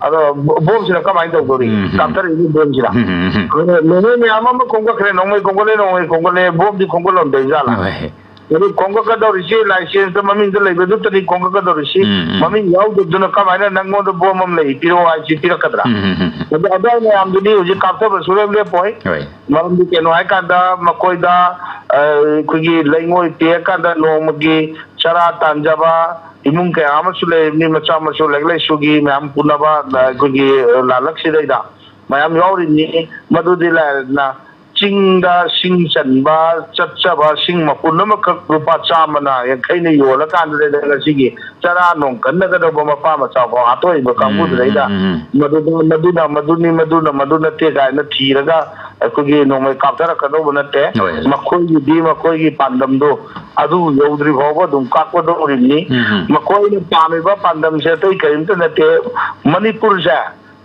ꯑꯗꯣ ꯕꯣ-, ꯕꯣꯝꯁꯤꯅ ꯀꯃꯥꯏꯅ ꯇꯧꯗꯣꯔꯤ? ꯎꯝ, ꯎꯝ꯫ ꯀꯥꯞꯊꯔꯛꯏꯕ ꯕꯣꯝꯁꯤꯅ? ꯎꯝ, ꯎꯝ, ꯎꯝ꯫ ꯑꯗꯨꯅ ꯅꯣꯡꯃꯩ ꯃꯌꯥꯝ ꯑꯃ ꯈꯣꯝꯒꯠꯈ꯭ꯔꯦ, ꯅꯣꯡꯃꯩ ꯈꯣꯝꯒꯠꯂꯦ, ꯅꯣꯡꯃꯩ ꯈꯣꯝꯒꯠꯂꯦ, ꯕꯣꯝꯗꯤ ꯈꯣꯝꯒꯠꯂꯝꯗꯣꯏ ꯖꯥꯠꯂꯥ? ꯍꯣꯏ꯫ ꯑꯗꯨ ꯈꯣꯝꯒꯠꯀꯗꯧꯔꯤꯁꯤ ꯂꯥꯏꯁꯦꯟꯁꯇ ꯃꯃꯤꯡꯗ ꯂꯩꯕꯗꯨꯇꯅꯤ ꯈꯣꯝꯒꯠꯀꯗꯧꯔꯤꯁꯤ꯫ ꯎꯝ, ꯎꯝ꯫ ꯃꯃꯤꯡ ꯌꯥꯎꯗꯕꯗꯨꯅ ꯀꯃꯥꯏꯅ ꯅꯪꯉꯣꯟꯗ ꯕꯣꯝ ꯑꯃ ꯂꯩ, ꯄꯤꯔꯛꯑꯣ ꯍꯥꯏꯁꯤ ꯄꯤꯔꯛꯀꯗ꯭ꯔꯥ? ꯎꯝ, ꯎꯝ, ꯎꯝ, ꯎꯝ꯫ ꯑꯗꯨ, ꯑꯗꯨ ꯃꯌꯥꯝꯗꯨꯗꯤ ꯍꯧꯖꯤꯛ ꯀꯥꯞꯊꯕ ꯁꯨꯡꯂꯦꯞ ꯂꯦꯞꯄꯣꯏ꯫ ꯍꯣꯏ꯫ ꯃꯔꯝꯗꯤ ꯀꯩꯅꯣ ꯍꯥꯏꯀꯥꯟꯗ ꯃꯈꯣꯏꯗ, ꯑ, ꯑꯩꯈꯣꯏꯒꯤ ꯂꯩꯉꯣꯏ ꯄꯦꯛꯑꯀꯥꯟꯗ ꯅꯣꯡꯃꯒꯤ ꯆꯔꯥ ꯇꯥꯟꯖꯕ ꯏꯃꯨꯡ ꯀꯌꯥ ꯑꯃꯁꯨ ꯂꯩꯔꯤꯕꯅꯤ, ꯃꯆꯥ ꯃꯁꯨ ꯂꯥꯏꯔꯤꯛ ꯂꯥꯏꯁꯨꯒꯤ ꯃꯌꯥꯝ ꯄꯨꯅꯕ, ꯑ, ꯑꯩꯈꯣꯏꯒꯤ, ꯑ, ꯂꯥꯜꯂꯛꯁꯤꯗꯩꯗ ꯃꯌꯥꯝ ꯌꯥꯎꯔꯤꯕꯅꯤ꯫ ꯃꯗꯨꯗꯤ ꯂꯥꯏꯔꯗꯅ ꯆꯤꯡꯗ ꯁꯤꯡ ꯆꯟꯕ ꯆꯠꯆꯕ ꯁꯤꯡ ꯃꯄꯨꯟ ꯑꯃꯈꯛ ꯂꯨꯄꯥ ꯆꯥꯝꯃꯅ ꯌꯥꯡꯈꯩꯅ ꯌꯣꯜꯂꯀꯥꯟꯗꯨꯗ ꯉꯁꯤꯒꯤ ꯆꯔꯥ ꯅꯣꯡ ꯀꯟꯅꯒꯗꯧꯕ ꯃꯄꯥ ꯃꯆꯥ ꯐꯥꯎ ꯍꯥꯠꯇꯣꯛꯏꯕ ꯎꯝ, ꯀꯥꯡꯕꯨꯗꯨꯗꯩꯗ ꯎꯝ, ꯎꯝ, ꯎꯝ꯫ ꯃꯗꯨꯗ, ꯃꯗꯨꯅ, ꯃꯗꯨꯅꯤ, ꯃꯗꯨꯅ, ꯃꯗꯨ ꯅꯠꯇꯦ ꯀꯥꯏꯅ ꯊꯤꯔꯒ ꯑꯩꯈꯣꯏꯒꯤ ꯅꯣꯡꯃꯩ ꯀꯥꯞꯊꯔꯛꯀꯗꯧꯕ ꯅꯠꯇꯦ꯫ ꯍꯣꯏ, ꯍꯣꯏ꯫ ꯃꯈꯣꯏꯒꯤꯗꯤ ꯃꯈꯣꯏꯒꯤ ꯄꯥꯟꯗꯝꯗꯣ ꯑꯗꯨ ꯌꯧꯗ꯭ꯔꯤ ꯐꯥꯎꯕ ꯑꯗꯨꯝ ꯀꯥꯞꯀꯗꯧꯔꯤꯕꯅꯤ꯫ ꯎꯝ, ꯎꯝ꯫ ꯃꯈꯣꯏꯅ ꯄꯥꯝꯃꯤꯕ ꯄꯥꯟꯗꯝꯁꯦ ꯑꯇꯩ ꯀꯔꯤꯝꯇ ꯅꯠꯇꯦ꯫ ꯃꯅꯤꯄꯨꯔꯁꯦ,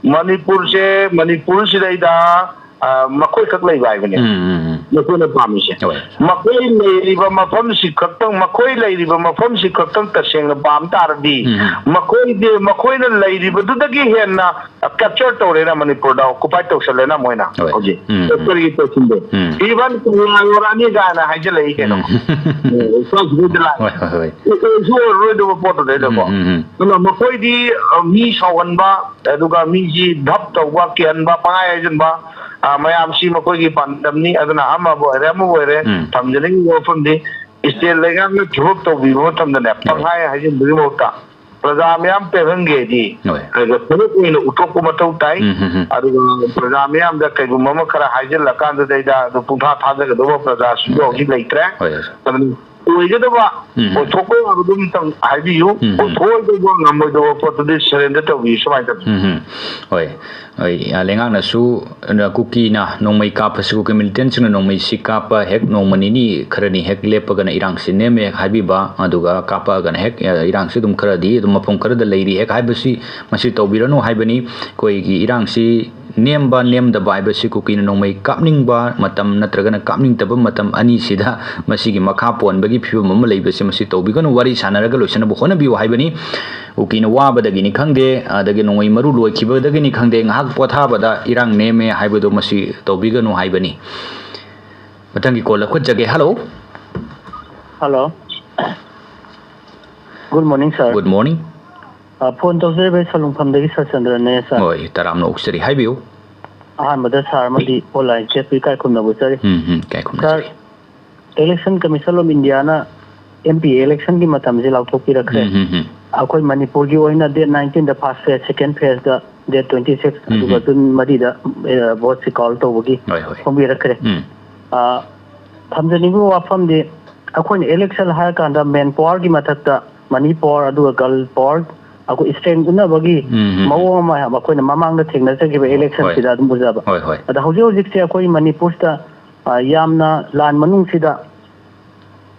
ꯃꯅꯤꯄꯨꯔꯁꯦ, ꯃꯅꯤꯄꯨꯔꯁꯤꯗꯩꯗ, ꯑ, ꯃꯈꯣꯏꯈꯛ ꯂꯩꯕ ꯍꯥꯏꯕꯅꯦ꯫ ꯎꯝ, ꯎꯝ, ꯎꯝ꯫ ꯃꯈꯣꯏꯅ ꯄꯥꯝꯃꯤꯁꯦ꯫ ꯍꯣꯏ꯫ ꯃꯈꯣꯏ ꯂꯩꯔꯤꯕ ꯃꯐꯝꯁꯤ ꯈꯛꯇꯪ, ꯃꯈꯣꯏ ꯂꯩꯔꯤꯕ ꯃꯐꯝꯁꯤ ꯈꯛꯇꯪ ꯇꯁꯦꯡꯅ ꯄꯥꯝ ꯇꯥꯔꯗꯤ, ꯎꯝ, ꯎꯝ꯫ ꯃꯈꯣꯏꯗꯤ, ꯃꯈꯣꯏꯅ ꯂꯩꯔꯤꯕꯗꯨꯗꯒꯤ ꯍꯦꯟꯅ ꯀꯦꯞꯆꯔ ꯇꯧꯔꯦꯅ ꯃꯅꯤꯄꯨꯔꯗ, ꯑꯣꯀꯨꯄꯥꯏ ꯇꯧꯁꯜꯂꯦꯅ ꯃꯣꯏꯅ ꯍꯣꯏ꯫ ꯍꯧꯖꯤꯛ꯫ ꯎꯝ, ꯎꯝ꯫ ꯀꯔꯤꯒꯤ ꯇꯧꯁꯤꯟꯗꯦ? ꯎꯝ꯫ ꯏꯚꯟ ꯀꯪꯂꯥ ꯌꯧꯔꯛꯑꯅꯤ ꯀꯥꯏꯅ ꯍꯥꯏꯖꯜꯂꯛꯏ ꯀꯩꯅꯣ꯫ ꯎꯝ꯫ ꯎꯝ, ꯁ꯭ꯋꯥꯏꯁꯤꯗꯩꯗ ꯂꯥꯛꯑꯦ꯫ ꯍꯣꯏ, ꯍꯣꯏ, ꯍꯣꯏ꯫ ꯑꯣꯏꯁꯨ ꯑꯣꯏꯔꯔꯣꯏꯗꯕ ꯄꯣꯠꯇꯨꯗꯩꯗꯀꯣ꯫ ꯎꯝ, ꯎꯝ, ꯎꯝ꯫ ꯑꯗꯨꯅ ꯃꯈꯣꯏꯗꯤ, ꯑ, ꯃꯤ ꯁꯥꯎꯍꯟꯕ, ꯑꯗꯨꯒ ꯃꯤꯁꯤ ꯙꯞ ꯇꯧꯕ, ꯀꯤꯍꯟꯕ, ꯄꯪꯍꯥꯏ ꯍꯥꯏꯖꯟꯕ, ꯑ, ꯃꯌꯥꯝꯁꯤ ꯃꯈꯣꯏꯒꯤ ꯄꯥꯟꯗꯝꯅꯤ꯫ ꯑꯗꯨꯅ ꯑꯃꯕꯨ ꯑꯣꯏꯔꯦ, ꯑꯃꯕꯨ ꯑꯣꯏꯔꯦ, ꯎꯝ꯫ ꯊꯝꯖꯅꯤꯡꯉꯤꯕ ꯋꯥꯐꯝꯗꯤ ꯏꯁꯇꯦꯠ ꯂꯩꯉꯥꯛꯅ ꯊꯕꯛ ꯇꯧꯕꯤꯕ ꯃꯇꯝꯗꯅꯦ, ꯍꯣꯏ꯫ ꯄꯪꯍꯥꯏ ꯍꯥꯏꯖꯤꯟꯕꯒꯤ ꯃꯍꯨꯠꯇ ꯄ꯭ꯔꯖꯥ ꯃꯌꯥꯝ ꯄꯦꯜꯍꯟꯒꯦꯗꯤ ꯍꯣꯏ꯫ ꯑꯗꯨꯒ ꯊꯕꯛ ꯑꯣꯏꯅ ꯎꯠꯊꯣꯛꯄ ꯃꯊꯧ ꯇꯥꯏ꯫ ꯎꯝ, ꯎꯝ, ꯎꯝ꯫ ꯑꯗꯨꯒ ꯄ꯭ꯔꯖꯥ ꯃꯌꯥꯝꯗ ꯀꯩꯒꯨꯝꯕ ꯑꯃ ꯈꯔ ꯍꯥꯏꯖꯤꯜꯂꯀꯥꯟꯗꯨꯗꯩꯗ ꯑꯗꯨ ꯄꯨꯡꯊꯥ ꯊꯥꯖꯒꯗꯧꯕ ꯄ꯭ꯔꯖꯥꯁꯨ ꯍꯣꯏ꯫ ꯍꯧꯖꯤꯛ ꯂꯩꯇ꯭ꯔꯦ꯫ ꯍꯣꯏ, ꯍꯣꯏ꯫ ꯑꯗꯨꯅ ꯑꯣꯏꯒꯗꯕ, ꯎꯝ꯫ ꯑꯣꯏꯊꯣꯛꯄ ꯌꯥꯕꯗꯨ ꯑꯃꯇꯪ ꯍꯥꯏꯕꯤꯌꯨ꯫ ꯎꯝ꯫ ꯑꯣꯏꯊꯣꯛꯑꯣꯏꯗꯧꯕ, ꯉꯝꯃꯣꯏꯗꯧꯕ ꯄꯣꯠꯇꯨꯗꯤ surrender ꯇꯧꯕꯤꯌꯨ, ꯁꯨꯃꯥꯏꯅ ꯇꯧꯕꯤꯌꯨ꯫ ꯎꯝ, ꯎꯝ꯫ ꯍꯣꯏ꯫ ꯍꯣꯏ, ꯑ, ꯂꯩꯉꯥꯛꯅꯁꯨ, ꯑ, ꯀꯨꯀꯤꯅ ꯅꯣꯡꯃꯩ ꯀꯥꯞꯄꯁꯤ, ꯀꯨꯀꯤ militantꯁꯤꯡꯅ ꯅꯣꯡꯃꯩꯁꯤ ꯀꯥꯞꯄ ꯍꯦꯛ ꯅꯣꯡꯃ ꯅꯤꯅꯤ ꯈꯔꯅꯤ ꯍꯦꯛ ꯂꯦꯞꯄꯒꯅ ꯏꯔꯥꯡꯁꯤ ꯅꯦꯝꯃꯦ ꯍꯥꯏꯕꯤꯕ, ꯑꯗꯨꯒ ꯀꯥꯞꯄꯛꯑꯒꯅ ꯍꯦꯛ, ꯑ, ꯏꯔꯥꯡꯁꯤ ꯑꯗꯨꯝ ꯈꯔꯗꯤ ꯑꯗꯨꯝ ꯃꯐꯝ ꯈꯔꯗ ꯂꯩꯔꯤ ꯍꯦꯛ ꯍꯥꯏꯕꯁꯤ, ꯃꯁꯤ ꯇꯧꯕꯤꯔꯅꯨ ꯍꯥꯏꯕꯅꯤ꯫ ꯑꯩꯈꯣꯏꯒꯤ ꯏꯔꯥꯡꯁꯤ ꯅꯦꯝꯕ ꯅꯦꯝꯗꯕ ꯍꯥꯏꯕꯁꯤ ꯀꯨꯀꯤꯅ ꯅꯣꯡꯃꯩ ꯀꯥꯞꯅꯤꯡꯕ ꯃꯇꯝ ꯅꯠꯇ꯭ꯔꯒꯅ ꯀꯥꯞꯅꯤꯡꯗꯕ ꯃꯇꯝ ꯑꯅꯤꯁꯤꯗ ꯃꯁꯤꯒꯤ ꯃꯈꯥ ꯄꯣꯟꯕꯒꯤ ꯐꯤꯕꯝ ꯑꯃ ꯂꯩꯕꯁꯦ ꯃꯁꯤ ꯇꯧꯕꯤꯒꯅꯨ꯫ ꯋꯥꯔꯤ ꯁꯥꯟꯅꯔꯒ ꯂꯣꯏꯁꯤꯟꯅꯕ ꯍꯣꯠꯅꯕꯤꯌꯨ ꯍꯥꯏꯕꯅꯤ꯫ ꯀꯨꯀꯤꯅ ꯋꯥꯕꯗꯒꯤꯅꯤ ꯈꯪꯗꯦ, ꯑꯗꯒꯤ ꯅꯣꯡꯃꯩ ꯃꯔꯨ ꯂꯣꯏꯈꯤꯕꯗꯒꯤꯅꯤ ꯈꯪꯗꯦ, ꯉꯥꯏꯍꯥꯛ ꯄꯣꯊꯥꯕꯗ ꯏꯔꯥꯡ ꯅꯦꯝꯃꯦ ꯍꯥꯏꯕꯗꯣ ꯃꯁꯤ ꯇꯧꯕꯤꯒꯅꯨ ꯍꯥꯏꯕꯅꯤ꯫ ꯃꯊꯪꯒꯤ call ꯂꯧꯈꯠꯆꯒꯦ꯫ Hello꯫ Hello꯫ Good morning, sir꯫ Good morning꯫ ꯑ, phone ꯇꯧꯖꯔꯤꯕ ꯑꯩ ꯁꯣꯂꯨꯡꯐꯝꯗꯒꯤ ꯁꯆꯟꯗ꯭ꯔꯅꯦ, sir꯫ ꯍꯣꯏ, ꯇꯔꯥꯝꯅ ꯑꯣꯛꯆꯔꯤ, ꯍꯥꯏꯕꯤꯌꯨ꯫ ꯑꯍꯥꯟꯕꯗ sir ꯑꯃꯗꯤ online chatꯄꯨ ꯏꯀꯥꯏ ꯈꯨꯝꯅꯕ ꯎꯠꯆꯔꯤ꯫ ꯎꯝ, ꯎꯝ, ꯏꯀꯥꯏ ꯈꯨꯝꯅꯖꯔꯤ꯫ Sir, Election Commission of Indiaꯅ M P electionꯒꯤ ꯃꯇꯝꯁꯦ ꯂꯥꯎꯊꯣꯛꯄꯤꯔꯛꯈ꯭ꯔꯦ꯫ ꯎꯝ, ꯎꯝ, ꯎꯝ꯫ ꯑꯩꯈꯣꯏ ꯃꯅꯤꯄꯨꯔꯒꯤ ꯑꯣꯏꯅ date nineteenꯗ first phase, second phaseꯇ date twenty six, ꯎꯝ, ꯑꯗꯨꯒ ꯎꯝ꯫ June ꯃꯔꯤꯗ, ꯑ, voteꯁꯦ count ꯇꯧꯕꯒꯤ ꯍꯣꯏ, ꯍꯣꯏ꯫ ꯐꯣꯡꯕꯤꯔꯛꯈ꯭ꯔꯦ꯫ ꯎꯝ꯫ ꯑ, ꯊꯝꯖꯅꯤꯡꯕ ꯋꯥꯐꯝꯗꯤ, ꯑꯩꯈꯣꯏꯅ election ꯍꯥꯏꯔꯀꯥꯟꯗ man powerꯒꯤ ꯃꯊꯛꯇ money power, ꯑꯗꯨꯒ girl power, ꯑꯩꯈꯣꯏ strength ꯎꯠꯅꯕꯒꯤ ꯎꯝ, ꯎꯝ, ꯎꯝ꯫ ꯃꯑꯣꯡ ꯑꯃ ꯑꯩꯈꯣꯏꯅ ꯃꯃꯥꯡꯗ ꯊꯦꯡꯅꯖꯈꯤꯕ ꯍꯣꯏ꯫ Electionꯁꯤꯗ ꯑꯗꯨꯝ ꯎꯖꯕ꯫ ꯍꯣꯏ, ꯍꯣꯏ꯫ ꯑꯗ ꯍꯧꯖꯤꯛ ꯍꯧꯖꯤꯛꯁꯦ ꯑꯩꯈꯣꯏ ꯃꯅꯤꯄꯨꯔꯁꯤꯗ, ꯑ, ꯌꯥꯝꯅ ꯂꯥꯟ ꯃꯅꯨꯡꯁꯤꯗ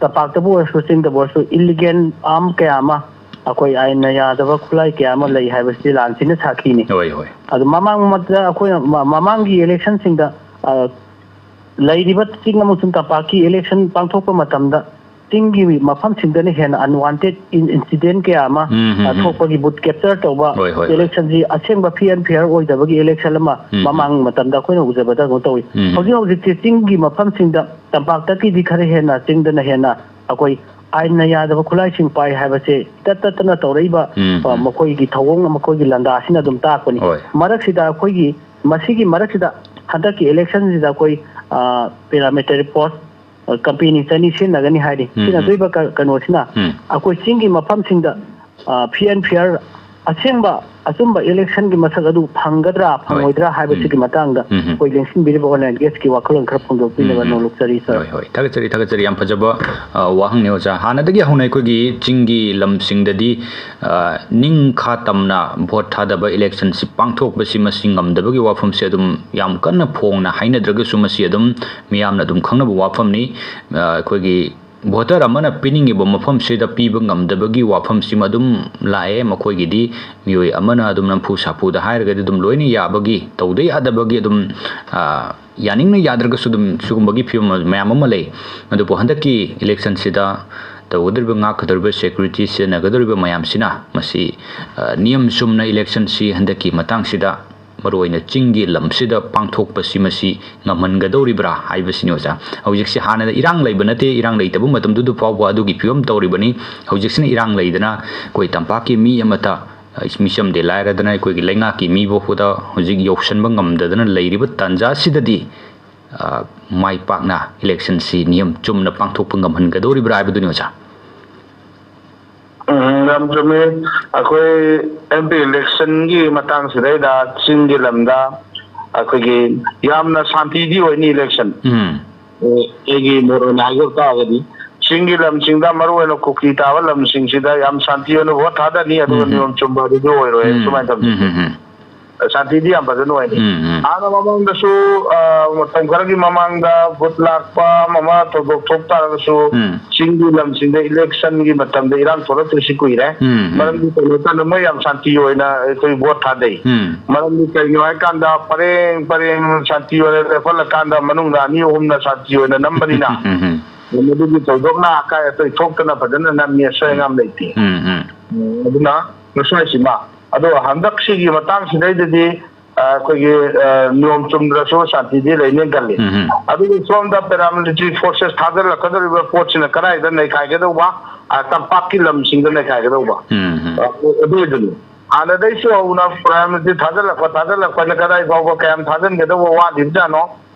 ꯇꯝꯄꯥꯛꯇꯕꯨ ꯑꯣꯏꯔꯁꯨ ꯆꯤꯡꯗꯕꯨ ꯑꯣꯏꯔꯁꯨ illegal arm ꯀꯌꯥ ꯑꯃ, ꯑꯩꯈꯣꯏ ꯑꯥꯏꯟꯅ ꯌꯥꯗꯕ ꯈꯨꯠꯂꯥꯏ ꯀꯌꯥ ꯑꯃ ꯂꯩ ꯍꯥꯏꯕꯁꯤ ꯂꯥꯟꯁꯤꯅ ꯁꯥꯈꯤꯅꯤ꯫ ꯍꯣꯏ, ꯍꯣꯏ꯫ ꯑꯗꯨ ꯃꯃꯥꯡ ꯃꯃꯛꯇ ꯑꯩꯈꯣꯏꯅ ꯃ-, ꯃꯃꯥꯡꯒꯤ electionꯁꯤꯡꯗ, ꯑ, ꯂꯩꯔꯤꯕ ꯆꯤꯡ ꯑꯃꯁꯨꯡ ꯇꯝꯄꯥꯛꯀꯤ election ꯄꯥꯡꯊꯣꯛꯄ ꯃꯇꯝꯗ ꯆꯤꯡꯒꯤ ꯃꯐꯝꯁꯤꯡꯗꯅ ꯍꯦꯟꯅ unwanted in-, incident ꯀꯌꯥ ꯑꯃ, ꯎꯝ, ꯎꯝ, ꯑ, ꯎꯝ꯫ ꯊꯣꯛꯄꯒꯤ booth capture ꯇꯧꯕ, ꯍꯣꯏ, ꯍꯣꯏ, ꯍꯣꯏ꯫ Electionꯁꯤ ꯑꯁꯦꯡꯕ free and fair ꯑꯣꯏꯗꯕꯒꯤ election ꯑꯃ ꯎꯝ, ꯎꯝ꯫ ꯃꯃꯥꯡ ꯃꯇꯝꯗ ꯑꯩꯈꯣꯏꯅ ꯎꯖꯕꯗ ꯀꯩꯅꯣ ꯇꯧꯏ꯫ ꯎꯝ, ꯎꯝ꯫ ꯍꯧꯖꯤꯛ ꯍꯧꯖꯤꯛꯇꯤ ꯆꯤꯡꯒꯤ ꯃꯐꯝꯁꯤꯡꯗ ꯇꯝꯄꯥꯛꯇꯒꯤꯗꯤ ꯈꯔ ꯍꯦꯟꯅ, ꯆꯤꯡꯗꯅ ꯍꯦꯟꯅ ꯑꯩꯈꯣꯏ ꯑꯥꯏꯟꯅ ꯌꯥꯗꯕ ꯈꯨꯠꯂꯥꯏꯁꯤꯡ ꯄꯥꯏ ꯍꯥꯏꯕꯁꯦ ꯏꯇꯠ ꯇꯠꯇꯅ ꯇꯧꯔꯛꯏꯕ, ꯎꯝ, ꯑ, ꯎꯝ꯫ ꯃꯈꯣꯏꯒꯤ ꯊꯧꯑꯣꯡ, ꯃꯈꯣꯏꯒꯤ ꯂꯥꯟꯗꯥꯁꯤꯅ ꯑꯗꯨꯝ ꯇꯥꯛꯄꯅꯤ꯫ ꯍꯣꯏ꯫ ꯃꯔꯛꯁꯤꯗ ꯑꯩꯈꯣꯏꯒꯤ, ꯃꯁꯤꯒꯤ ꯃꯔꯛꯁꯤꯗ ꯍꯟꯗꯛꯀꯤ electionꯁꯤꯗ ꯑꯩꯈꯣꯏ, ꯑ, paramilitary force, ꯑ, company ꯆꯅꯤ ꯁꯤꯖꯤꯟꯅꯒꯅꯤ ꯍꯥꯏꯔꯤ꯫ ꯎꯝ, ꯎꯝ꯫ ꯁꯤꯖꯤꯟꯅꯗꯣꯏꯕ ꯀ-, ꯀꯩꯅꯣꯁꯤꯅ ꯎꯝ꯫ ꯑꯩꯈꯣꯏ ꯆꯤꯡꯒꯤ ꯃꯐꯝꯁꯤꯡꯗ, ꯑ, free and fair ꯑꯁꯦꯡꯕ ꯑꯆꯨꯝꯕ ꯏꯂꯦꯛꯁꯟꯒꯤ ꯃꯁꯛ ꯑꯗꯨ ꯐꯪꯒꯗ꯭ꯔꯥ ꯐꯪꯉꯣꯏꯗ꯭ꯔꯥ ꯍꯥꯏꯕꯁꯤꯒꯤ ꯃꯇꯥꯡꯗ ꯎꯝ ꯍꯝ꯫ ꯑꯩꯈꯣꯏ ꯂꯦꯡꯁꯤꯟꯕꯤꯔꯤꯕ ꯑꯣꯟꯂꯥꯏꯟ ꯒꯦꯁꯀꯤ ꯋꯥꯈꯜꯂꯣꯟ ꯈꯔ ꯐꯣꯡꯗꯣꯛꯄꯤꯅꯕ ꯎꯝ ꯍꯝ꯫ ꯅꯣꯡꯂꯨꯛꯆꯔꯤ, ꯁꯥꯔ꯫ ꯍꯣꯏ, ꯍꯣꯏ꯫ ꯊꯥꯒꯠꯆꯔꯤ, ꯊꯥꯒꯠꯆꯔꯤ꯫ ꯌꯥꯝ ꯐꯖꯕ, ꯑ, ꯋꯥꯍꯪꯅꯤ, ꯑꯣꯖꯥ꯫ ꯍꯥꯟꯅꯗꯒꯤ ꯍꯧꯅ ꯑꯩꯈꯣꯏꯒꯤ ꯆꯤꯡꯒꯤ ꯂꯝꯁꯤꯡꯗꯗꯤ, ꯑ, ꯅꯤꯡꯈꯥ ꯇꯝꯅ ꯚꯣꯠ ꯊꯥꯗꯕ ꯏꯂꯦꯛꯁꯟꯁꯤ ꯄꯥꯡꯊꯣꯛꯄꯁꯤ ꯃꯁꯤ ꯉꯝꯗꯕꯒꯤ ꯋꯥꯐꯝꯁꯦ ꯑꯗꯨꯝ ꯌꯥꯝ ꯀꯟꯅ ꯐꯣꯡꯅ ꯍꯥꯏꯅꯗ꯭ꯔꯒꯁꯨ ꯃꯁꯤ ꯑꯗꯨꯝ ꯃꯤꯌꯥꯝꯅ ꯑꯗꯨꯝ ꯈꯪꯅꯕ ꯋꯥꯐꯝꯅꯤ꯫ ꯑ, ꯑꯩꯈꯣꯏꯒꯤ ꯚꯣꯇꯔ ꯑꯃꯅ ꯄꯤꯅꯤꯡꯉꯤꯕ ꯃꯐꯝꯁꯤꯗ ꯄꯤꯕ ꯉꯝꯗꯕꯒꯤ ꯋꯥꯐꯝꯁꯤꯃ ꯑꯗꯨꯝ ꯂꯥꯛꯑꯦ꯫ ꯃꯈꯣꯏꯒꯤꯗꯤ ꯃꯤꯑꯣꯏ ꯑꯃꯅ ꯑꯗꯨꯝ ꯅꯝꯐꯨ ꯁꯥꯐꯨꯗ ꯍꯥꯏꯔꯒꯗꯤ ꯑꯗꯨꯝ ꯂꯣꯏꯅ ꯌꯥꯕꯒꯤ, ꯇꯧꯗ ꯌꯥꯗꯕꯒꯤ ꯑꯗꯨꯝ, ꯑ, ꯌꯥꯅꯤꯡꯅ ꯌꯥꯗ꯭ꯔꯒꯁꯨ ꯑꯗꯨꯝ ꯁꯤꯒꯨꯝꯕꯒꯤ ꯐꯤꯕꯝ ꯃꯌꯥꯝ ꯑꯃ ꯂꯩ꯫ ꯑꯗꯨꯕꯨ ꯍꯟꯗꯛꯀꯤ ꯏꯂꯦꯛꯁꯟꯁꯤꯗ ꯇꯧꯒꯗꯧꯔꯤꯕ, ꯉꯥꯛꯀꯗꯧꯔꯤꯕ, ꯁꯦꯀ꯭ꯌꯨꯔꯤꯇꯤ ꯁꯤꯖꯤꯟꯅꯒꯗꯧꯔꯤꯕ ꯃꯌꯥꯝꯁꯤꯅ ꯃꯁꯤ, ꯑ, ꯅꯤꯌꯝ ꯆꯨꯝꯅ ꯏꯂꯦꯛꯁꯟꯁꯤ ꯍꯟꯗꯛꯀꯤ ꯃꯇꯥꯡꯁꯤꯗ ꯃꯔꯨꯑꯣꯏꯅ ꯆꯤꯡꯒꯤ ꯂꯝꯁꯤꯗ ꯄꯥꯡꯊꯣꯛꯄꯁꯤ ꯃꯁꯤ ꯉꯝꯍꯟꯒꯗꯧꯔꯤꯕ꯭ꯔꯥ ꯍꯥꯏꯕꯁꯤꯅꯤ, ꯑꯣꯖꯥ꯫ ꯍꯧꯖꯤꯛꯁꯤ ꯍꯥꯟꯅ ꯏꯔꯥꯡ ꯂꯩꯕ ꯅꯠꯇꯦ, ꯏꯔꯥꯡ ꯂꯩꯇꯕ ꯃꯇꯝꯗꯨꯗ ꯐꯥꯎꯕ ꯑꯗꯨꯒꯤ ꯐꯤꯕꯝ ꯇꯧꯔꯤꯕꯅꯤ꯫ ꯍꯧꯖꯤꯛꯁꯤꯅ ꯏꯔꯥꯡ ꯂꯩꯗꯅ ꯑꯩꯈꯣꯏ ꯇꯝꯄꯥꯛꯀꯤ ꯃꯤ ꯑꯃꯠꯇ, ꯑ, ꯃꯤꯆꯝꯗꯤ ꯂꯥꯏꯔꯗꯅ ꯑꯩꯈꯣꯏꯒꯤ ꯂꯩꯉꯥꯛꯀꯤ ꯃꯤ ꯐꯥꯎꯕꯗ ꯍꯧꯖꯤꯛ ꯌꯧꯁꯟꯕ ꯉꯝꯗꯗꯅ ꯂꯩꯔꯤꯕ ꯇꯥꯟꯖꯥꯁꯤꯗꯗꯤ, ꯑ, ꯃꯥꯏ ꯄꯥꯛꯅ ꯏꯂꯦꯛꯁꯟꯁꯤ ꯅꯤꯌꯝ ꯆꯨꯝꯅ ꯄꯥꯡꯊꯣꯛꯄ ꯉꯝꯍꯟꯒꯗꯧꯔꯤꯕ꯭ꯔꯥ ꯍꯥꯏꯕꯗꯨꯅꯤ, ꯑꯣꯖꯥ꯫ ꯎꯝ, ꯌꯥꯝ ꯆꯨꯝꯃꯤ꯫ ꯑꯩꯈꯣꯏ ꯑꯦꯝ ꯄꯤ ꯏꯂꯦꯛꯁꯟꯒꯤ ꯃꯇꯥꯡꯁꯤꯗꯩꯗ ꯆꯤꯡꯒꯤ ꯂꯝꯗ ꯑꯩꯈꯣꯏꯒꯤ ꯌꯥꯝꯅ ꯁꯥꯟꯇꯤꯗꯤ ꯑꯣꯏꯅꯤ ꯏꯂꯦꯛꯁꯟ꯫ ꯎꯝ꯫ ꯑꯦ, ꯑꯩꯒꯤ ꯃꯣꯠ ꯑꯣꯏꯅ ꯍꯥꯏꯖꯕ ꯇꯥꯔꯒꯗꯤ ꯆꯤꯡꯒꯤ ꯂꯝꯁꯤꯡꯗ, ꯃꯔꯨꯑꯣꯏꯅ ꯀꯨꯀꯤ ꯇꯥꯕ ꯂꯝꯁꯤꯡꯁꯤꯗ ꯌꯥꯝ ꯁꯥꯟꯇꯤ ꯑꯣꯏꯅ ꯚꯣꯠ ꯊꯥꯗꯅꯤ, ꯑꯗꯨꯒ ꯎꯝ꯫ ꯅꯤꯌꯣꯝ ꯆꯨꯝꯕ ꯑꯗꯨꯗꯤ ꯑꯣꯏꯔꯣꯏ, ꯎꯝ꯫ ꯁꯨꯃꯥꯏꯅ ꯇꯧꯕꯁꯦ꯫ ꯎꯝ, ꯎꯝ, ꯎꯝ꯫ ꯁꯥꯟꯇꯤꯗꯤ ꯌꯥꯝ ꯐꯖꯅ ꯑꯣꯏꯅꯤ꯫ ꯎꯝ, ꯎꯝ꯫ ꯍꯥꯟꯅ ꯃꯃꯥꯡꯗꯁꯨ, ꯑ, ꯃꯇꯝ ꯈꯔꯒꯤ ꯃꯃꯥꯡꯗ ꯚꯣꯠ ꯂꯥꯛꯄ ꯑꯃ ꯑꯃ ꯊꯧꯗꯣꯛ ꯊꯣꯛ ꯇꯥꯔꯒꯁꯨ, ꯎꯝ꯫ ꯆꯤꯡꯒꯤ ꯂꯝꯁꯤꯡꯗ ꯏꯂꯦꯛꯁꯟꯒꯤ ꯃꯇꯝꯗ ꯏꯔꯥꯡ ꯊꯣꯛꯂꯛꯇ꯭ꯔꯤꯁꯤ ꯀꯨꯏꯔꯦ꯫ ꯎꯝ, ꯎꯝ꯫ ꯃꯔꯝꯗꯤ ꯀꯩꯅꯣ ꯍꯥꯏꯀꯥꯟꯗ ꯃꯣꯏ ꯌꯥꯝ ꯁꯥꯟꯇꯤ ꯑꯣꯏꯅ ꯑꯩꯈꯣꯏ ꯚꯣꯠ ꯊꯥꯗꯩ꯫ ꯎꯝ꯫ ꯃꯔꯝꯗꯤ ꯀꯩꯒꯤꯅꯣ ꯍꯥꯏꯀꯥꯟꯗ ꯄꯔꯦꯡ ꯄꯔꯦꯡ ꯁꯥꯟꯇꯤ ꯑꯣꯏꯅ ꯂꯦꯞꯍꯜꯂꯀꯥꯟꯗ ꯃꯅꯨꯡꯗ ꯑꯅꯤ ꯑꯍꯨꯝꯅ ꯁꯥꯟꯇꯤ ꯑꯣꯏꯅ ꯅꯝꯕꯅꯤꯅ, ꯎꯝ, ꯎꯝ꯫ ꯃꯗꯨꯒꯤ ꯊꯣꯏꯗꯣꯛꯅ ꯑꯀꯥꯏ ꯑꯇꯣꯏ ꯊꯣꯛꯇꯅ ꯐꯖꯅ ꯅꯝꯃꯤ, ꯑꯁꯣꯏ ꯑꯉꯥꯝ ꯂꯩꯇꯦ꯫ ꯎꯝ, ꯎꯝ꯫ ꯎꯝ, ꯑꯗꯨꯅ ꯃꯁꯥꯏꯁꯤꯃ꯫ ꯑꯗꯣ ꯍꯟꯗꯛꯁꯤꯒꯤ ꯃꯇꯥꯡꯁꯤꯗꯩꯗꯗꯤ, ꯑ, ꯑꯩꯈꯣꯏꯒꯤ, ꯑ, ꯅꯤꯌꯣꯝ ꯆꯨꯝꯗ꯭ꯔꯁꯨ ꯁꯥꯟꯇꯤꯗꯤ ꯂꯩꯅꯤ ꯈꯜꯂꯤ꯫ ꯎꯝ, ꯎꯝ꯫ ꯑꯗꯨꯒ ꯁꯣꯝꯗ paramilitary forces ꯊꯥꯖꯤꯜꯂꯛꯀꯗꯧꯔꯤꯕ ꯄꯣꯠꯁꯤꯅ ꯀꯗꯥꯏꯗ ꯅꯩꯈꯥꯏꯒꯗꯧꯕ? ꯑ, ꯇꯝꯄꯥꯛꯀꯤ ꯂꯝꯁꯤꯡꯗ ꯅꯩꯈꯥꯏꯒꯗꯧꯕ꯫ ꯎꯝ, ꯎꯝ꯫ ꯑ, ꯑꯗꯨ ꯑꯣꯏꯗꯣꯏꯅꯤ꯫ ꯍꯥꯟꯅꯗꯩꯁꯨ ꯍꯧꯅ paramilitary ꯊꯥꯖꯤꯜꯂꯛꯄ, ꯊꯥꯖꯤꯜꯂꯛꯄꯅ ꯀꯗꯥꯏ ꯐꯥꯎꯕ ꯀꯌꯥꯝ ꯊꯥꯖꯤꯟꯒꯗꯧꯕ ꯋꯥꯠꯂꯤꯕꯖꯥꯠꯅꯣ?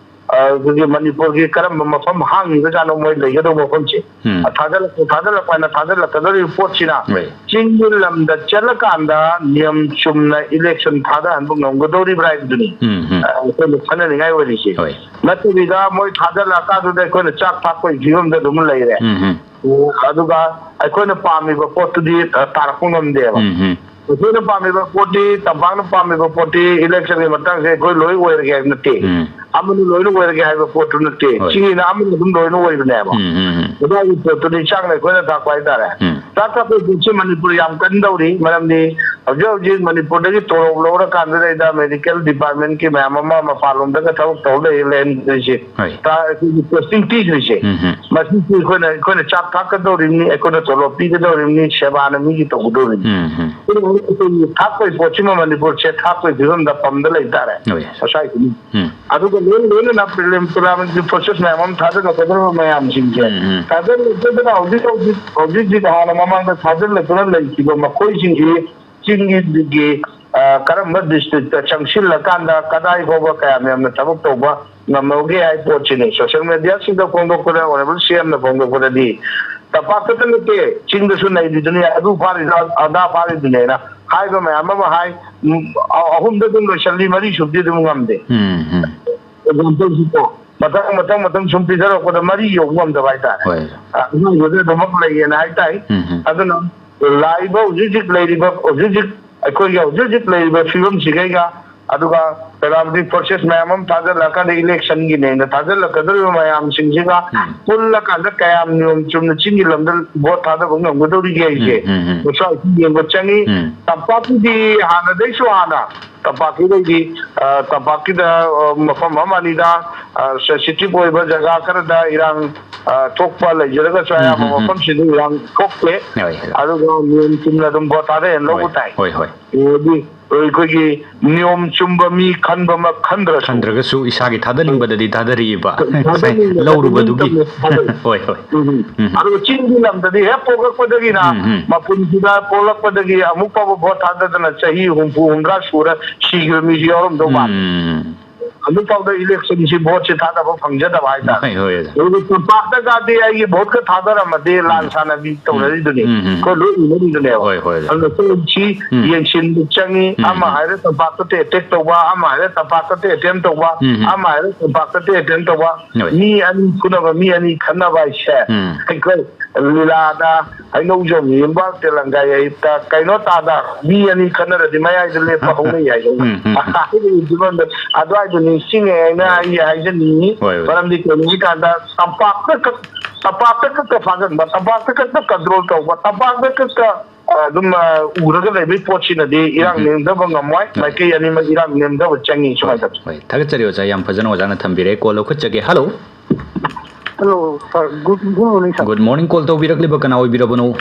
ꯑ, ꯑꯩꯈꯣꯏꯒꯤ ꯃꯅꯤꯄꯨꯔꯒꯤ ꯀꯔꯝꯕ ꯃꯐꯝ ꯍꯥꯡꯉꯤꯕꯖꯥꯠꯅꯣ ꯃꯣꯏ ꯂꯩꯒꯗꯧꯕ ꯃꯐꯝꯁꯦ? ꯎꯝ꯫ ꯑ, ꯊꯥꯗꯔꯛꯄ, ꯊꯥꯗꯔꯛꯄ ꯍꯥꯏꯅ ꯊꯥꯗꯔꯛꯀꯗꯧꯔꯤꯕ ꯄꯣꯠꯁꯤꯅ ꯍꯣꯏ꯫ ꯆꯤꯡꯒꯤ ꯂꯝꯗ ꯆꯠꯂꯀꯥꯟꯗ ꯅꯤꯌꯝ ꯆꯨꯝꯅ ꯏꯂꯦꯛꯁꯟ ꯊꯥꯗꯍꯟꯕ ꯉꯝꯒꯗꯧꯔꯤꯕ꯭ꯔꯥ ꯍꯥꯏꯕꯗꯨꯅꯤ꯫ ꯎꯝ, ꯎꯝ꯫ ꯑ, ꯑꯩꯈꯣꯏꯅ ꯈꯟꯅꯅꯤꯡꯉꯥꯏ ꯑꯣꯏꯔꯤꯁꯦ꯫ ꯍꯣꯏ꯫ ꯅꯠꯇꯕꯤꯗ ꯃꯣꯏ ꯊꯥꯗꯔꯛꯑꯀꯥꯟꯗꯨꯗ ꯑꯩꯈꯣꯏꯅ ꯆꯥꯛ ꯊꯥꯛꯄꯒꯤ ꯐꯤꯕꯝꯗ ꯑꯗꯨꯝ ꯂꯩꯔꯦ꯫ ꯎꯝ, ꯎꯝ꯫ ꯑꯣ, ꯑꯗꯨꯒ ꯑꯩꯈꯣꯏꯅ ꯄꯥꯝꯃꯤꯕ ꯄꯣꯠꯇꯨꯗꯤ, ꯑ, ꯇꯥꯔꯛꯄ ꯉꯝꯗꯦꯕ꯫ ꯎꯝ, ꯎꯝ꯫ ꯑꯩꯈꯣꯏꯅ ꯄꯥꯝꯃꯤꯕ ꯄꯣꯠꯇꯤ, ꯇꯝꯄꯥꯛꯅ ꯄꯥꯝꯃꯤꯕ ꯄꯣꯠꯇꯤ ꯏꯂꯦꯛꯁꯟꯒꯤ ꯃꯇꯥꯡꯁꯦ ꯑꯩꯈꯣꯏ ꯂꯣꯏ ꯑꯣꯏꯔꯒꯦ ꯍꯥꯏꯕ ꯅꯠꯇꯦ꯫ ꯎꯝ꯫ ꯑꯃꯅ ꯂꯣꯏꯅ ꯑꯣꯏꯔꯒꯦ ꯍꯥꯏꯕ ꯄꯣꯠꯇꯨ ꯅꯠꯇꯦ꯫ ꯍꯣꯏ꯫ ꯆꯤꯡꯒꯤꯅ ꯑꯃꯅ ꯑꯗꯨꯝ ꯂꯣꯏꯅ ꯑꯣꯏꯕꯅꯦꯕ꯫ ꯎꯝ, ꯎꯝ, ꯎꯝ꯫ ꯑꯗꯨꯒꯤ ꯄꯣꯠꯇꯨꯗꯤ ꯆꯥꯛꯅ ꯑꯩꯈꯣꯏꯅ ꯊꯥꯛꯄ ꯍꯥꯏꯇꯥꯔꯦ꯫ ꯎꯝ꯫ ꯆꯥꯛ ꯊꯥꯛꯄꯒꯤ ꯄꯣꯠꯁꯤ ꯃꯅꯤꯄꯨꯔ ꯌꯥꯝ ꯀꯟꯗꯧꯔꯤ, ꯃꯔꯝꯗꯤ ꯍꯧꯖꯤꯛ ꯍꯧꯖꯤꯛ ꯃꯅꯤꯄꯨꯔꯗꯒꯤ ꯇꯣꯂꯣꯞ ꯂꯧꯔꯀꯥꯟꯗ ꯂꯩꯗ ꯃꯦꯗꯤꯀꯦꯜ ꯗꯤꯄꯥꯔꯠꯃꯦꯟꯒꯤ ꯃꯌꯥꯝ ꯑꯃ ꯃꯄꯥꯟꯂꯣꯝꯗꯒ ꯊꯕꯛ ꯇꯧ ꯂꯩ, ꯂꯩꯔꯝꯗꯣꯏꯁꯦ꯫ ꯍꯣꯏ꯫ ꯆꯥ-, ꯑꯩꯈꯣꯏꯒꯤ ꯄꯣꯁꯇꯤꯡ ꯄꯤꯗ꯭ꯔꯤꯁꯦ꯫ ꯎꯝ, ꯎꯝ꯫ ꯃꯁꯤꯁꯨ ꯑꯩꯈꯣꯏꯅ, ꯑꯩꯈꯣꯏꯅ ꯆꯥꯛ ꯊꯥꯛꯀꯗꯧꯔꯤꯕꯅꯤ, ꯑꯩꯈꯣꯏꯅ ꯇꯣꯂꯣꯞ ꯄꯤꯒꯗꯧꯔꯤꯕꯅꯤ, ꯁꯦꯕꯥꯅ ꯃꯤꯒꯤ ꯇꯧꯒꯗꯧꯔꯤꯕꯅꯤ꯫ ꯎꯝ, ꯎꯝ꯫ ꯑꯩꯈꯣꯏꯒꯤ ꯊꯥꯛꯄꯒꯤ ꯄꯣꯠꯁꯤꯃ ꯃꯅꯤꯄꯨꯔꯁꯦ ꯊꯥꯛꯄꯒꯤ ꯐꯤꯕꯝꯗ ꯄꯝꯗ ꯂꯩꯇꯥꯔꯦ꯫ ꯍꯣꯏ꯫ ꯃꯁꯥꯒꯤꯗꯤ꯫ ꯎꯝ꯫ ꯑꯗꯨꯒ ꯂꯣꯏ-, ꯂꯣꯏꯅꯅ ꯄ꯭ꯔꯤꯂꯤꯝ ꯄ꯭ꯔꯤꯂꯤꯝꯒꯤ ꯄ꯭ꯔꯣꯁꯦꯁ ꯃꯌꯥꯝ ꯑꯃ ꯊꯥꯖꯤꯜꯂꯛꯀꯗꯧꯔꯤꯕ ꯃꯌꯥꯝꯁꯤꯡꯁꯦ꯫ ꯎꯝ, ꯎꯝ꯫ ꯊꯥꯖꯤꯜꯂꯛꯇꯗꯅ ꯍꯧꯖꯤꯛ ꯍꯧꯖꯤꯛ, ꯍꯧꯖꯤꯛ ꯍꯧꯖꯤꯛ ꯍꯥꯟꯅ ꯃꯃꯥꯡꯗ ꯊꯥꯖꯤꯜꯂꯛꯇꯨꯅ ꯂꯩꯈꯤꯕ ꯃꯈꯣꯏꯁꯤꯡꯁꯤ ꯆꯤꯡꯒꯤ, ꯑ, ꯀꯔꯝꯕ ꯗꯤꯁꯇ꯭ꯔꯤꯛꯇ ꯆꯪꯁꯤꯜꯂꯀꯥꯟꯗ ꯀꯗꯥꯏ ꯐꯥꯎꯕ ꯀꯌꯥꯝ ꯌꯥꯝꯅ ꯊꯕꯛ ꯇꯧꯕ ꯉꯝꯍꯧꯒꯦ ꯍꯥꯏꯕ ꯄꯣꯠꯁꯤꯅꯤ꯫ ꯁꯣꯁꯤꯌꯦꯜ ꯃꯦꯗꯤꯌꯥꯁꯤꯡꯗ ꯐꯣꯡꯗꯣꯛꯄꯗ, ꯑꯣꯅꯔꯦꯕꯜ ꯁꯤ ꯑꯦꯝꯅ ꯐꯣꯡꯗꯣꯛꯄꯗꯗꯤ ꯇꯝꯄꯥꯛ ꯈꯛꯇ ꯅꯠꯇꯦ, ꯆꯤꯡꯗꯁꯨ ꯅꯩꯔꯤꯗꯨꯅꯤ, ꯑꯗꯨ ꯐꯥꯔꯤꯗꯨ, ꯑꯗꯥ ꯐꯥꯔꯤꯗꯨꯅꯦꯅ ꯍꯥꯏꯕ ꯃꯌꯥꯝ ꯑꯃ ꯍꯥꯏ꯫ ꯎꯝ, ꯑ-, ꯑꯍꯨꯝꯗ ꯑꯗꯨꯝ ꯂꯣꯏꯁꯤꯜꯂꯤ, ꯃꯔꯤ ꯁꯨꯕꯗꯤ ꯑꯗꯨꯝ ꯉꯝꯗꯦ꯫ ꯎꯝ, ꯎꯝ꯫ ꯑꯦꯛꯖꯥꯝꯄꯜꯁꯤꯀꯣ, ꯃꯊꯪ, ꯃꯊꯪ, ꯃꯊꯪ ꯁꯨꯝ ꯄꯤꯊꯔꯛꯄꯗ ꯃꯔꯤ ꯌꯧꯕ ꯉꯝꯗꯕ ꯍꯥꯏꯇꯥꯔꯦ꯫ ꯍꯣꯏ꯫ ꯑ, ꯑꯉꯥꯡꯕꯗ ꯑꯗꯨꯃꯛ ꯂꯩꯌꯦꯅ ꯍꯥꯏꯇꯥꯏ꯫ ꯎꯝ, ꯎꯝ꯫ ꯑꯗꯨꯅ ꯂꯥꯛꯏꯕ ꯍꯧꯖꯤꯛ ꯍꯧꯖꯤꯛ ꯂꯩꯔꯤꯕ, ꯍꯧꯖꯤꯛ ꯍꯧꯖꯤꯛ ꯑꯩꯈꯣꯏꯒꯤ ꯍꯧꯖꯤꯛ ꯍꯧꯖꯤꯛ ꯂꯩꯔꯤꯕ ꯐꯤꯕꯝꯁꯤꯒꯩꯒ, ꯑꯗꯨꯒ ꯄꯦꯔꯥꯃꯤꯂꯤꯇꯔꯤ ꯐꯣꯔꯁꯦꯁ ꯃꯌꯥꯝ ꯑꯃ ꯊꯥꯖꯤꯜꯂꯛꯑꯀꯥꯟꯗ ꯏꯂꯦꯛꯁꯟꯒꯤꯅꯦꯅ ꯊꯥꯖꯤꯜꯂꯛꯀꯗꯧꯔꯤꯕ ꯃꯌꯥꯝꯁꯤꯡꯁꯤꯒ ꯎꯝ꯫ ꯄꯨꯜꯂꯀꯥꯟꯗ ꯀꯌꯥꯝ ꯅꯤꯌꯣꯝ ꯆꯨꯝꯅ ꯆꯤꯡꯒꯤ ꯂꯝꯗ ꯚꯣꯠ ꯊꯥꯗꯕ ꯉꯝꯒꯗꯧꯔꯤꯒꯦ ꯍꯥꯏꯁꯦ ꯎꯝ, ꯎꯝ, ꯎꯝ꯫ ꯃꯁꯥ ꯑꯩꯈꯣꯏ ꯌꯦꯡꯕ ꯆꯪꯉꯤ꯫ ꯎꯝ꯫ ꯇꯝꯄꯥꯛꯀꯤꯗꯤ ꯍꯥꯟꯅꯗꯩꯁꯨ ꯍꯥꯟꯅ ꯇꯝꯄꯥꯛꯀꯤꯗꯩꯗꯤ, ꯑ, ꯇꯝꯄꯥꯛꯀꯤꯗ, ꯑ, ꯃꯐꯝ ꯑꯃ ꯑꯅꯤꯗ, ꯑ, ꯁꯦꯟꯁꯤꯇꯤꯚ ꯑꯣꯏꯕ ꯖꯒꯥ ꯈꯔꯗ ꯏꯔꯥꯡ, ꯑ, ꯊꯣꯛꯄ ꯂꯩꯖꯔꯒꯁꯨ ꯑꯌꯥꯝꯕ ꯎꯝ, ꯎꯝ, ꯎꯝ꯫ ꯃꯐꯝꯁꯤꯗ ꯏꯔꯥꯡ ꯊꯣꯛꯇꯦ꯫ ꯍꯣꯏ, ꯍꯣꯏ꯫ ꯑꯗꯨꯒ ꯅꯤꯌꯣꯝ ꯆꯨꯝꯅ ꯑꯗꯨꯝ ꯚꯣꯠ ꯊꯥꯗꯍꯟ ꯂꯧꯕ ꯍꯣꯏ, ꯇꯥꯏ꯫ ꯍꯣꯏ, ꯍꯣꯏ꯫ ꯑꯗꯨꯗꯤ ꯑꯩꯈꯣꯏꯒꯤ ꯅꯤꯌꯣꯝ ꯆꯨꯝꯕ ꯃꯤ ꯈꯟꯕꯃꯛ ꯈꯟꯗ꯭ꯔꯁꯨ ꯈꯟꯗ꯭ꯔꯒꯁꯨ ꯏꯁꯥꯒꯤ ꯊꯥꯗꯅꯤꯡꯕꯗꯗꯤ ꯊꯥꯗꯔꯤꯕ꯫ ꯊꯥꯗꯅꯤꯡꯕꯗ ꯂꯧꯔꯨꯕꯗꯨꯒꯤ꯫ ꯅꯤꯡꯇꯝꯅ ꯊꯥꯗꯩ꯫ ꯍꯣꯏ, ꯍꯣꯏ꯫ ꯎꯝ, ꯎꯝ꯫ ꯎꯝ꯫ ꯑꯗꯨꯒ ꯆꯤꯡꯒꯤ ꯂꯝꯗꯗꯤ ꯍꯦꯛ ꯄꯣꯛꯂꯛꯄꯗꯒꯤꯅ ꯎꯝ, ꯎꯝ꯫ ꯃꯄꯨꯟꯁꯤꯗ ꯄꯣꯛꯂꯛꯄꯗꯒꯤ ꯑꯃꯨꯛ ꯐꯥꯎꯕ ꯚꯣꯠ ꯊꯥꯗꯗꯅ ꯆꯍꯤ ꯍꯨꯝꯐꯨ, ꯍꯨꯝꯗ꯭ꯔꯥ ꯁꯨꯔ ꯁꯤꯈꯤꯕ ꯃꯤꯁꯨ ꯌꯥꯎꯔꯝꯗꯧ ꯃꯥꯜꯂꯤ꯫ ꯎꯝ꯫ ꯍꯧꯖꯤꯛ ꯐꯥꯎꯗ ꯏꯂꯦꯛꯁꯟꯁꯤ ꯚꯣꯠꯁꯤ ꯊꯥꯗꯕ ꯐꯪꯖꯗꯕ ꯍꯥꯏꯇꯥꯔꯦ꯫ ꯍꯣꯏ, ꯍꯣꯏ, ꯑꯣꯖꯥ꯫ ꯑꯗꯨꯒ ꯇꯝꯄꯥꯛꯇꯒꯗꯤ ꯑꯩꯒꯤ ꯚꯣꯠꯀ ꯊꯥꯗꯔꯝꯃꯗꯤ ꯂꯥꯟ ꯁꯥꯟꯅꯕꯤ ꯇꯧꯅꯔꯤꯗꯨꯅꯤ꯫ ꯎꯝ, ꯎꯝ꯫ ꯑꯩꯈꯣꯏ ꯂꯣꯏ ꯎꯅꯔꯤꯗꯨꯅꯦꯕ꯫ ꯍꯣꯏ, ꯍꯣꯏ, ꯑꯣꯖꯥ꯫ ꯑꯗꯨꯅ ꯁꯤ ꯎꯝ꯫ ꯌꯦꯡꯁꯤꯟꯕ ꯆꯪꯉꯤ꯫ ꯎꯝ, ꯑꯃ ꯎꯝ꯫ ꯍꯥꯏꯔꯦ ꯇꯝꯄꯥꯛꯇ ꯑꯦꯇꯦꯛ ꯇꯧꯕ, ꯑꯃ ꯍꯥꯏꯔꯦ ꯇꯝꯄꯥꯛꯇ ꯑꯦꯇꯦꯝ ꯇꯧꯕ, ꯎꯝ, ꯎꯝ꯫ ꯑꯃ ꯍꯥꯏꯔꯦ ꯇꯝꯄꯥꯛꯇ ꯑꯦꯇꯦꯝ ꯇꯧꯕ꯫ ꯍꯣꯏ꯫ ꯃꯤ ꯑꯅꯤ ꯐꯨꯅꯕ, ꯃꯤ ꯑꯅꯤ ꯈꯠꯅꯕ ꯍꯥꯏꯁꯦ ꯎꯝ꯫ ꯑꯩꯈꯣꯏ ꯂꯤꯂꯥꯗ ꯍꯩꯅꯧ ꯌꯣꯟꯕꯤ ꯑꯃ ꯇꯦꯂꯪꯒꯥ ꯌꯩꯕꯗ ꯀꯩꯅꯣ ꯇꯥꯗ ꯃꯤ ꯑꯅꯤ ꯈꯠꯅꯔꯗꯤ ꯃꯌꯥꯏꯗ ꯂꯦꯞꯄ ꯍꯧꯅꯩ ꯍꯥꯏꯗꯅ꯫ ꯎꯝ, ꯎꯝ, ꯎꯝ꯫ ꯑꯗꯨꯒꯤ ꯐꯤꯕꯝꯗ ꯑꯗꯨꯋꯥꯏꯗꯣ ꯅꯤꯡꯁꯤꯡꯉꯦ ꯍꯥꯏꯅ ꯍꯣꯏ꯫ ꯑꯩ ꯍꯥꯏꯖꯅꯤꯡꯉꯤ꯫ ꯍꯣꯏ, ꯍꯣꯏ꯫ ꯃꯔꯝꯗꯤ ꯀꯩꯅꯣ ꯍꯥꯏꯀꯥꯟꯗ ꯇꯝꯄꯥꯛꯇ ꯈꯛ-, ꯇꯝꯄꯥꯛꯇ ꯈꯛꯇ ꯐꯥꯖꯟꯕ, ꯇꯝꯄꯥꯛꯇ ꯈꯛꯇ ꯀꯟꯇ꯭ꯔꯣꯜ ꯇꯧꯕ, ꯇꯝꯄꯥꯛꯇ ꯈꯛꯇ, ꯑ, ꯑꯗꯨꯝ, ꯑ, ꯎꯔꯒ ꯂꯩꯕꯒꯤ ꯄꯣꯠꯁꯤꯅꯗꯤ ꯏꯔꯥꯡ ꯎꯝ꯫ ꯅꯦꯝꯊꯕ ꯉꯝꯃꯣꯏ꯫ ꯍꯣꯏ꯫ ꯃꯥꯏꯀꯩ ꯑꯅꯤꯃꯛ ꯏꯔꯥꯡ ꯅꯦꯝꯊꯕ ꯆꯪꯉꯤ ꯍꯣꯏ, ꯁꯨꯃꯥꯏꯅ ꯇꯧꯕꯁꯦ꯫ ꯍꯣꯏ꯫ ꯊꯥꯒꯠꯆꯔꯤ ꯑꯣꯖꯥ, ꯌꯥꯝ ꯐꯖꯅ ꯑꯣꯖꯥꯅ ꯊꯝꯕꯤꯔꯦ꯫ ꯀꯣꯜ ꯂꯧꯈꯠꯆꯒꯦ꯫ Hello. Hello, sir. Good morning, sir. Good morning. Call ꯇꯧꯕꯤꯔꯛꯂꯤꯕ ꯀꯅꯥ ꯑꯣꯏꯕꯤꯔꯕꯅꯣ?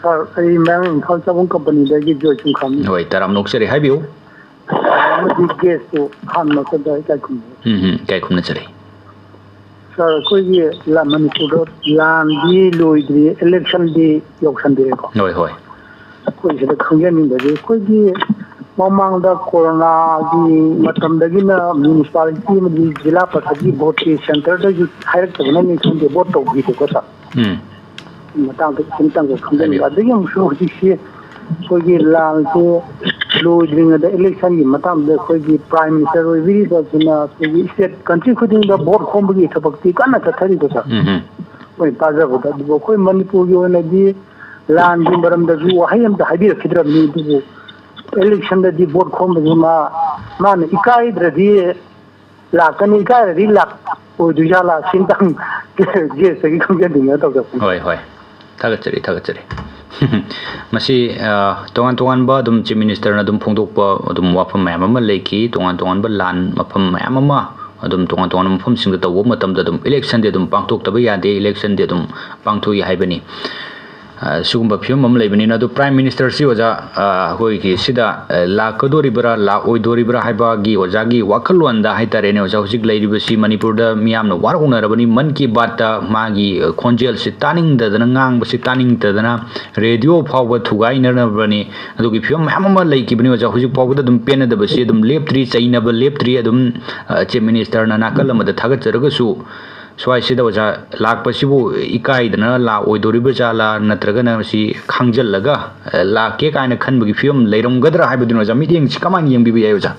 ꯁꯥꯔ, ꯑꯩ ꯃꯌꯥꯡ ꯏꯝꯐꯥꯜ ꯆꯥꯐꯝ ꯀꯝꯄꯅꯤꯗꯒꯤ ꯖꯣꯏ ꯆꯨꯡꯈꯥꯝꯅꯤ꯫ ꯍꯣꯏ, ꯇꯔꯥꯝꯅ ꯑꯣꯛꯆꯔꯤ, ꯍꯥꯏꯕꯤꯌꯨ꯫ ꯑꯃꯗꯤ ꯒꯦꯁꯇꯨ ꯍꯥꯟꯅ ꯃꯈꯣꯏꯗ ꯏꯀꯥꯏ ꯈꯨꯝꯅꯩ꯫ ꯎꯝ, ꯎꯝ, ꯏꯀꯥꯏ ꯈꯨꯝꯅꯖꯔꯤ꯫ ꯁꯥꯔ, ꯑꯩꯈꯣꯏꯒꯤ ꯂ-, ꯃꯅꯤꯄꯨꯔꯗ ꯂꯥꯟꯗꯤ ꯂꯣꯏꯗ꯭ꯔꯤ, ꯏꯂꯦꯛꯁꯟꯗꯤ ꯌꯧꯁꯟꯕꯤꯔꯦꯀꯣ꯫ ꯍꯣꯏ, ꯍꯣꯏ꯫ ꯑꯩꯈꯣꯏ ꯁꯤꯗ ꯈꯪꯖꯅꯤꯡꯕꯗꯤ ꯑꯩꯈꯣꯏꯒꯤ ꯃꯃꯥꯡꯗ ꯀꯣꯔꯣꯅꯥꯒꯤ ꯃꯇꯝꯗꯒꯤꯅ ꯃ꯭ꯌꯨꯅꯤꯁꯤꯄꯥꯂꯤꯇꯤ ꯑꯃꯗꯤ ꯖꯤꯂꯥ ꯄꯔꯤꯁꯠꯀꯤ ꯚꯣꯠꯁꯤ ꯁꯦꯟꯇꯔꯗꯒꯤ ꯍꯥꯏꯔꯛꯇꯕꯅꯅꯤ ꯈꯪꯗꯦ, ꯚꯣꯠ ꯇꯧꯈꯤꯗꯦꯀꯣ, ꯁꯥꯔ꯫ ꯎꯝ꯫ ꯃꯇꯥꯡꯗ ꯈꯤꯇꯪ ꯈꯪꯖꯅꯤꯡꯕ꯫ ꯍꯥꯏꯕꯤꯌꯨ꯫ ꯑꯗꯒꯤ ꯑꯃꯨꯛꯁꯨ ꯍꯧꯖꯤꯛꯁꯤ ꯑꯩꯈꯣꯏꯒꯤ ꯂꯥꯟꯁꯦ ꯂꯣꯏꯗ꯭ꯔꯤꯉꯩꯗ ꯏꯂꯦꯛꯁꯟꯒꯤ ꯃꯇꯥꯡꯗ ꯑꯩꯈꯣꯏꯒꯤ ꯄ꯭ꯔꯥꯏꯝ ꯃꯤꯅꯤꯁꯇꯔ ꯑꯣꯏꯕꯤꯔꯤꯕꯁꯤꯅ ꯑꯩꯈꯣꯏꯒꯤ ꯁ꯭ꯇꯦꯠ ꯀꯟꯇ꯭ꯔꯤ ꯈꯨꯗꯤꯡꯗ ꯚꯣꯠ ꯈꯣꯝꯕꯒꯤ ꯊꯕꯛꯇꯤ ꯀꯟꯅ ꯆꯠꯊꯔꯤꯀꯣ, ꯁꯥꯔ꯫ ꯎꯝ, ꯎꯝ꯫ ꯑꯩꯈꯣꯏꯅ ꯇꯥꯖꯕꯗ꯫ ꯑꯗꯨꯕꯨ ꯑꯩꯈꯣꯏ ꯃꯅꯤꯄꯨꯔꯒꯤ ꯑꯣꯏꯅꯗꯤ ꯂꯥꯟꯒꯤ ꯃꯔꯝꯗꯁꯨ ꯋꯥꯍꯩ ꯑꯃꯇ ꯍꯥꯏꯕꯤꯔꯛꯈꯤꯗ꯭ꯔꯕꯅꯤ꯫ ꯑꯗꯨꯕꯨ ꯏꯂꯦꯛꯁꯟꯗꯗꯤ ꯚꯣꯠ ꯈꯣꯝꯕꯁꯤ ꯃꯥ, ꯃꯥꯅ ꯏꯀꯥꯏꯗ꯭ꯔꯗꯤ ꯂꯥꯛꯀꯅꯤ, ꯏꯀꯥꯏꯔꯗꯤ ꯂꯥꯛꯑꯣꯏꯗꯣꯏꯖꯥꯠꯂꯥ? ꯁꯤꯝꯇꯪ ꯒꯦꯁꯇꯒꯤ ꯈꯪꯖꯅꯤꯡꯉꯦ ꯇꯧꯖꯔꯛꯄꯅꯤ꯫ ꯍꯣꯏ, ꯍꯣꯏ꯫ ꯊꯥꯒꯠꯆꯔꯤ, ꯊꯥꯒꯠꯆꯔꯤ꯫ ꯃꯁꯤ, ꯑ, ꯇꯣꯉꯥꯟ ꯇꯣꯉꯥꯟꯕ ꯑꯗꯨꯝ ꯆꯤꯐ ꯃꯤꯅꯤꯁꯇꯔꯅ ꯑꯗꯨꯝ ꯐꯣꯡꯗꯣꯛꯄ ꯑꯗꯨꯝ ꯋꯥꯐꯝ ꯃꯌꯥꯝ ꯑꯃ ꯂꯩꯈꯤ꯫ ꯇꯣꯉꯥꯟ ꯇꯣꯉꯥꯟꯕ ꯂꯥꯟ ꯃꯐꯝ ꯃꯌꯥꯝ ꯑꯃ ꯑꯗꯨꯝ ꯇꯣꯉꯥꯟ ꯇꯣꯉꯥꯟꯕ ꯃꯐꯝꯁꯤꯡꯗ ꯇꯧꯕ ꯃꯇꯝꯗ ꯑꯗꯨꯝ ꯏꯂꯦꯛꯁꯟꯗꯤ ꯑꯗꯨꯝ ꯄꯥꯡꯊꯣꯛꯇꯕ ꯌꯥꯗꯦ, ꯏꯂꯦꯛꯁꯟꯗꯤ ꯑꯗꯨꯝ ꯄꯥꯡꯊꯣꯛꯏ ꯍꯥꯏꯕꯅꯤ꯫ ꯑ, ꯁꯤꯒꯨꯝꯕ ꯐꯤꯕꯝ ꯑꯃ ꯂꯩꯕꯅꯤꯅ, ꯑꯗꯨ Prime Ministerꯁꯤ ꯑꯣꯖꯥ, ꯑ, ꯑꯩꯈꯣꯏꯒꯤ ꯁꯤꯗ, ꯑ, ꯂꯥꯛꯀꯗꯣꯔꯤꯕ꯭ꯔꯥ, ꯂꯥꯛꯑꯣꯏꯗꯣꯔꯤꯕ꯭ꯔꯥ ꯍꯥꯏꯕꯒꯤ ꯑꯣꯖꯥꯒꯤ ꯋꯥꯈꯜꯂꯣꯟꯗ ꯍꯥꯏꯇꯥꯔꯦꯅꯦ, ꯑꯣꯖꯥ, ꯍꯧꯖꯤꯛ ꯂꯩꯔꯤꯕꯁꯤ ꯃꯅꯤꯄꯨꯔꯗ ꯃꯤꯌꯥꯝꯅ ꯋꯥꯔꯧꯅꯔꯕꯅꯤ꯫ ꯃꯟ ꯀꯤ ꯕꯥꯠꯇ ꯃꯥꯒꯤ, ꯑ, ꯈꯣꯟꯖꯦꯜꯁꯤ ꯇꯥꯅꯤꯡꯗꯗꯅ, ꯉꯥꯡꯕꯁꯤ ꯇꯥꯅꯤꯡꯗꯗꯅ, ꯔꯦꯗꯤꯑꯣ ꯐꯥꯎꯕ ꯊꯨꯒꯥꯏꯅꯔꯕꯅꯤ꯫ ꯑꯗꯨꯒꯤ ꯐꯤꯕꯝ ꯃꯌꯥꯝ ꯑꯃ ꯂꯩꯈꯤꯕꯅꯤ, ꯑꯣꯖꯥ꯫ ꯍꯧꯖꯤꯛ ꯐꯥꯎꯕꯗ ꯑꯗꯨꯝ ꯄꯦꯟꯅꯗꯕꯁꯤ ꯑꯗꯨꯝ ꯂꯦꯞꯇ꯭ꯔꯤ, ꯆꯩꯅꯕ ꯂꯦꯞꯇ꯭ꯔꯤ꯫ ꯑꯗꯨꯝ, ꯑ, Chief Ministerꯅ ꯅꯥꯀꯜ ꯑꯃꯗ ꯊꯥꯒꯠꯆꯔꯒꯁꯨ, ꯁ꯭ꯋꯥꯏꯁꯤꯗ ꯑꯣꯖꯥ ꯂꯥꯛꯄꯁꯤꯕꯨ ꯏꯀꯥꯏꯗꯅ ꯂꯥꯛꯑꯣꯏꯗꯣꯔꯤꯕ ꯖꯥꯠꯂꯥ, ꯅꯠꯇ꯭ꯔꯒꯅ ꯃꯁꯤ ꯈꯥꯡꯖꯜꯂꯒ, ꯑ, ꯂꯥꯛꯀꯦ ꯀꯥꯏꯅ ꯈꯟꯕꯒꯤ ꯐꯤꯕꯝ ꯂꯩꯔꯝꯒꯗ꯭ꯔꯥ ꯍꯥꯏꯕꯗꯨꯅꯤ, ꯑꯣꯖꯥ, ꯃꯤꯠꯌꯦꯡꯁꯤ ꯀꯃꯥꯏꯅ ꯌꯦꯡꯕꯤꯕ ꯌꯥꯏ, ꯑꯣꯖꯥ?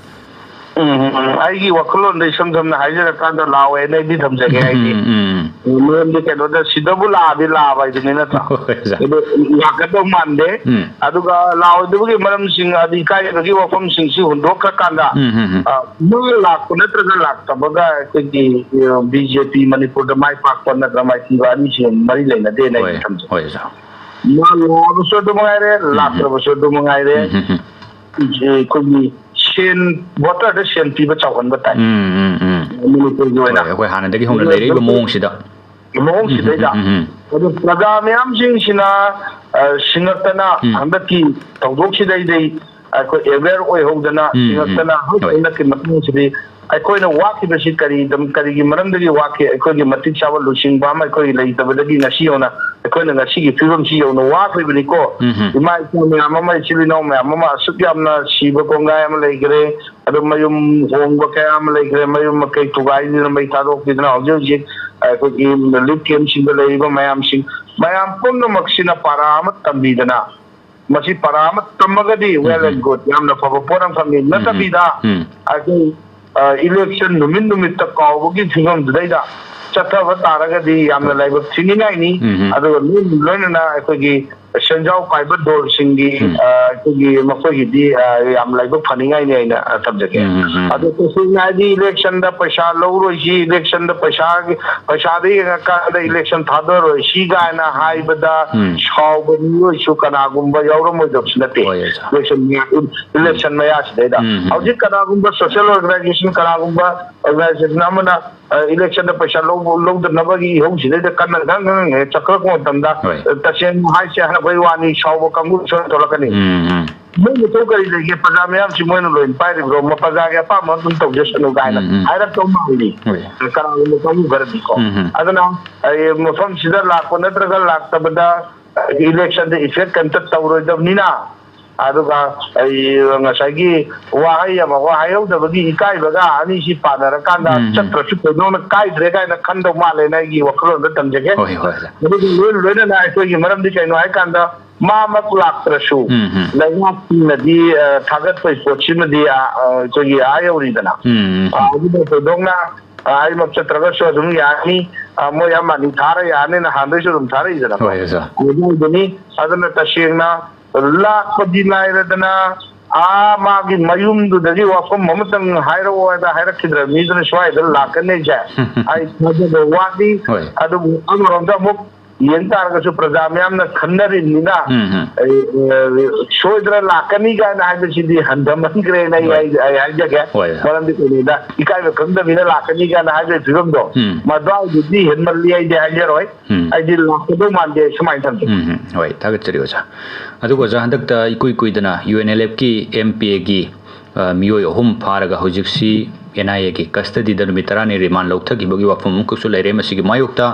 ꯎꯝ, ꯎꯝ, ꯎꯝ꯫ ꯑꯩꯒꯤ ꯋꯥꯈꯜꯂꯣꯟꯗ ꯏꯁꯝ ꯁꯝꯅ ꯍꯥꯏꯖꯔꯀꯥꯟꯗ, ꯂꯥꯛꯑꯣꯏꯅ ꯑꯩꯗꯤ ꯊꯝꯖꯒꯦ꯫ ꯍꯥꯏꯗꯤ, ꯎꯝ, ꯎꯝ꯫ ꯃꯔꯝꯗꯤ ꯀꯩꯅꯣꯗ, ꯁꯤꯗꯕꯨ ꯂꯥꯛꯑꯗꯤ ꯂꯥꯛꯑꯕ ꯍꯥꯏꯗꯨꯅꯤ, ꯅꯠꯇ꯭ꯔꯥ? ꯍꯣꯏ, ꯑꯣꯖꯥ꯫ ꯑꯗꯨ ꯂꯥꯛꯀꯗꯧ ꯃꯥꯟꯗꯦ꯫ ꯎꯝ꯫ ꯑꯗꯨꯒ ꯂꯥꯛꯑꯣꯏꯗꯕꯒꯤ ꯃꯔꯝꯁꯤꯡ, ꯑꯗꯤ ꯏꯀꯥꯏꯕꯒꯤ ꯋꯥꯐꯝꯁꯤꯡꯁꯤ ꯍꯨꯟꯗꯣꯛꯈ꯭ꯔꯀꯥꯟꯗ, ꯎꯝ, ꯎꯝ, ꯎꯝ꯫ ꯑ, ꯃꯣꯏ ꯂꯥꯛꯄ ꯅꯠꯇ꯭ꯔꯒ ꯂꯥꯛꯇꯕꯒ ꯑꯩꯈꯣꯏꯒꯤ, ꯑ, BJP ꯃꯅꯤꯄꯨꯔꯗ ꯃꯥꯏ ꯄꯥꯛꯄ ꯅꯠꯇ꯭ꯔꯒ ꯃꯥꯏꯊꯤꯕ ꯑꯅꯤꯁꯤ ꯃꯔꯤ ꯂꯩꯅꯗꯦꯅ ꯑꯩꯗꯤ ꯍꯣꯏ, ꯊꯝꯖꯩ꯫ ꯍꯣꯏ, ꯑꯣꯖꯥ꯫ ꯃꯥ ꯂꯥꯛꯑꯕꯁꯨ ꯑꯗꯨ ꯃꯉꯥꯏꯔꯦ, ꯎꯝ, ꯎꯝ꯫ ꯂꯥꯛꯇ꯭ꯔꯕꯁꯨ ꯑꯗꯨ ꯃꯉꯥꯏꯔꯦ꯫ ꯎꯝ, ꯎꯝ, ꯎꯝ꯫ ꯑꯩꯈꯣꯏꯒꯤ ꯁꯦꯟ, voterꯗ ꯁꯦꯟ ꯄꯤꯕ ꯆꯥꯎꯍꯟꯕ ꯇꯥꯏ꯫ ꯎꯝ, ꯎꯝ, ꯎꯝ꯫ ꯃꯅꯤꯄꯨꯔꯒꯤ ꯑꯣꯏꯅ꯫ ꯍꯣꯏ, ꯑꯩꯈꯣꯏ ꯍꯥꯟꯅꯗꯒꯤ ꯍꯧꯅ ꯑꯗꯨꯒ ꯂꯩꯔꯛꯏꯕ voter ꯃꯑꯣꯡꯁꯤꯗ꯫ ꯃꯑꯣꯡꯁꯤꯗꯩꯗ꯫ ꯎꯝ, ꯎꯝ, ꯎꯝ꯫ ꯑꯗꯨ ꯄ꯭ꯔꯖꯥ ꯃꯌꯥꯝꯁꯤꯡꯁꯤꯅ, ꯑ, ꯁꯤꯡꯉꯛꯇꯅ ꯎꯝ꯫ ꯍꯟꯗꯛꯀꯤ ꯊꯧꯗꯣꯛꯁꯤꯗꯩꯗꯩ ꯑꯩꯈꯣꯏ aware ꯑꯣꯏꯍꯧꯗꯅ, ꯎꯝ, ꯎꯝ꯫ ꯁꯤꯡꯉꯛꯇꯅ ꯍꯣꯏ꯫ ꯍꯟꯗꯛꯀꯤ ꯃꯇꯥꯡꯁꯤꯗꯤ ꯑꯩꯈꯣꯏꯅ ꯋꯥꯈꯤꯕꯁꯤ ꯀꯔꯤ, ꯀꯔꯤꯒꯤ ꯃꯔꯝꯗꯒꯤ ꯋꯥꯈꯤ? ꯑꯩꯈꯣꯏꯒꯤ ꯃꯇꯤꯛ ꯆꯥꯕ ꯂꯨꯆꯤꯡꯕ ꯑꯃ ꯑꯩꯈꯣꯏꯒꯤ ꯂꯩꯇꯕꯗꯒꯤ ꯉꯁꯤ ꯌꯧꯅ, ꯑꯩꯈꯣꯏꯅ ꯉꯁꯤꯒꯤ ꯐꯤꯕꯝꯁꯤ ꯌꯧꯅ ꯋꯥꯈ꯭ꯔꯤꯕꯅꯤꯀꯣ꯫ ꯎꯝ, ꯎꯝ꯫ ꯏꯃꯥ ꯏꯄꯥ ꯃꯌꯥꯝ ꯑꯃ, ꯏꯆꯤꯜ ꯏꯅꯥꯎ ꯃꯌꯥꯝ ꯑꯃ ꯑꯁꯨꯛ ꯌꯥꯝꯅ ꯁꯤꯕ ꯀꯣꯡꯒꯥꯏ ꯑꯃ ꯂꯩꯈ꯭ꯔꯦ꯫ ꯑꯗꯨ ꯃꯌꯨꯝ ꯍꯣꯡꯕ ꯀꯌꯥ ꯑꯃ ꯂꯩꯈ꯭ꯔꯦ, ꯃꯌꯨꯝ ꯃꯀꯩ ꯊꯨꯒꯥꯏꯗꯨꯅ, ꯃꯩ ꯊꯥꯗꯣꯛꯈꯤꯗꯨꯅ ꯍꯧꯖꯤꯛ ꯍꯧꯖꯤꯛ ꯑꯩꯈꯣꯏꯒꯤ relief campꯁꯤꯡꯗ ꯂꯩꯔꯤꯕ ꯃꯌꯥꯝꯁꯤꯡ, ꯃꯌꯥꯝ ꯄꯨꯝꯅꯃꯛꯁꯤꯅ ꯄꯥꯔꯥ ꯑꯃ ꯇꯝꯕꯤꯗꯅ, ꯃꯁꯤ ꯄꯥꯔꯥ ꯑꯃ ꯇꯝꯃꯒꯗꯤ well and good, ꯌꯥꯝꯅ ꯐꯕ ꯄꯣꯠ ꯑꯃꯈꯛꯅꯤ꯫ ꯎꯝ, ꯎꯝ, ꯅꯠꯇꯕꯤꯗ ꯎꯝ꯫ ꯑꯩꯈꯣꯏ, ꯑ, election ꯅꯨꯃꯤꯠ ꯅꯨꯃꯤꯠꯇ ꯀꯥꯎꯕꯒꯤ ꯐꯤꯕꯝꯗꯨꯗꯩꯗ ꯆꯠꯊꯕ ꯇꯥꯔꯒꯗꯤ ꯌꯥꯝꯅ ꯂꯥꯏꯕꯛ ꯊꯤꯅꯤꯡꯉꯥꯏꯅꯤ꯫ ꯎꯝ, ꯎꯝ꯫ ꯑꯗꯨꯒ ꯂꯣꯏ-, ꯂꯣꯏꯅꯅ ꯑꯩꯈꯣꯏꯒꯤ ꯁꯦꯟꯖꯥꯎ ꯄꯥꯏꯕ ꯗꯣꯜꯁꯤꯡꯒꯤ, ꯎꯝ꯫ ꯑ, ꯑꯩꯈꯣꯏꯒꯤ ꯃꯈꯣꯏꯒꯤꯗꯤ, ꯑ, ꯌꯥꯝ ꯂꯥꯏꯕꯛ ꯐꯅꯤꯡꯉꯥꯏꯅꯤ ꯍꯥꯏꯅ, ꯑ, ꯊꯝꯖꯒꯦ꯫ ꯎꯝ, ꯎꯝ, ꯎꯝ꯫ ꯑꯗꯣ ꯇꯁꯦꯡꯅ ꯍꯥꯏꯗꯤ electionꯗ ꯄꯩꯁꯥ ꯂꯧꯔꯣꯏꯁꯤ, electionꯗ ꯄꯩꯁꯥꯒꯤ, ꯄꯩꯁꯥꯗ ꯌꯦꯡꯉꯀꯥꯟꯗ election ꯊꯥꯗꯔꯣꯏ ꯁꯤ ꯀꯥꯏꯅ ꯍꯥꯏꯕꯗ ꯎꯝ꯫ ꯁꯥꯎꯕ ꯃꯤꯑꯣꯏꯁꯨ ꯀꯅꯥꯒꯨꯝꯕ ꯌꯥꯎꯔꯝꯃꯣꯏꯗꯕꯁꯨ ꯅꯠꯇꯦ꯫ ꯍꯣꯏ, ꯑꯣꯖꯥ꯫ Election ꯃꯌꯥ-, election ꯃꯌꯥꯁꯤꯗꯩꯗ꯫ ꯎꯝ, ꯎꯝ꯫ ꯍꯧꯖꯤꯛ ꯀꯅꯥꯒꯨꯝꯕ social organization, ꯀꯅꯥꯒꯨꯝꯕ organization ꯑꯃꯅ ꯏꯂꯦꯛꯁꯟꯗ ꯄꯩꯁꯥ ꯂꯧꯕ ꯂꯧꯗꯅꯕꯒꯤ ꯏꯍꯧꯁꯤꯗꯩꯗ ꯀꯟꯅ ꯉꯥꯡ ꯉꯥꯡ ꯍꯦꯛ ꯆꯠꯈꯠꯂꯛꯄ ꯃꯇꯝꯗ, ꯍꯣꯏ꯫ ꯇꯁꯦꯡꯅ ꯍꯥꯏꯁꯦ ꯍꯥꯏꯅꯕꯒꯤ ꯋꯥꯅꯤ, ꯁꯥꯎꯕ ꯀꯥꯡꯕꯨ ꯁꯣꯏꯗꯅ ꯊꯣꯛꯂꯛꯀꯅꯤ꯫ ꯎꯝ, ꯎꯝ꯫ ꯃꯣꯏ ꯃꯊꯧ ꯀꯔꯤ ꯂꯩꯒꯦ? ꯄ꯭ꯔꯖꯥ ꯃꯌꯥꯝꯁꯤ ꯃꯣꯏꯅ ꯂꯣꯏꯅ ꯄꯥꯏꯔꯤꯕ꯭ꯔꯣ? ꯃ-, ꯄ꯭ꯔꯖꯥꯒꯤ ꯑꯄꯥꯝꯕ ꯑꯗꯨꯝ ꯇꯧꯖꯁꯅꯨ ꯀꯥꯏꯅ ꯎꯝ, ꯎꯝ꯫ ꯍꯥꯏꯔꯛꯇꯧ ꯃꯥꯜꯂꯤ꯫ ꯍꯣꯏ꯫ ꯀꯅꯥꯒꯨꯝꯕ ꯀꯥꯡꯕꯨ ꯈꯔꯗꯤꯀꯣ꯫ ꯎꯝ, ꯎꯝ꯫ ꯑꯗꯨꯅ ꯑꯩ ꯃꯐꯝꯁꯤꯗ ꯂꯥꯛꯄ ꯅꯠꯇ꯭ꯔꯒ ꯂꯥꯛꯇꯕꯗ ꯏꯂꯦꯛꯁꯟꯗ ꯏꯐꯦꯛ ꯀꯩꯝꯇ ꯇꯧꯔꯣꯏꯗꯕꯅꯤꯅ, ꯑꯗꯨꯒ ꯑꯩ ꯉꯁꯥꯏꯒꯤ ꯋꯥꯍꯩ ꯑꯃ ꯋꯥ ꯍꯥꯏꯍꯧꯗꯕꯒꯤ ꯏꯀꯥꯏꯕꯒ ꯑꯅꯤꯁꯤ ꯄꯥꯟꯅꯔꯀꯥꯟꯗ ꯎꯝ, ꯎꯝ꯫ ꯆꯠꯇ꯭ꯔꯁꯨ ꯊꯣꯏꯗꯣꯛꯅ ꯀꯥꯏꯗ꯭ꯔꯦ ꯀꯥꯏꯅ ꯈꯟꯗꯧ ꯃꯥꯜꯂꯦꯅ ꯑꯩꯒꯤ ꯋꯥꯈꯜꯂꯣꯟꯗ ꯊꯝꯖꯒꯦ꯫ ꯍꯣꯏ, ꯍꯣꯏ, ꯍꯣꯏ꯫ ꯃꯗꯨꯒ ꯂꯣꯏ-, ꯂꯣꯏꯅꯅ ꯑꯩꯈꯣꯏꯒꯤ ꯃꯔꯝꯗꯤ ꯀꯩꯅꯣ ꯍꯥꯏꯀꯥꯟꯗ ꯃꯥꯃꯛ ꯂꯥꯛꯇ꯭ꯔꯁꯨ ꯎꯝ, ꯎꯝ꯫ ꯂꯩꯉꯥꯛꯁꯤꯡꯅꯗꯤ, ꯑ, ꯊꯥꯒꯠꯄꯒꯤ ꯄꯣꯠꯁꯤꯃꯗꯤ, ꯑ, ꯑ, ꯑꯩꯈꯣꯏꯒꯤ ꯑꯥ ꯌꯧꯔꯤꯗꯅ꯫ ꯎꯝ, ꯎꯝ, ꯑ, ꯎꯝ꯫ ꯑꯗꯨꯅ ꯊꯣꯏꯗꯣꯛꯅ, ꯑ, ꯑꯩꯃꯛ ꯆꯠꯇ꯭ꯔꯒꯁꯨ ꯑꯗꯨꯝ ꯌꯥꯅꯤ꯫ ꯑ, ꯃꯣꯏ ꯑꯃ ꯑꯅꯤ ꯊꯥꯔ ꯌꯥꯅꯤꯅ ꯍꯥꯟꯗꯩꯁꯨ ꯑꯗꯨꯝ ꯊꯥꯔꯛꯏꯗꯅꯀꯣ꯫ ꯍꯣꯏ, ꯑꯣꯖꯥ꯫ ꯑꯗꯨꯃꯥꯏꯅꯅꯤ꯫ ꯑꯗꯨꯅ ꯇꯁꯦꯡꯅ ꯂꯥꯛꯄꯗꯤ ꯂꯥꯏꯔꯗꯅ, ꯑꯥ, ꯃꯥꯒꯤ ꯃꯌꯨꯝꯗꯨꯗꯒꯤ ꯋꯥꯐꯝ ꯑꯃꯇꯪ ꯍꯥꯏꯔꯛꯑꯣ ꯍꯥꯏꯗ ꯍꯥꯏꯔꯛꯈꯤꯗ꯭ꯔꯕ ꯃꯤꯗꯨꯅ ꯁ꯭ꯋꯥꯏꯗ ꯂꯥꯛꯀꯅꯤꯁꯦ ꯑꯩ ꯊꯥꯖꯕ ꯋꯥꯠꯂꯤ꯫ ꯍꯣꯏ꯫ ꯑꯗꯨꯕꯨ ꯑꯃꯔꯣꯝꯗ ꯑꯃꯨꯛ ꯌꯦꯡ ꯇꯥꯔꯒꯁꯨ ꯄ꯭ꯔꯖꯥ ꯃꯌꯥꯝꯅ ꯈꯟꯅꯔꯤꯕꯅꯤꯅ, ꯎꯝ, ꯎꯝ꯫ ꯑꯩ, ꯑ, ꯁꯣꯏꯗꯅ ꯂꯥꯛꯀꯅꯤ ꯀꯥꯏꯅ ꯍꯥꯏꯕꯁꯤꯗꯤ ꯍꯟꯊꯃꯟꯈ꯭ꯔꯦꯅ ꯑꯩ, ꯍꯣꯏ꯫ ꯑꯩ, ꯑꯩ ꯍꯥꯏꯖꯒꯦ꯫ ꯍꯣꯏ꯫ ꯃꯔꯝꯗꯤ ꯀꯩꯅꯣꯗ ꯏꯀꯥꯏꯕ ꯈꯪꯗꯕꯅꯤꯅ ꯂꯥꯛꯀꯅꯤ ꯀꯥꯏꯅ ꯍꯥꯏꯕꯒꯤ ꯐꯤꯕꯝꯗꯣ, ꯎꯝ꯫ ꯃꯗꯨꯋꯥꯏꯗꯨꯗꯤ ꯍꯦꯟꯃꯜꯂꯤ ꯑꯩꯗꯤ ꯍꯥꯏꯖꯔꯣꯏ꯫ ꯎꯝ꯫ ꯑꯩꯗꯤ ꯂꯥꯛꯀꯗꯧ ꯃꯥꯟꯗꯦ ꯁꯨꯃꯥꯏꯅ ꯊꯝꯖꯒꯦ꯫ ꯎꯝ, ꯎꯝ꯫ ꯍꯣꯏ, ꯊꯥꯒꯠꯆꯔꯤ ꯑꯣꯖꯥ꯫ ꯑꯗꯨꯒ ꯑꯣꯖꯥ, ꯍꯟꯗꯛꯇ ꯏꯀꯨꯏ ꯀꯨꯏꯗꯅ ꯌꯨ ꯑꯦꯟ ꯑꯦꯜ ꯑꯦꯐꯀꯤ ꯑꯦꯝ ꯄꯤ ꯑꯦꯒꯤ, ꯑ, ꯃꯤꯑꯣꯏ ꯑꯍꯨꯝ ꯐꯥꯔꯒ ꯍꯧꯖꯤꯛꯁꯤ ꯑꯦꯟ ꯑꯥꯏ ꯑꯦꯒꯤ ꯀꯁꯇꯗꯤꯗ ꯅꯨꯃꯤꯠ ꯇꯔꯥꯅꯤ ꯔꯤꯃꯥꯟ ꯂꯧꯊꯈꯤꯕꯒꯤ ꯋꯥꯐꯝ ꯑꯃꯈꯛꯁꯨ ꯂꯩꯔꯦ꯫ ꯃꯁꯤꯒꯤ ꯃꯥꯌꯣꯛꯇ,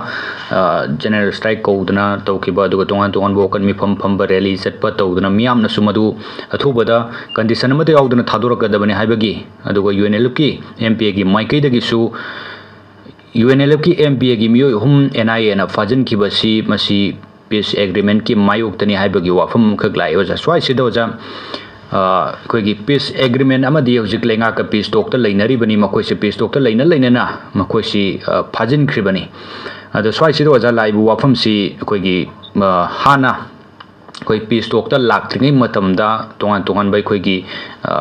ꯑ, ꯖꯦꯅꯔꯦꯜ ꯁ꯭ꯇ꯭ꯔꯥꯏꯛ ꯀꯧꯗꯅ ꯇꯧꯈꯤꯕ, ꯑꯗꯨꯒ ꯇꯣꯉꯥꯟ ꯇꯣꯉꯥꯟꯕ ꯋꯥꯀꯠ ꯃꯤꯐꯝ ꯐꯝꯕ, ꯔꯦꯂꯤ ꯆꯠꯄ ꯇꯧꯗꯅ ꯃꯤꯌꯥꯝꯅꯁꯨ ꯃꯗꯨ ꯑꯊꯨꯕꯗ ꯀꯟꯗꯤꯁꯟ ꯑꯃꯠꯇ ꯌꯥꯎꯗꯅ ꯊꯥꯗꯣꯔꯛꯀꯗꯕꯅꯤ ꯍꯥꯏꯕꯒꯤ, ꯑꯗꯨꯒ ꯌꯨ ꯑꯦꯟ ꯑꯦꯜ ꯑꯦꯐꯀꯤ ꯑꯦꯝ ꯄꯤ ꯑꯦꯒꯤ ꯃꯥꯏꯀꯩꯗꯒꯤꯁꯨ ꯌꯨ ꯑꯦꯟ ꯑꯦꯜ ꯑꯦꯐꯀꯤ ꯑꯦꯝ ꯄꯤ ꯑꯦꯒꯤ ꯃꯤꯑꯣꯏ ꯑꯍꯨꯝ ꯑꯦꯟ ꯑꯥꯏ ꯑꯦꯅ ꯐꯥꯖꯤꯟꯈꯤꯕꯁꯤ ꯃꯁꯤ ꯄꯤꯁ ꯑꯦꯒ꯭ꯔꯤꯃꯦꯟꯠꯀꯤ ꯃꯥꯌꯣꯛꯇꯅꯤ ꯍꯥꯏꯕꯒꯤ ꯋꯥꯐꯝ ꯑꯃꯈꯛ ꯂꯥꯛꯑꯦ ꯑꯣꯖꯥ꯫ ꯁ꯭ꯋꯥꯏꯁꯤꯗ ꯑꯣꯖꯥ, ꯑ, ꯑꯩꯈꯣꯏꯒꯤ ꯄꯤꯁ ꯑꯦꯒ꯭ꯔꯤꯃꯦꯟꯠ ꯑꯃꯗꯤ ꯍꯧꯖꯤꯛ ꯂꯩꯉꯥꯛꯀ ꯄꯤꯁ ꯇꯣꯛꯇ ꯂꯩꯅꯔꯤꯕꯅꯤ꯫ ꯃꯈꯣꯏꯁꯦ ꯄꯤꯁ ꯇꯣꯛꯇ ꯂꯩꯅ ꯂꯩꯅꯅ ꯃꯈꯣꯏꯁꯤ, ꯑ, ꯐꯥꯖꯤꯟꯈ꯭ꯔꯤꯕꯅꯤ꯫ ꯑꯗꯣ ꯁ꯭ꯋꯥꯏꯁꯤꯗ ꯑꯣꯖꯥ ꯂꯥꯛꯏꯕ ꯋꯥꯐꯝꯁꯤ ꯑꯩꯈꯣꯏꯒꯤ, ꯑ, ꯍꯥꯟꯅ ꯑꯩꯈꯣꯏ ꯄꯤꯁ ꯇꯣꯛꯇ ꯂꯥꯛꯇ꯭ꯔꯤꯉꯩ ꯃꯇꯝꯗ ꯇꯣꯉꯥꯟ ꯇꯣꯉꯥꯟꯕ ꯑꯩꯈꯣꯏꯒꯤ, ꯑ,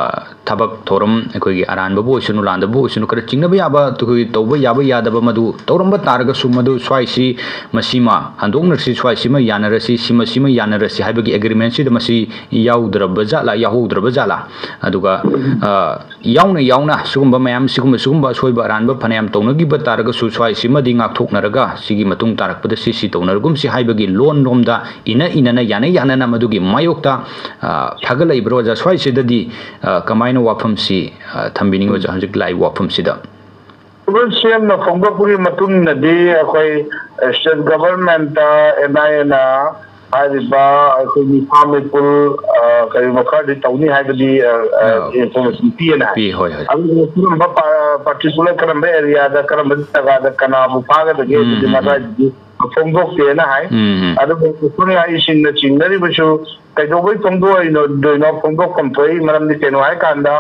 ꯊꯕꯛ ꯊꯧꯔꯝ ꯑꯩꯈꯣꯏꯒꯤ ꯑꯔꯥꯟꯕꯕꯨ ꯑꯣꯏꯁꯅꯨ, ꯂꯥꯟꯗꯕꯨ ꯑꯣꯏꯁꯅꯨ, ꯈꯔ ꯆꯤꯡꯅꯕ ꯌꯥꯕ, ꯑꯩꯈꯣꯏꯒꯤ ꯇꯧꯕ ꯌꯥꯕ ꯌꯥꯗꯕ ꯃꯗꯨ ꯇꯧꯔꯝꯕ ꯇꯥꯔꯒꯁꯨ, ꯃꯗꯨ ꯁ꯭ꯋꯥꯏꯁꯤ ꯃꯁꯤꯃ ꯍꯟꯗꯣꯛꯅꯔꯁꯤ, ꯁ꯭ꯋꯥꯏꯁꯤꯃ ꯌꯥꯅꯔꯁꯤ, ꯁꯤꯃ ꯁꯤꯃ ꯌꯥꯅꯔꯁꯤ ꯍꯥꯏꯕꯒꯤ ꯑꯦꯒ꯭ꯔꯤꯃꯦꯟꯁꯤꯗ ꯃꯁꯤ ꯌꯥꯎꯗ꯭ꯔꯕ ꯖꯥꯠꯂꯥ, ꯌꯥꯎꯍꯧꯗ꯭ꯔꯕ ꯖꯥꯠꯂꯥ? ꯑꯗꯨꯒ, ꯑ, ꯌꯥꯎꯅ ꯌꯥꯎꯅ ꯁꯤꯒꯨꯝꯕ ꯃꯌꯥꯝ, ꯁꯤꯒꯨꯝꯕ, ꯁꯤꯒꯨꯝꯕ ꯑꯁꯣꯏꯕ ꯑꯔꯥꯟꯕ ꯐꯅꯌꯥꯝ ꯇꯧꯅꯈꯤꯕ ꯇꯥꯔꯒꯁꯨ, ꯁ꯭ꯋꯥꯏꯁꯤꯃꯗꯤ ꯉꯥꯛꯊꯣꯛꯅꯔꯒ ꯁꯤꯒꯤ ꯃꯇꯨꯡ ꯇꯥꯔꯛꯄꯗ ꯁꯤ, ꯁꯤ ꯇꯧꯅꯔꯒꯨꯝꯁꯤ ꯍꯥꯏꯕꯒꯤ ꯂꯣꯟ ꯂꯣꯝꯗ ꯏꯅ ꯏꯅꯅ, ꯌꯥꯅ ꯌꯥꯅꯅ ꯃꯗꯨꯒꯤ ꯃꯥꯌꯣꯛꯇ, ꯑ, ꯐꯒꯠꯂꯛꯏꯕ꯭ꯔꯣ, ꯑꯣꯖꯥ? ꯁ꯭ꯋꯥꯏꯁꯤꯗꯗꯤ, ꯑ, ꯀꯃꯥꯏꯅ ꯋꯥꯐꯝꯁꯤ, ꯑ, ꯊꯝꯕꯤꯅꯤꯡꯉꯤ, ꯑꯣꯖꯥ, ꯍꯧꯖꯤꯛ ꯂꯥꯛꯏꯕ ꯋꯥꯐꯝꯁꯤꯗ? ꯁꯤꯕꯜ ꯁꯤ ꯑꯦꯝꯅ ꯐꯣꯡꯗꯣꯛꯄꯒꯤ ꯃꯇꯨꯡ ꯏꯟꯅꯗꯤ ꯑꯩꯈꯣꯏ, ꯑ, ꯁ꯭ꯇꯦꯠ ꯒꯚꯔꯟꯃꯦꯟꯠꯇ ꯑꯦꯟ ꯑꯥꯏ ꯑꯦꯅ ꯍꯥꯏꯔꯤꯕ ꯑꯩꯈꯣꯏꯒꯤ ꯐꯥꯝ ꯃꯤꯄꯨꯜ, ꯑ, ꯀꯔꯤꯒꯨꯝꯕ ꯈꯔꯗꯤ ꯇꯧꯅꯤ ꯍꯥꯏꯕꯗꯤ, ꯑ, ꯑ, ꯑ, ꯏꯟꯐꯣꯔꯃꯦꯁꯟ ꯄꯤꯌꯦꯅ ꯍꯥꯏ꯫ ꯄꯤ, ꯍꯣꯏ, ꯍꯣꯏ꯫ ꯑꯗꯨꯒ ꯀꯔꯝꯕ ꯄꯥ-, ꯄꯥꯔꯇꯤꯀꯨꯂꯔ ꯀꯔꯝꯕ ꯑꯦꯔꯤꯌꯥꯗ, ꯀꯔꯝꯕ ꯖꯒꯥꯗ ꯀꯅꯥꯕꯨ ꯐꯥꯒꯗꯒꯦ, ꯎꯝ, ꯑꯗꯨꯗꯤ ꯎꯝ, ꯎꯝ꯫ ꯃꯗꯥꯏꯗꯗꯤ ꯐꯣꯡꯗꯣꯛꯇꯦꯅ ꯍꯥꯏ꯫ ꯎꯝ, ꯎꯝ꯫ ꯑꯗꯨꯕꯨ ꯎꯈ꯭ꯔꯨꯜ ꯉꯥꯏꯁꯤꯡꯅ ꯆꯤꯡꯅꯔꯤꯕꯁꯨ ꯀꯩꯗꯧꯕꯩ ꯐꯣꯡꯗꯣꯛꯏꯅꯣ, ꯗꯣꯏꯅꯣ? ꯐꯣꯡꯗꯣꯛꯐꯝ ꯊꯣꯛꯏ꯫ ꯃꯔꯝꯗꯤ ꯀꯩꯅꯣ ꯍꯥꯏꯀꯥꯟꯗ,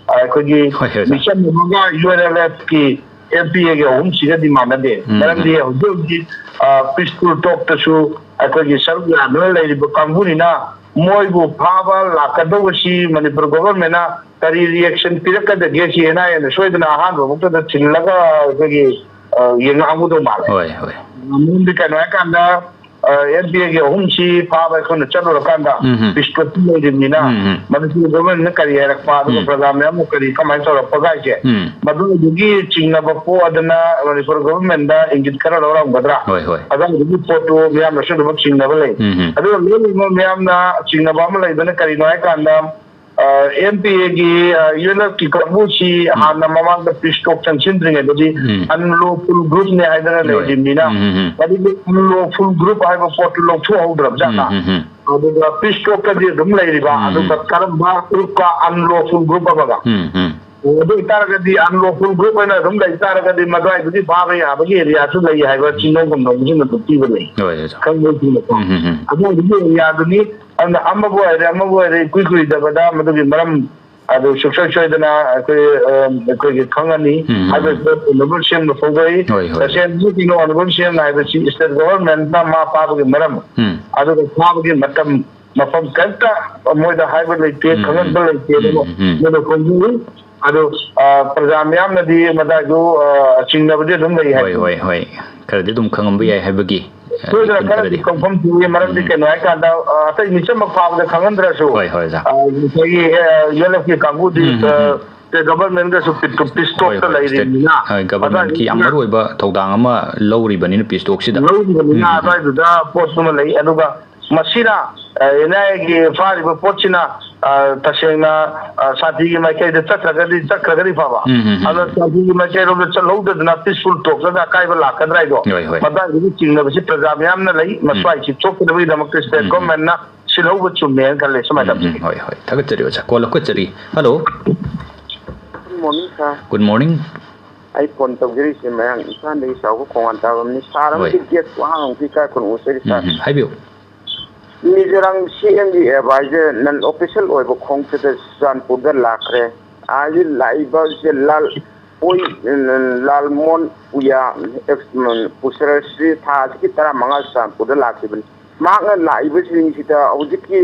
ꯑ, ꯑꯩꯈꯣꯏꯒꯤ ꯍꯣꯏ, ꯍꯣꯏ, ꯁꯥꯔ꯫ ꯃꯤꯆꯝ ꯑꯃꯒ ꯌꯨ ꯑꯦꯟ ꯑꯦꯜ ꯑꯦꯐꯀꯤ ꯑꯦꯝ ꯄꯤ ꯑꯦꯒꯤ ꯑꯍꯨꯝꯁꯤꯒꯗꯤ ꯃꯥꯟꯅꯗꯦ꯫ ꯎꯝ, ꯃꯔꯝꯗꯤ ꯎꯝ꯫ ꯍꯧꯖꯤꯛ ꯍꯧꯖꯤꯛ, ꯑ, ꯄꯤꯁꯐꯨꯜ ꯇꯣꯛꯇꯁꯨ ꯑꯩꯈꯣꯏꯒꯤ ꯁꯔꯨꯛ ꯌꯥꯗꯨꯅ ꯂꯩꯔꯤꯕ ꯀꯥꯡꯕꯨꯅꯤꯅ ꯃꯣꯏꯕꯨ ꯐꯥꯕ ꯂꯥꯛꯀꯗꯧꯕꯁꯤ ꯃꯅꯤꯄꯨꯔ ꯒꯣꯚꯔꯟꯃꯦꯟꯠꯅ ꯀꯔꯤ ꯔꯤꯑꯦꯛꯁꯟ ꯄꯤꯔꯛꯀꯗꯒꯦ? ꯁꯤ ꯑꯦꯟ ꯑꯥꯏ ꯑꯦꯅ ꯁꯣꯏꯗꯅ ꯑꯍꯥꯟꯕ ꯃꯛꯇꯗ ꯊꯤꯜꯂꯒ ꯑꯩꯈꯣꯏꯒꯤ, ꯑ, ꯌꯦꯡꯉꯛꯑꯝꯒꯗꯧ ꯃꯥꯜꯂꯦ꯫ ꯍꯣꯏ, ꯍꯣꯏ꯫ ꯃꯔꯝꯗꯤ ꯀꯩꯅꯣ ꯍꯥꯏꯀꯥꯟꯗ, ꯑ, ꯑꯦꯝ ꯄꯤ ꯑꯦꯒꯤ ꯑꯍꯨꯝꯁꯤ ꯐꯥꯕ ꯑꯩꯈꯣꯏꯅ ꯆꯠꯂꯨꯔꯀꯥꯟꯗ ꯎꯝ, ꯎꯝ꯫ ꯄꯤꯁ ꯇꯣꯛꯇ ꯂꯩꯔꯤꯕꯅꯤꯅ ꯎꯝ, ꯎꯝ꯫ ꯃꯅꯤꯄꯨꯔ ꯒꯣꯚꯔꯟꯃꯦꯟꯠꯅ ꯀꯔꯤ ꯍꯥꯏꯔꯛꯄ, ꯑꯗꯨꯒ ꯎꯝ꯫ ꯄ꯭ꯔꯖꯥ ꯃꯌꯥꯝꯅ ꯀꯔꯤ, ꯀꯃꯥꯏꯅ ꯇꯧꯔꯛꯄꯒ ꯍꯥꯏꯁꯦ, ꯎꯝ꯫ ꯃꯗꯨꯗꯒꯤ ꯆꯤꯡꯅꯕ ꯄꯣꯛꯑꯗꯅ ꯃꯅꯤꯄꯨꯔ ꯒꯣꯚꯔꯟꯃꯦꯟꯠꯗ ꯏꯪꯒꯤꯠ ꯈꯔ ꯂꯧꯔꯝꯒꯗ꯭ꯔꯥ? ꯍꯣꯏ, ꯍꯣꯏ꯫ ꯑꯗꯨꯒꯤ ꯄꯣꯠꯇꯨ ꯃꯤꯌꯥꯝꯅꯁꯨ ꯑꯗꯨꯃꯛ ꯆꯤꯡꯅꯕ ꯂꯩ꯫ ꯎꯝ, ꯎꯝ꯫ ꯑꯗꯨꯒ ꯂꯣꯏꯅꯃꯛ ꯃꯤꯌꯥꯝꯅ ꯆꯤꯡꯅꯕ ꯑꯃ ꯂꯩꯕꯅ ꯀꯔꯤꯅꯣ ꯍꯥꯏꯀꯥꯟꯗ, ꯑ, ꯑꯦꯝ ꯄꯤ ꯑꯦꯒꯤ, ꯑ, ꯌꯨ ꯑꯦꯟ ꯑꯦꯜ ꯑꯦꯐꯀꯤ ꯀꯥꯡꯕꯨꯁꯤ ꯎꯝ꯫ ꯍꯥꯟꯅ ꯃꯃꯥꯡꯗ ꯄꯤꯁ ꯇꯣꯛ ꯆꯪꯁꯤꯟꯗ꯭ꯔꯤꯉꯩꯗꯗꯤ ꯎꯝ꯫ ꯑꯟꯂꯣꯐꯨꯜ ꯒ꯭ꯔꯨꯞꯅꯦ ꯍꯥꯏꯗꯅ ꯍꯣꯏ꯫ ꯂꯩꯔꯤꯕꯅꯤꯅ, ꯎꯝ, ꯎꯝ, ꯎꯝ꯫ ꯃꯗꯨꯒꯤ ꯑꯟꯂꯣꯐꯨꯜ ꯒ꯭ꯔꯨꯞ ꯍꯥꯏꯕ ꯄꯣꯠꯇꯨ ꯂꯧꯊꯣꯛꯍꯧꯗ꯭ꯔꯕ ꯖꯥꯠꯂ? ꯎꯝ, ꯎꯝ, ꯎꯝ꯫ ꯑꯗꯨꯒ ꯄꯤꯁ ꯇꯣꯛꯇꯗꯤ ꯑꯗꯨꯝ ꯂꯩꯔꯤꯕ, ꯎꯝ, ꯎꯝ꯫ ꯑꯗꯨꯒ ꯀꯔꯝꯕ ꯒ꯭ꯔꯨꯞꯀ? ꯑꯟꯂꯣꯐꯨꯜ ꯒ꯭ꯔꯨꯞ ꯑꯃꯒ꯫ ꯎꯝ, ꯎꯝ꯫ ꯑꯗꯨ ꯑꯣꯏꯇꯥꯔꯒꯗꯤ ꯑꯟꯂꯣꯐꯨꯜ ꯒ꯭ꯔꯨꯞ ꯑꯣꯏꯅ ꯑꯗꯨꯝ ꯂꯩ ꯇꯥꯔꯒꯗꯤ ꯃꯗꯨꯋꯥꯏꯗꯨꯗꯤ ꯐꯥꯕ ꯌꯥꯕꯒꯤ ꯑꯦꯔꯤꯌꯥꯁꯨ ꯂꯩ ꯍꯥꯏꯕ ꯆꯤꯡꯅꯐꯝ ꯂꯧꯕꯁꯤꯡ ꯑꯗꯨꯝ ꯄꯤꯕ ꯂꯩ꯫ ꯍꯣꯏ, ꯍꯣꯏ, ꯁꯥꯔ꯫ ꯈꯪꯕꯁꯤꯡꯅꯀꯣ꯫ ꯎꯝ, ꯎꯝ, ꯎꯝ꯫ ꯑꯗꯨꯒꯤ ꯑꯦꯔꯤꯌꯥꯗꯨꯅꯤ꯫ ꯑꯗꯨꯅ ꯑꯃꯕꯨ ꯑꯣꯏꯔꯦ, ꯑꯃꯕꯨ ꯑꯣꯏꯔꯦ, ꯏꯀꯨꯏ ꯀꯨꯏꯗꯕꯗ ꯃꯗꯨꯒꯤ ꯃꯔꯝ ꯑꯗꯨ ꯁꯨꯡꯁꯣꯏ ꯁꯣꯏꯗꯅ ꯑꯩꯈꯣꯏ, ꯑ, ꯑꯩꯈꯣꯏꯒꯤ ꯈꯪꯉꯅꯤ ꯎꯝ, ꯎꯝ, ꯍꯥꯏꯕ ꯎꯝ꯫ ꯄꯣꯠ ꯑꯣꯏꯅꯕ ꯁꯦꯝꯅ ꯐꯣꯡꯗꯣꯛꯏ꯫ ꯍꯣꯏ, ꯍꯣꯏ꯫ ꯇꯁꯦꯡꯅ ꯀꯩꯅꯣ ꯑꯣꯏꯅꯕ ꯁꯦꯝꯅ ꯍꯥꯏꯕꯁꯤ ꯁ꯭ꯇꯦꯠ ꯒꯣꯚꯔꯟꯃꯦꯟꯠꯅ ꯃꯥ ꯐꯥꯕꯒꯤ ꯃꯔꯝ, ꯎꯝ꯫ ꯑꯗꯨꯒ ꯐꯥꯕꯒꯤ ꯃꯇꯝ, ꯃꯐꯝ ꯀꯔꯤꯝꯇ ꯃꯣꯏꯗ ꯍꯥꯏꯕ ꯂꯩꯇꯦ, ꯎꯝ, ꯈꯪꯍꯟꯕ ꯎꯝ, ꯂꯩꯇꯦ꯫ ꯎꯝ, ꯎꯝ, ꯎꯝ꯫ ꯃꯣꯏꯅ ꯈꯣꯡꯖꯤꯜꯂꯤ꯫ ꯑꯗꯨ, ꯑ, ꯄ꯭ꯔꯖꯥ ꯃꯤꯌꯥꯝꯅꯗꯤ ꯃꯗꯥꯏꯗꯨ, ꯑ, ꯆꯤꯡꯅꯕꯗꯤ ꯑꯗꯨꯝ ꯂꯩ ꯍꯥꯏ꯫ ꯍꯣꯏ, ꯍꯣꯏ, ꯍꯣꯏ꯫ ꯈꯔꯗꯤ ꯑꯗꯨꯝ ꯈꯪꯉꯝꯕ ꯌꯥꯏ ꯍꯥꯏꯕꯒꯤ, ꯑ, ꯁꯣꯏꯗꯅ ꯏꯈꯨꯟ ꯈꯔꯗꯤ ꯈꯔꯗꯤ꯫ ꯈꯪꯐꯝ ꯊꯣꯛꯏ꯫ ꯃꯔꯝꯗꯤ ꯎꯝ꯫ ꯀꯩꯅꯣ ꯍꯥꯏꯀꯥꯟꯗ, ꯑ, ꯑꯇꯩ ꯃꯤꯆꯝ ꯃꯛ ꯐꯥꯕꯗ ꯈꯪꯍꯟꯗ꯭ꯔꯁꯨ, ꯍꯣꯏ, ꯍꯣꯏ, ꯑꯣꯖꯥ꯫ ꯑ, ꯉꯁꯥꯏꯒꯤ, ꯑ, ꯌꯨ ꯑꯦꯜ ꯑꯦꯐꯀꯤ ꯀꯥꯡꯕꯨꯗꯤ, ꯎꯝ, ꯎꯝ, ꯑ, ꯎꯝ꯫ ꯁ꯭ꯇꯦꯠ ꯒꯚꯔꯟꯃꯦꯟꯒꯁꯨ ꯄꯤꯁ ꯍꯣꯏ, ꯇꯣꯛꯇ ꯍꯣꯏ, ꯁ꯭ꯇꯦꯠ, ꯂꯩꯔꯤꯕꯅꯤꯅ, ꯑ, ꯒꯚꯔꯟꯃꯦꯟꯠꯀꯤ ꯌꯥꯝ ꯑꯗꯨꯅ ꯃꯔꯨꯑꯣꯏꯕ ꯊꯧꯗꯥꯡ ꯑꯃ ꯂꯧꯔꯤꯕꯅꯤꯅ ꯄꯤꯁ ꯇꯣꯛꯁꯤꯗ꯫ ꯎꯝ, ꯂꯧꯔꯤꯕꯅꯤꯅ ꯎꯝ, ꯎꯝ꯫ ꯑꯗꯨꯋꯥꯏꯗꯨꯗ ꯄꯣꯠꯇꯨꯃ ꯂꯩ꯫ ꯑꯗꯨꯒ ꯃꯁꯤꯅ, ꯑ, ꯑꯦꯟ ꯑꯥꯏ ꯑꯦꯒꯤ ꯐꯥꯔꯤꯕ ꯄꯣꯠꯁꯤꯅ, ꯑ, ꯇꯁꯦꯡꯅ, ꯑ, ꯁꯥꯟꯇꯤꯒꯤ ꯃꯥꯏꯀꯩꯗ ꯆꯠꯈ꯭ꯔꯒꯗꯤ, ꯆꯠꯈ꯭ꯔꯒꯗꯤ ꯐꯕ꯫ ꯎꯝ, ꯎꯝ, ꯎꯝ꯫ ꯑꯗꯣ ꯁꯥꯟꯇꯤꯒꯤ ꯃꯥꯏꯀꯩꯔꯣꯝꯗ ꯆꯠꯍꯧꯗꯗꯅ ꯄꯤꯁꯐꯨꯜ ꯇꯣꯛꯇꯗ ꯑꯀꯥꯏꯕ ꯂꯥꯛꯀꯗ꯭ꯔꯥ ꯍꯥꯏꯗꯣ, ꯍꯣꯏ, ꯍꯣꯏ꯫ ꯃꯇꯥꯡꯗꯨꯒꯤ ꯆꯤꯡꯅꯕꯁꯤ ꯄ꯭ꯔꯖꯥ ꯃꯌꯥꯝꯅ ꯂꯩ꯫ ꯎꯝ꯫ ꯃꯁ꯭ꯋꯥꯏꯁꯤ ꯊꯣꯛꯇꯅꯕꯒꯤꯗꯃꯛꯇ ꯁ꯭ꯇꯦꯠ ꯎꯝ, ꯎꯝ꯫ ꯒꯚꯔꯟꯃꯦꯟꯠꯅ ꯁꯤꯜꯍꯧꯕ ꯆꯨꯝꯃꯦꯅ ꯈꯜꯂꯦ꯫ ꯁꯨꯃꯥꯏꯅ ꯎꯝ, ꯎꯝ, ꯇꯧꯁꯤ꯫ ꯍꯣꯏ, ꯍꯣꯏ꯫ ꯊꯥꯒꯠꯆꯔꯤ ꯑꯣꯖꯥ꯫ ꯀꯣꯜ ꯂꯧꯈꯠꯆꯔꯤ꯫ Hello. Good morning sir. Good morning. ꯑꯩ ꯐꯣꯟ ꯇꯧꯖꯔꯤꯁꯦ ꯃꯌꯥꯡ ꯏꯝꯐꯥꯜꯗꯒꯤ ꯆꯥꯎꯕ ꯈꯣꯡꯉꯥꯟ ꯇꯥꯕꯝꯅꯤ꯫ ꯁꯥꯔ, ꯍꯣꯏ꯫ ꯑꯃꯗꯤ ꯒꯦꯁ ꯋꯥꯍꯪ ꯑꯃꯈꯛ ꯏꯀꯥꯏ ꯈꯨꯝꯅ ꯎꯠꯆꯔꯤ ꯎꯝ, ꯁꯥꯔ꯫ ꯎꯝ, ꯍꯥꯏꯕꯤꯌꯨ꯫ ꯃꯤꯖꯣꯔꯥꯝ ꯁꯤ ꯑꯦꯝꯒꯤ ꯑꯦꯗꯚꯥꯏꯖꯔ ꯅꯟ ꯑꯣꯐꯤꯁꯤꯌꯦꯜ ꯑꯣꯏꯕ ꯈꯣꯡꯆꯠꯇ ꯆꯨꯔꯆꯥꯟꯄꯨꯔꯗ ꯂꯥꯛꯈ꯭ꯔꯦ꯫ ꯍꯥꯏꯗꯤ ꯂꯥꯛꯏꯕꯁꯦ ꯂꯥꯜ ꯄꯣꯏ, ꯂꯥꯜꯃꯣꯟ ꯎꯌꯥ, ꯑꯦꯛꯁ ꯄꯨꯁꯔꯁꯤ ꯊꯥ ꯑꯁꯤꯒꯤ ꯇꯔꯥꯃꯉꯥ ꯆꯨꯔꯆꯥꯟꯄꯨꯔꯗ ꯂꯥꯛꯈꯤꯕꯅꯤ꯫ ꯃꯍꯥꯛꯅ ꯂꯥꯛꯏꯕꯁꯤꯡꯁꯤꯗ ꯍꯧꯖꯤꯛꯀꯤ,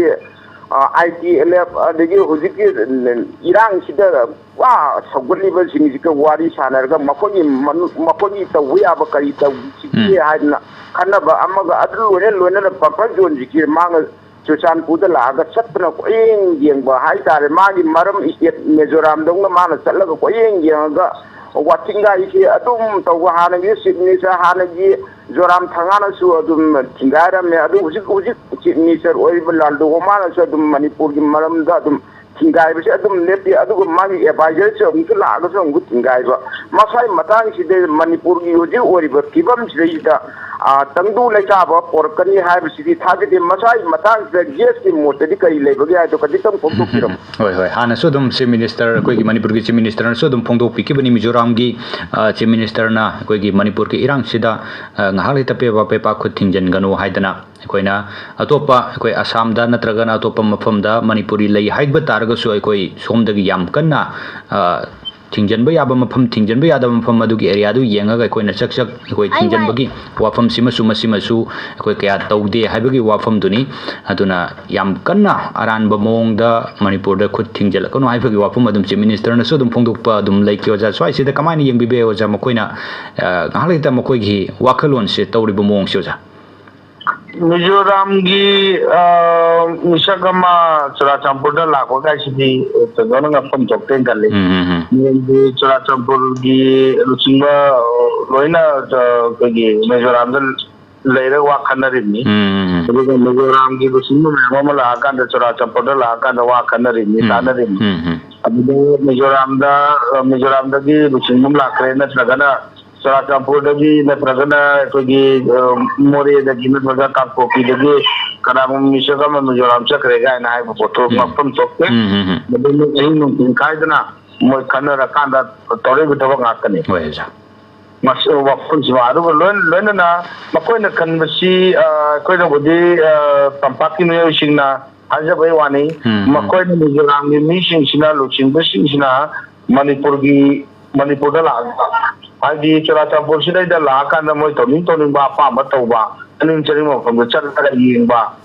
ꯑ, ꯑꯥꯏ ꯇꯤ ꯑꯦꯜ ꯑꯦꯐ ꯑꯗꯒꯤ ꯍꯧꯖꯤꯛꯀꯤ, ꯎꯝ, ꯏꯔꯥꯡꯁꯤꯗ ꯋꯥ ꯁꯧꯒꯠꯂꯤꯕꯁꯤꯡꯁꯤꯒ ꯋꯥꯔꯤ ꯁꯥꯟꯅꯔꯒ ꯃꯈꯣꯏꯒꯤ ꯃꯅꯨ-, ꯃꯈꯣꯏꯒꯤ ꯇꯧꯕ ꯌꯥꯕ ꯀꯔꯤ ꯇꯧꯁꯤꯒꯦ ꯎꯝ꯫ ꯍꯥꯏꯗꯅ ꯈꯟꯅꯕ ꯑꯃꯒ ꯑꯗꯨ ꯂꯣꯏꯅ ꯂꯣꯏꯅꯅ ꯕꯐꯔ ꯖꯣꯟꯁꯤꯒꯤ ꯃꯥꯡꯗ ꯆꯨꯔꯆꯥꯟꯄꯨꯔꯗ ꯂꯥꯛꯑꯒ ꯆꯠꯇꯅ ꯀꯣꯏꯌꯦꯡ ꯌꯦꯡꯕ ꯍꯥꯏꯇꯥꯔꯦ꯫ ꯃꯥꯒꯤ ꯃꯔꯝ ꯏꯁꯇꯦꯠ ꯃꯤꯖꯣꯔꯥꯝꯗꯧꯅ ꯃꯥꯅ ꯆꯠꯂꯒ ꯀꯣꯏꯌꯦꯡ ꯌꯦꯡꯉꯒ ꯋꯥꯊꯤꯡꯒꯥꯏꯁꯦ ꯑꯗꯨꯝ ꯇꯧꯕ, ꯍꯥꯟꯅꯒꯤ ꯆꯤꯐ ꯃꯤꯅꯤꯁꯇꯔ ꯍꯥꯟꯅꯒꯤ ꯖꯣꯔꯥꯝ ꯊꯪꯒꯥꯅꯁꯨ ꯑꯗꯨꯝ ꯊꯤꯡꯒꯥꯏꯔꯝꯃꯦ꯫ ꯑꯗꯨ ꯍꯧꯖꯤꯛ ꯍꯧꯖꯤꯛ ꯆꯤꯐ ꯃꯤꯅꯤꯁꯇꯔ ꯑꯣꯏꯔꯤꯕ ꯂꯥꯜꯗꯣ ꯑꯣꯃꯥꯅꯁꯨ ꯑꯗꯨꯝ ꯃꯅꯤꯄꯨꯔꯒꯤ ꯃꯔꯝꯗ ꯑꯗꯨꯝ ꯊꯤꯡꯒꯥꯏꯕꯁꯦ ꯑꯗꯨꯝ ꯂꯦꯞꯇꯦ꯫ ꯑꯗꯨꯒ ꯃꯥꯒꯤ ꯑꯦꯗꯚꯥꯏꯖꯔꯁꯨ ꯑꯃꯨꯛꯁꯨ ꯂꯥꯛꯑꯒꯁꯨ ꯑꯃꯨꯛꯁꯨ ꯊꯤꯡꯒꯥꯏꯕ꯫ ꯃꯁꯥꯒꯤ ꯃꯇꯥꯡꯁꯤꯗ ꯃꯅꯤꯄꯨꯔꯒꯤ ꯍꯧꯖꯤꯛ ꯑꯣꯏꯔꯤꯕ ꯐꯤꯕꯝꯁꯤꯗꯩꯁꯤꯗ, ꯑ, ꯇꯪꯗꯨ ꯂꯩꯇꯥꯕ ꯄꯣꯔꯛꯀꯅꯤ ꯍꯥꯏꯕꯁꯤꯗꯤ ꯊꯥꯖꯗꯦ꯫ ꯃꯁꯥꯒꯤ ꯃꯇꯥꯡꯁꯤꯗ ꯒꯦꯁꯀꯤ ꯃꯣꯠꯇꯗꯤ ꯀꯔꯤ ꯂꯩꯕꯒꯦ ꯍꯥꯏꯗꯣ ꯈꯖꯤꯛꯇꯪ ꯐꯣꯡꯗꯣꯛꯄꯤꯔꯝꯃꯨ꯫ ꯍꯣꯏ, ꯍꯣꯏ꯫ ꯍꯥꯟꯅꯁꯨ ꯑꯗꯨꯝ ꯆꯤꯐ ꯃꯤꯅꯤꯁꯇꯔ, ꯑꯩꯈꯣꯏꯒꯤ ꯃꯅꯤꯄꯨꯔꯒꯤ ꯆꯤꯐ ꯃꯤꯅꯤꯁꯇꯔꯅꯁꯨ ꯑꯗꯨꯝ ꯐꯣꯡꯗꯣꯛꯄꯤꯈꯤꯕꯅꯤ, ꯃꯤꯖꯣꯔꯥꯝꯒꯤ, ꯑ, ꯆꯤꯐ ꯃꯤꯅꯤꯁꯇꯔꯅ ꯑꯩꯈꯣꯏꯒꯤ ꯃꯅꯤꯄꯨꯔꯒꯤ ꯏꯔꯥꯡꯁꯤꯗ, ꯑ, ꯉꯥꯏꯍꯥꯛ ꯂꯩꯇ ꯄꯦꯄꯥ ꯄꯦꯄꯥ ꯈꯨꯠ ꯊꯤꯡꯖꯤꯟꯒꯅꯨ ꯍꯥꯏꯗꯅ꯫ ꯑꯩꯈꯣꯏꯅ ꯑꯇꯣꯞꯄ, ꯑꯩꯈꯣꯏ ꯑꯁꯥꯝꯗ ꯅꯠꯇ꯭ꯔꯒꯅ ꯑꯇꯣꯞꯄ ꯃꯐꯝꯗ ꯃꯅꯤꯄꯨꯔꯤ ꯂꯩ ꯍꯥꯏꯕ ꯇꯥꯔꯒꯁꯨ ꯑꯩꯈꯣꯏ ꯁꯣꯝꯗꯒꯤ ꯌꯥꯝ ꯀꯟꯅ, ꯑ, ꯊꯤꯡꯖꯤꯟꯕ ꯌꯥꯕ ꯃꯐꯝ, ꯊꯤꯡꯖꯤꯟꯕ ꯌꯥꯗꯕ ꯃꯐꯝ, ꯑꯗꯨꯒꯤ ꯑꯦꯔꯤꯌꯥꯗꯨ ꯌꯦꯡꯉꯒ ꯑꯩꯈꯣꯏꯅ ꯆꯛ ꯆꯛ ꯑꯩꯈꯣꯏ ꯊꯤꯡꯖꯤꯟꯕꯒꯤ ꯋꯥꯐꯝꯁꯤꯃꯁꯨ ꯃꯁꯤꯃꯁꯨ ꯑꯩꯈꯣꯏ ꯀꯌꯥ ꯇꯧꯗꯦ ꯍꯥꯏꯕꯒꯤ ꯋꯥꯐꯝꯗꯨꯅꯤ꯫ ꯑꯗꯨꯅ ꯌꯥꯝ ꯀꯟꯅ ꯑꯔꯥꯟꯕ ꯃꯑꯣꯡꯗ ꯃꯅꯤꯄꯨꯔꯗ ꯈꯨꯠ ꯊꯤꯡꯖꯤꯜꯂꯛꯀꯅꯨ ꯍꯥꯏꯕꯒꯤ ꯋꯥꯐꯝ ꯑꯗꯨꯝ Chief Minister ꯅꯁꯨ ꯑꯗꯨꯝ ꯐꯣꯡꯗꯣꯛꯄ ꯑꯗꯨꯝ ꯂꯩꯈꯤ꯫ ꯑꯣꯖꯥ, ꯁ꯭ꯋꯥꯏꯁꯤꯗ ꯀꯃꯥꯏꯅ ꯌꯦꯡꯕꯤꯕ ꯌꯥꯏ ꯑꯣꯖꯥ? ꯃꯈꯣꯏꯅ, ꯑ, ꯉꯥꯏꯍꯥꯛ ꯂꯩꯇ ꯃꯈꯣꯏꯒꯤ ꯋꯥꯈꯜꯂꯣꯟꯁꯦ ꯇꯧꯔꯤꯕ ꯃꯑꯣꯡꯁꯦ ꯑꯣꯖꯥ? ꯃꯤꯖꯣꯔꯥꯝꯒꯤ, ꯑ, ꯃꯤꯁꯛ ꯑꯃ ꯆꯨꯔꯥꯆꯥꯟꯄꯨꯔꯗ ꯂꯥꯛꯄ ꯀꯥꯏꯁꯤꯗꯤ ꯊꯣꯏꯗꯣꯛꯅ ꯉꯛꯐꯝ ꯊꯣꯛꯇꯦꯅ ꯈꯜꯂꯤ꯫ ꯎꯝ, ꯎꯝ, ꯎꯝ꯫ ꯃꯔꯝꯗꯤ ꯆꯨꯔꯥꯆꯥꯟꯄꯨꯔꯒꯤ ꯂꯨꯆꯤꯡꯕ, ꯑ, ꯂꯣꯏꯅ, ꯑ, ꯑꯩꯈꯣꯏꯒꯤ ꯃꯤꯖꯣꯔꯥꯝꯗ ꯂꯩꯔꯒ ꯋꯥ ꯈꯟꯅꯔꯤꯕꯅꯤ꯫ ꯎꯝ, ꯎꯝ, ꯎꯝ꯫ ꯑꯗꯨꯒ ꯃꯤꯖꯣꯔꯥꯝꯒꯤ ꯂꯨꯆꯤꯡꯕ ꯃꯌꯥꯝ ꯑꯃ ꯂꯥꯛꯑꯀꯥꯟꯗ, ꯆꯨꯔꯥꯆꯥꯟꯄꯨꯔꯗ ꯂꯥꯛꯑꯀꯥꯟꯗ ꯋꯥ ꯈꯟꯅꯔꯤꯕꯅꯤ, ꯎꯝ, ꯇꯥꯟꯅꯔꯤꯕꯅꯤ꯫ ꯎꯝ, ꯎꯝ꯫ ꯑꯗꯨꯗ ꯃꯤꯖꯣꯔꯥꯝꯗ, ꯑ, ꯃꯤꯖꯣꯔꯥꯝꯗꯒꯤ ꯂꯨꯆꯤꯡꯕ ꯑꯃ ꯂꯥꯛꯈ꯭ꯔꯦ, ꯅꯠꯇ꯭ꯔꯒꯅ ꯆꯨꯔꯥꯆꯥꯟꯄꯨꯔꯗꯒꯤ, ꯅꯠꯇ꯭ꯔꯒꯅ ꯑꯩꯈꯣꯏꯒꯤ, ꯑ, ꯃꯣꯔꯦꯗꯒꯤ, ꯅꯠꯇ꯭ꯔꯒ ꯀꯥꯡꯄꯣꯛꯄꯤꯗꯒꯤ ꯀꯅꯥꯒꯨꯝꯕ ꯃꯤꯁꯛ ꯑꯃ ꯃꯤꯖꯣꯔꯥꯝ ꯆꯠꯈ꯭ꯔꯦ ꯀꯥꯏꯅ ꯍꯥꯏꯕ ꯄꯣꯠꯇꯣ ꯎꯝ꯫ ꯉꯛꯐꯝ ꯊꯣꯛꯇꯦ꯫ ꯎꯝ, ꯎꯝ, ꯎꯝ꯫ ꯃꯗꯨꯅ ꯑꯍꯤꯡ ꯅꯨꯡꯊꯤꯜ ꯈꯥꯏꯗꯅ ꯃꯣꯏ ꯈꯟꯅꯔꯀꯥꯟꯗ ꯇꯧꯔꯛꯏꯕ ꯊꯕꯛ ꯉꯥꯛꯇꯅꯤ꯫ ꯍꯣꯏ, ꯑꯣꯖꯥ꯫ ꯃꯁꯤ ꯋꯥꯐꯝꯁꯤꯃ, ꯑꯗꯨꯒ ꯂꯣꯏ-, ꯂꯣꯏꯅꯅ ꯃꯈꯣꯏꯅ ꯈꯟꯕꯁꯤ, ꯑ, ꯑꯩꯈꯣꯏꯅꯕꯨꯗꯤ, ꯑ, ꯇꯝꯄꯥꯛꯀꯤ ꯃꯤꯑꯣꯏꯁꯤꯡꯅ ꯍꯥꯏꯖꯕꯩ ꯋꯥꯅꯤ, ꯎꯝ, ꯎꯝ꯫ ꯃꯈꯣꯏꯅ ꯃꯤꯖꯣꯔꯥꯝꯒꯤ ꯃꯤꯁꯤꯡꯁꯤꯅ, ꯂꯨꯆꯤꯡꯕꯁꯤꯡꯁꯤꯅ ꯃꯅꯤꯄꯨꯔꯒꯤ, ꯃꯅꯤꯄꯨꯔꯗ ꯂꯥꯛꯑꯒ, ꯍꯥꯏꯗꯤ ꯆꯨꯔꯥꯆꯥꯟꯄꯨꯔꯁꯤꯗꯩꯗ ꯂꯥꯛꯑꯀꯥꯟꯗ ꯃꯣꯏ ꯇꯧꯅꯤꯡ ꯇꯧꯅꯤꯡꯕ ꯑꯄꯥꯝꯕ ꯇꯧꯕ, ꯆꯠꯅꯤꯡ ꯆꯠꯅꯤꯡꯕ ꯃꯐꯝꯗ ꯆꯠꯂꯒ ꯌꯦꯡꯕ,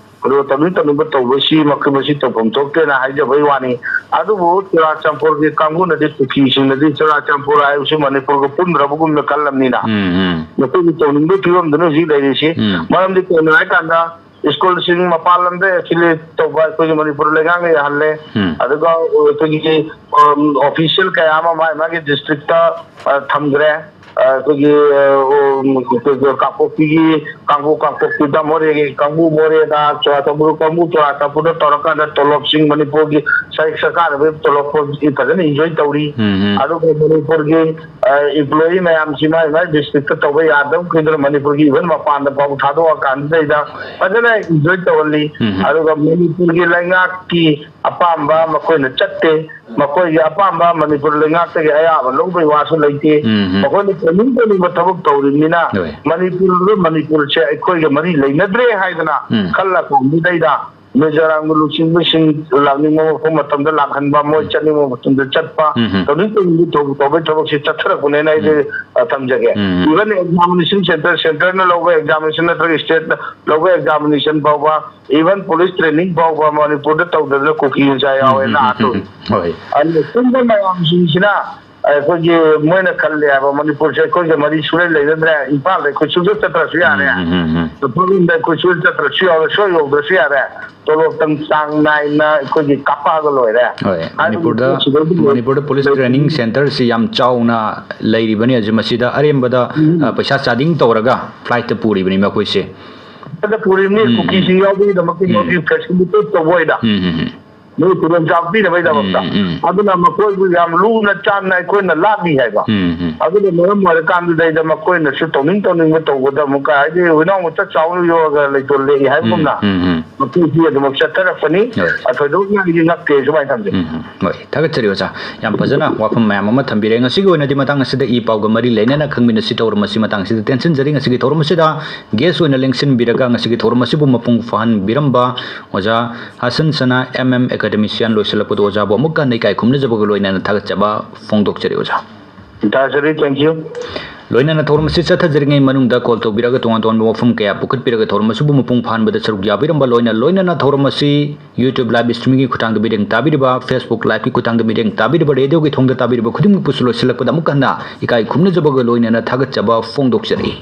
ꯑꯗꯨꯒ ꯇꯧꯅꯤꯡ ꯇꯧꯅꯤꯡꯕ ꯇꯧꯕꯁꯤ ꯃꯈꯣꯏ ꯃꯁꯤ ꯇꯧꯐꯝ ꯊꯣꯛꯇꯦꯅ ꯍꯥꯏꯖꯕꯩ ꯋꯥꯅꯤ꯫ ꯑꯗꯨꯕꯨ ꯆꯨꯔꯥꯆꯥꯟꯄꯨꯔꯒꯤ ꯀꯥꯡꯕꯨꯅꯗꯤ, ꯀꯨꯀꯤꯁꯤꯡꯅꯗꯤ ꯆꯨꯔꯥꯆꯥꯟꯄꯨꯔ ꯍꯥꯏꯕꯁꯤ ꯃꯅꯤꯄꯨꯔꯒ ꯄꯨꯟꯗ꯭ꯔꯕꯒꯨꯝꯅ ꯈꯜꯂꯝꯅꯤꯅ꯫ ꯎꯝ, ꯎꯝ꯫ ꯃꯈꯣꯏꯒꯤ ꯇꯧꯅꯤꯡꯕꯒꯤ ꯐꯤꯕꯝꯗꯨꯅ ꯍꯧꯖꯤꯛ ꯂꯩꯔꯤꯁꯤ꯫ ꯎꯝ꯫ ꯃꯔꯝꯗꯤ ꯀꯩꯅꯣ ꯍꯥꯏꯀꯥꯟꯗ, ꯁ꯭ꯀꯨꯜꯁꯤꯡ ꯃꯄꯥꯟ ꯂꯝꯗ affiliate ꯇꯧꯕ ꯑꯩꯈꯣꯏꯒꯤ ꯃꯅꯤꯄꯨꯔ ꯂꯩꯉꯥꯛꯅ ꯌꯥꯍꯜꯂꯦ꯫ ꯎꯝ꯫ ꯑꯗꯨꯒ ꯑꯩꯈꯣꯏꯒꯤ, ꯎꯝ, official ꯀꯌꯥ ꯑꯃ ꯃꯥꯒꯤ ꯃꯥꯒꯤ district ꯇ, ꯑ, ꯊꯝꯈ꯭ꯔꯦ꯫ ꯑ, ꯑꯩꯈꯣꯏꯒꯤ, ꯑ, ꯎꯝ, ꯑꯩꯈꯣꯏꯒꯤ ꯀꯥꯡꯄꯣꯛꯄꯤꯒꯤ ꯀꯥꯡꯕꯨ ꯀꯥꯡꯄꯣꯛꯄꯤꯗ, ꯃꯣꯔꯦꯒꯤ ꯀꯥꯡꯕꯨ ꯃꯣꯔꯦꯗ, ꯆꯨꯔꯥꯆꯥꯟꯄꯨꯔ ꯀꯥꯡꯕꯨ ꯆꯨꯔꯥꯆꯥꯟꯄꯨꯔꯗ ꯇꯧꯔꯀꯥꯟꯗ ꯇꯣꯂꯣꯞꯁꯤꯡ ꯃꯅꯤꯄꯨꯔꯒꯤ ꯁꯔ-, ꯁꯔꯀꯥꯔꯅ ꯄꯤꯕ ꯇꯣꯂꯣꯞ ꯐꯖꯅ enjoy ꯇꯧꯔꯤ꯫ ꯎꯝ, ꯎꯝ꯫ ꯑꯗꯨꯒ ꯃꯅꯤꯄꯨꯔꯒꯤ, ꯑ, employee ꯃꯌꯥꯝꯁꯤ ꯃꯥꯏ ꯃꯥꯏ district ꯇ ꯇꯧꯕ ꯌꯥꯗꯕ ꯀꯨꯏꯗꯅ ꯃꯅꯤꯄꯨꯔꯒꯤ even ꯃꯄꯥꯟꯗ ꯐꯥꯎꯕ ꯊꯥꯗꯣꯛꯑꯀꯥꯟꯁꯤꯗꯩꯗ ꯐꯖꯅ enjoy ꯇꯧꯍꯜꯂꯤ꯫ ꯎꯝ, ꯎꯝ꯫ ꯑꯗꯨꯒ ꯃꯅꯤꯄꯨꯔꯒꯤ ꯂꯩꯉꯥꯛꯀꯤ ꯑꯄꯥꯝꯕ ꯃꯈꯣꯏꯅ ꯆꯠꯇꯦ꯫ ꯃꯈꯣꯏꯒꯤ ꯑꯄꯥꯝꯕ ꯃꯅꯤꯄꯨꯔ ꯂꯩꯉꯥꯛꯇꯒꯤ ꯑꯌꯥꯕ ꯂꯧꯕꯒꯤ ꯋꯥꯁꯨ ꯂꯩꯇꯦ꯫ ꯎꯝ, ꯎꯝ꯫ ꯃꯈꯣꯏꯅ ꯇꯧꯅꯤꯡ ꯇꯧꯅꯤꯡꯕ ꯊꯕꯛ ꯇꯧꯔꯤꯕꯅꯤꯅ ꯍꯣꯏ꯫ ꯃꯅꯤꯄꯨꯔ, ꯃꯅꯤꯄꯨꯔꯁꯦ ꯑꯩꯈꯣꯏꯒ ꯃꯔꯤ ꯂꯩꯅꯗ꯭ꯔꯦ ꯍꯥꯏꯗꯅ ꯎꯝ꯫ ꯈꯜꯂ ꯀꯥꯟꯗꯨꯗꯩꯗ ꯃꯤꯖꯣꯔꯥꯝꯒꯤ ꯂꯨꯆꯤꯡꯕꯁꯤꯡ ꯂꯥꯛꯅꯤꯡꯕ ꯃꯐꯝ ꯃꯇꯝꯗ ꯂꯥꯛꯍꯟꯕ, ꯃꯣꯏ ꯆꯠꯅꯤꯡꯕ ꯃꯇꯝꯗ ꯆꯠꯄ, ꯎꯝ ꯍꯝ꯫ ꯇꯧꯅꯤꯡ ꯇꯧꯅꯤꯡꯕ ꯇꯧ-, ꯇꯧꯕꯩ ꯊꯕꯛꯁꯤ ꯆꯠꯊꯔꯛꯄꯅꯦꯅ ꯑꯩꯗꯤ, ꯎꯝ꯫ ꯑ, ꯊꯝꯖꯒꯦ꯫ ꯎꯝ꯫ Even examination center, centreꯅ ꯂꯧꯕ examination ꯅꯠꯇ꯭ꯔꯒ stateꯅ ꯂꯧꯕ examination ꯐꯥꯎꯕ, even police training ꯐꯥꯎꯕ ꯃꯅꯤꯄꯨꯔꯗ ꯇꯧꯗꯗꯅ ꯀꯨꯀꯤ ꯃꯆꯥ ꯌꯥꯎꯋꯦꯅ ꯎꯝ, ꯎꯝ, ꯑꯥ ꯎꯝ, ꯎꯝ꯫ ꯍꯣꯏ꯫ ꯑꯗꯨꯅ ꯁꯨꯝꯕ ꯃꯌꯥꯝꯁꯤꯡꯁꯤꯅ ꯑꯩꯈꯣꯏꯒꯤ ꯃꯣꯏꯅ ꯈꯜꯂꯦ ꯍꯥꯏꯕ, ꯃꯅꯤꯄꯨꯔꯁꯦ ꯑꯩꯈꯣꯏꯒ ꯃꯔꯤ ꯁꯨꯡꯂꯩ ꯂꯩꯅꯗ꯭ꯔꯦ, ꯏꯝꯐꯥꯜꯗ ꯑꯩꯈꯣꯏ ꯁꯨꯡꯆꯠ ꯆꯠꯇ꯭ꯔꯁꯨ ꯌꯥꯔꯦ, ꯎꯝ, ꯎꯝ, ꯎꯝ, ꯎꯝ꯫ ꯎꯈ꯭ꯔꯨꯜꯗ ꯑꯩꯈꯣꯏ ꯁꯨꯡꯆꯠ ꯆꯠꯇ꯭ꯔꯁꯨ ꯌꯥꯔꯦ, ꯁꯨꯡꯌꯧ ꯌꯧꯗ꯭ꯔꯁꯨ ꯌꯥꯔꯦ, ꯇꯣꯂꯣꯞꯇꯪ ꯆꯥꯡ ꯅꯥꯏꯅ ꯑꯩꯈꯣꯏꯒꯤ ꯀꯥꯞꯄꯛꯑꯒ ꯂꯣꯏꯔꯦ꯫ ꯍꯣꯏ, ꯍꯥꯏꯕꯒꯤ ꯃꯅꯤꯄꯨꯔꯗ, ꯄꯣꯠꯁꯤꯗꯩꯗꯤ ꯂꯣꯏ-, ꯃꯅꯤꯄꯨꯔꯗ police ꯂꯣꯏ-, training centreꯁꯤ ꯌꯥꯝ ꯆꯥꯎꯅ ꯂꯩꯔꯤꯕꯅꯤ ꯍꯧꯖꯤꯛ꯫ ꯃꯁꯤꯗ ꯑꯔꯦꯝꯕꯗ, ꯎꯝ꯫ ꯑ, ꯄꯩꯁꯥ charging ꯇꯧꯔꯒ flightꯇ ꯄꯨꯔꯤꯕꯅꯤ ꯃꯈꯣꯏꯁꯦ꯫ ꯑꯗ ꯄꯨꯔꯤꯕꯅꯤ, ꯎꯝ, ꯎꯝ꯫ ꯀꯨꯀꯤꯁꯤꯡ ꯌꯥꯎꯕꯒꯤꯗꯃꯛꯇ ꯎꯝ꯫ ꯃꯣꯏꯒꯤ facilitate ꯇꯧꯕ ꯑꯣꯏꯅ꯫ ꯎꯝ, ꯎꯝ, ꯎꯝ꯫ ꯃꯣꯏ ꯈꯨꯗꯣꯡꯆꯥꯕ ꯄꯤꯅꯕꯒꯤꯗꯃꯛꯇ꯫ ꯎꯝ, ꯎꯝ, ꯎꯝ꯫ ꯑꯗꯨꯅ ꯃꯈꯣꯏꯕꯨ ꯌꯥꯝ ꯂꯨꯅ ꯆꯥꯟꯅ ꯑꯩꯈꯣꯏꯅ ꯂꯥꯠꯂꯤ ꯍꯥꯏꯕ꯫ ꯎꯝ, ꯎꯝ꯫ ꯑꯗꯨꯅ ꯃꯔꯝ ꯑꯣꯏꯔꯀꯥꯟꯗꯨꯗꯩꯗ ꯃꯈꯣꯏꯅꯁꯨ ꯇꯧꯅꯤꯡ ꯇꯧꯅꯤꯡꯕ ꯇꯧꯕꯗ ꯑꯃꯨꯛꯀ, ꯍꯥꯏꯗꯤ ꯍꯨꯏꯅꯥꯎ ꯃꯇꯠ ꯆꯥꯎꯅ ꯌꯣꯛꯑꯒ ꯂꯩꯇꯣꯟ ꯂꯦꯛꯏ ꯍꯥꯏꯕꯒꯨꯝꯅ, ꯎꯝ, ꯎꯝ, ꯎꯝ꯫ ꯃꯈꯣꯏꯁꯤ ꯑꯗꯨꯃꯛ ꯆꯠꯊꯔꯛꯄꯅꯤ꯫ ꯍꯣꯏ꯫ ꯑ, ꯊꯣꯏꯗꯣꯛꯅ ꯑꯩꯗꯤ ꯉꯛꯇꯦ ꯁꯨꯃꯥꯏꯅ ꯊꯝꯖꯩ꯫ ꯎꯝ, ꯎꯝ꯫ ꯍꯣꯏ, ꯊꯥꯒꯠꯆꯔꯤ ꯑꯣꯖꯥ꯫ ꯌꯥꯝ ꯐꯖꯅ ꯋꯥꯐꯝ ꯃꯌꯥꯝ ꯑꯃ ꯊꯝꯕꯤꯔꯦ꯫ ꯉꯁꯤꯒꯤ ꯑꯣꯏꯅꯗꯤ ꯃꯇꯥꯡ ꯑꯁꯤꯗ ꯏ ꯄꯥꯎꯒ ꯃꯔꯤ ꯂꯩꯅꯅ ꯈꯪꯃꯤꯟꯅꯁꯤ ꯇꯧꯔꯝꯕꯁꯤ ꯃꯇꯥꯡ ꯑꯁꯤꯗ ꯇꯦꯟꯁꯤꯟꯖꯔꯤ꯫ ꯉꯁꯤꯒꯤ ꯊꯧꯔꯝ ꯑꯁꯤꯗ guest ꯑꯣꯏꯅ ꯂꯦꯡꯁꯤꯟꯕꯤꯔꯒ ꯉꯁꯤꯒꯤ ꯊꯧꯔꯝ ꯑꯁꯤꯕꯨ ꯃꯄꯨꯡ ꯐꯥꯍꯟꯕꯤꯔꯝꯕ ꯑꯣꯖꯥ ꯍꯁꯟ ꯁꯅꯥ, M M academician ꯂꯣꯏꯁꯤꯜꯂꯛꯄꯗ ꯑꯣꯖꯥꯕꯨ ꯑꯃꯨꯛꯀ ꯍꯟꯅ ꯏꯀꯥꯏ ꯈꯨꯝꯅꯖꯕꯒ ꯂꯣꯏꯅꯅ ꯊꯥꯒꯠꯆꯕ ꯐꯣꯡꯗꯣꯛꯆꯔꯤ ꯑꯣꯖꯥ꯫ ꯇꯥꯖꯔꯤ, thank you꯫ ꯂꯣꯏꯅꯅ ꯊꯧꯔꯝ ꯑꯁꯤ ꯆꯠꯊꯖꯔꯤꯉꯩ ꯃꯅꯨꯡꯗ call ꯇꯧꯕꯤꯔꯒ ꯇꯣꯉꯥꯟ ꯇꯣꯉꯥꯟꯕ ꯋꯥꯐꯝ ꯀꯌꯥ ꯄꯨꯈꯠꯄꯤꯔꯒ ꯊꯧꯔꯝ ꯑꯁꯤꯕꯨ ꯃꯄꯨꯡ ꯐꯥꯍꯟꯕꯗ ꯁꯔꯨꯛ ꯌꯥꯕꯤꯔꯝꯕ ꯂꯣꯏꯅ ꯂꯣꯏꯅꯅ ꯊꯧꯔꯝ ꯑꯁꯤ YouTube live streamingꯒꯤ ꯈꯨꯠꯊꯥꯡꯗ ꯃꯤꯠꯌꯦꯡ ꯇꯥꯕꯤꯔꯤꯕ, Facebook liveꯀꯤ ꯈꯨꯠꯊꯥꯡꯗ ꯃꯤꯠꯌꯦꯡ ꯇꯥꯕꯤꯔꯤꯕ radioꯒꯤ ꯊꯣꯡꯗ ꯇꯥꯕꯤꯔꯤꯕ ꯈꯨꯗꯤꯡꯃꯛꯄꯨꯁꯨ ꯂꯣꯏꯁꯤꯜꯂꯛꯄꯗ ꯑꯃꯨꯛꯀ ꯍꯟꯅ ꯏꯀꯥꯏ ꯈꯨꯝꯅꯖꯕꯒ ꯂꯣꯏꯅꯅ ꯊꯥꯒꯠꯆꯕ ꯐꯣꯡꯗꯣꯛꯆꯔꯤ꯫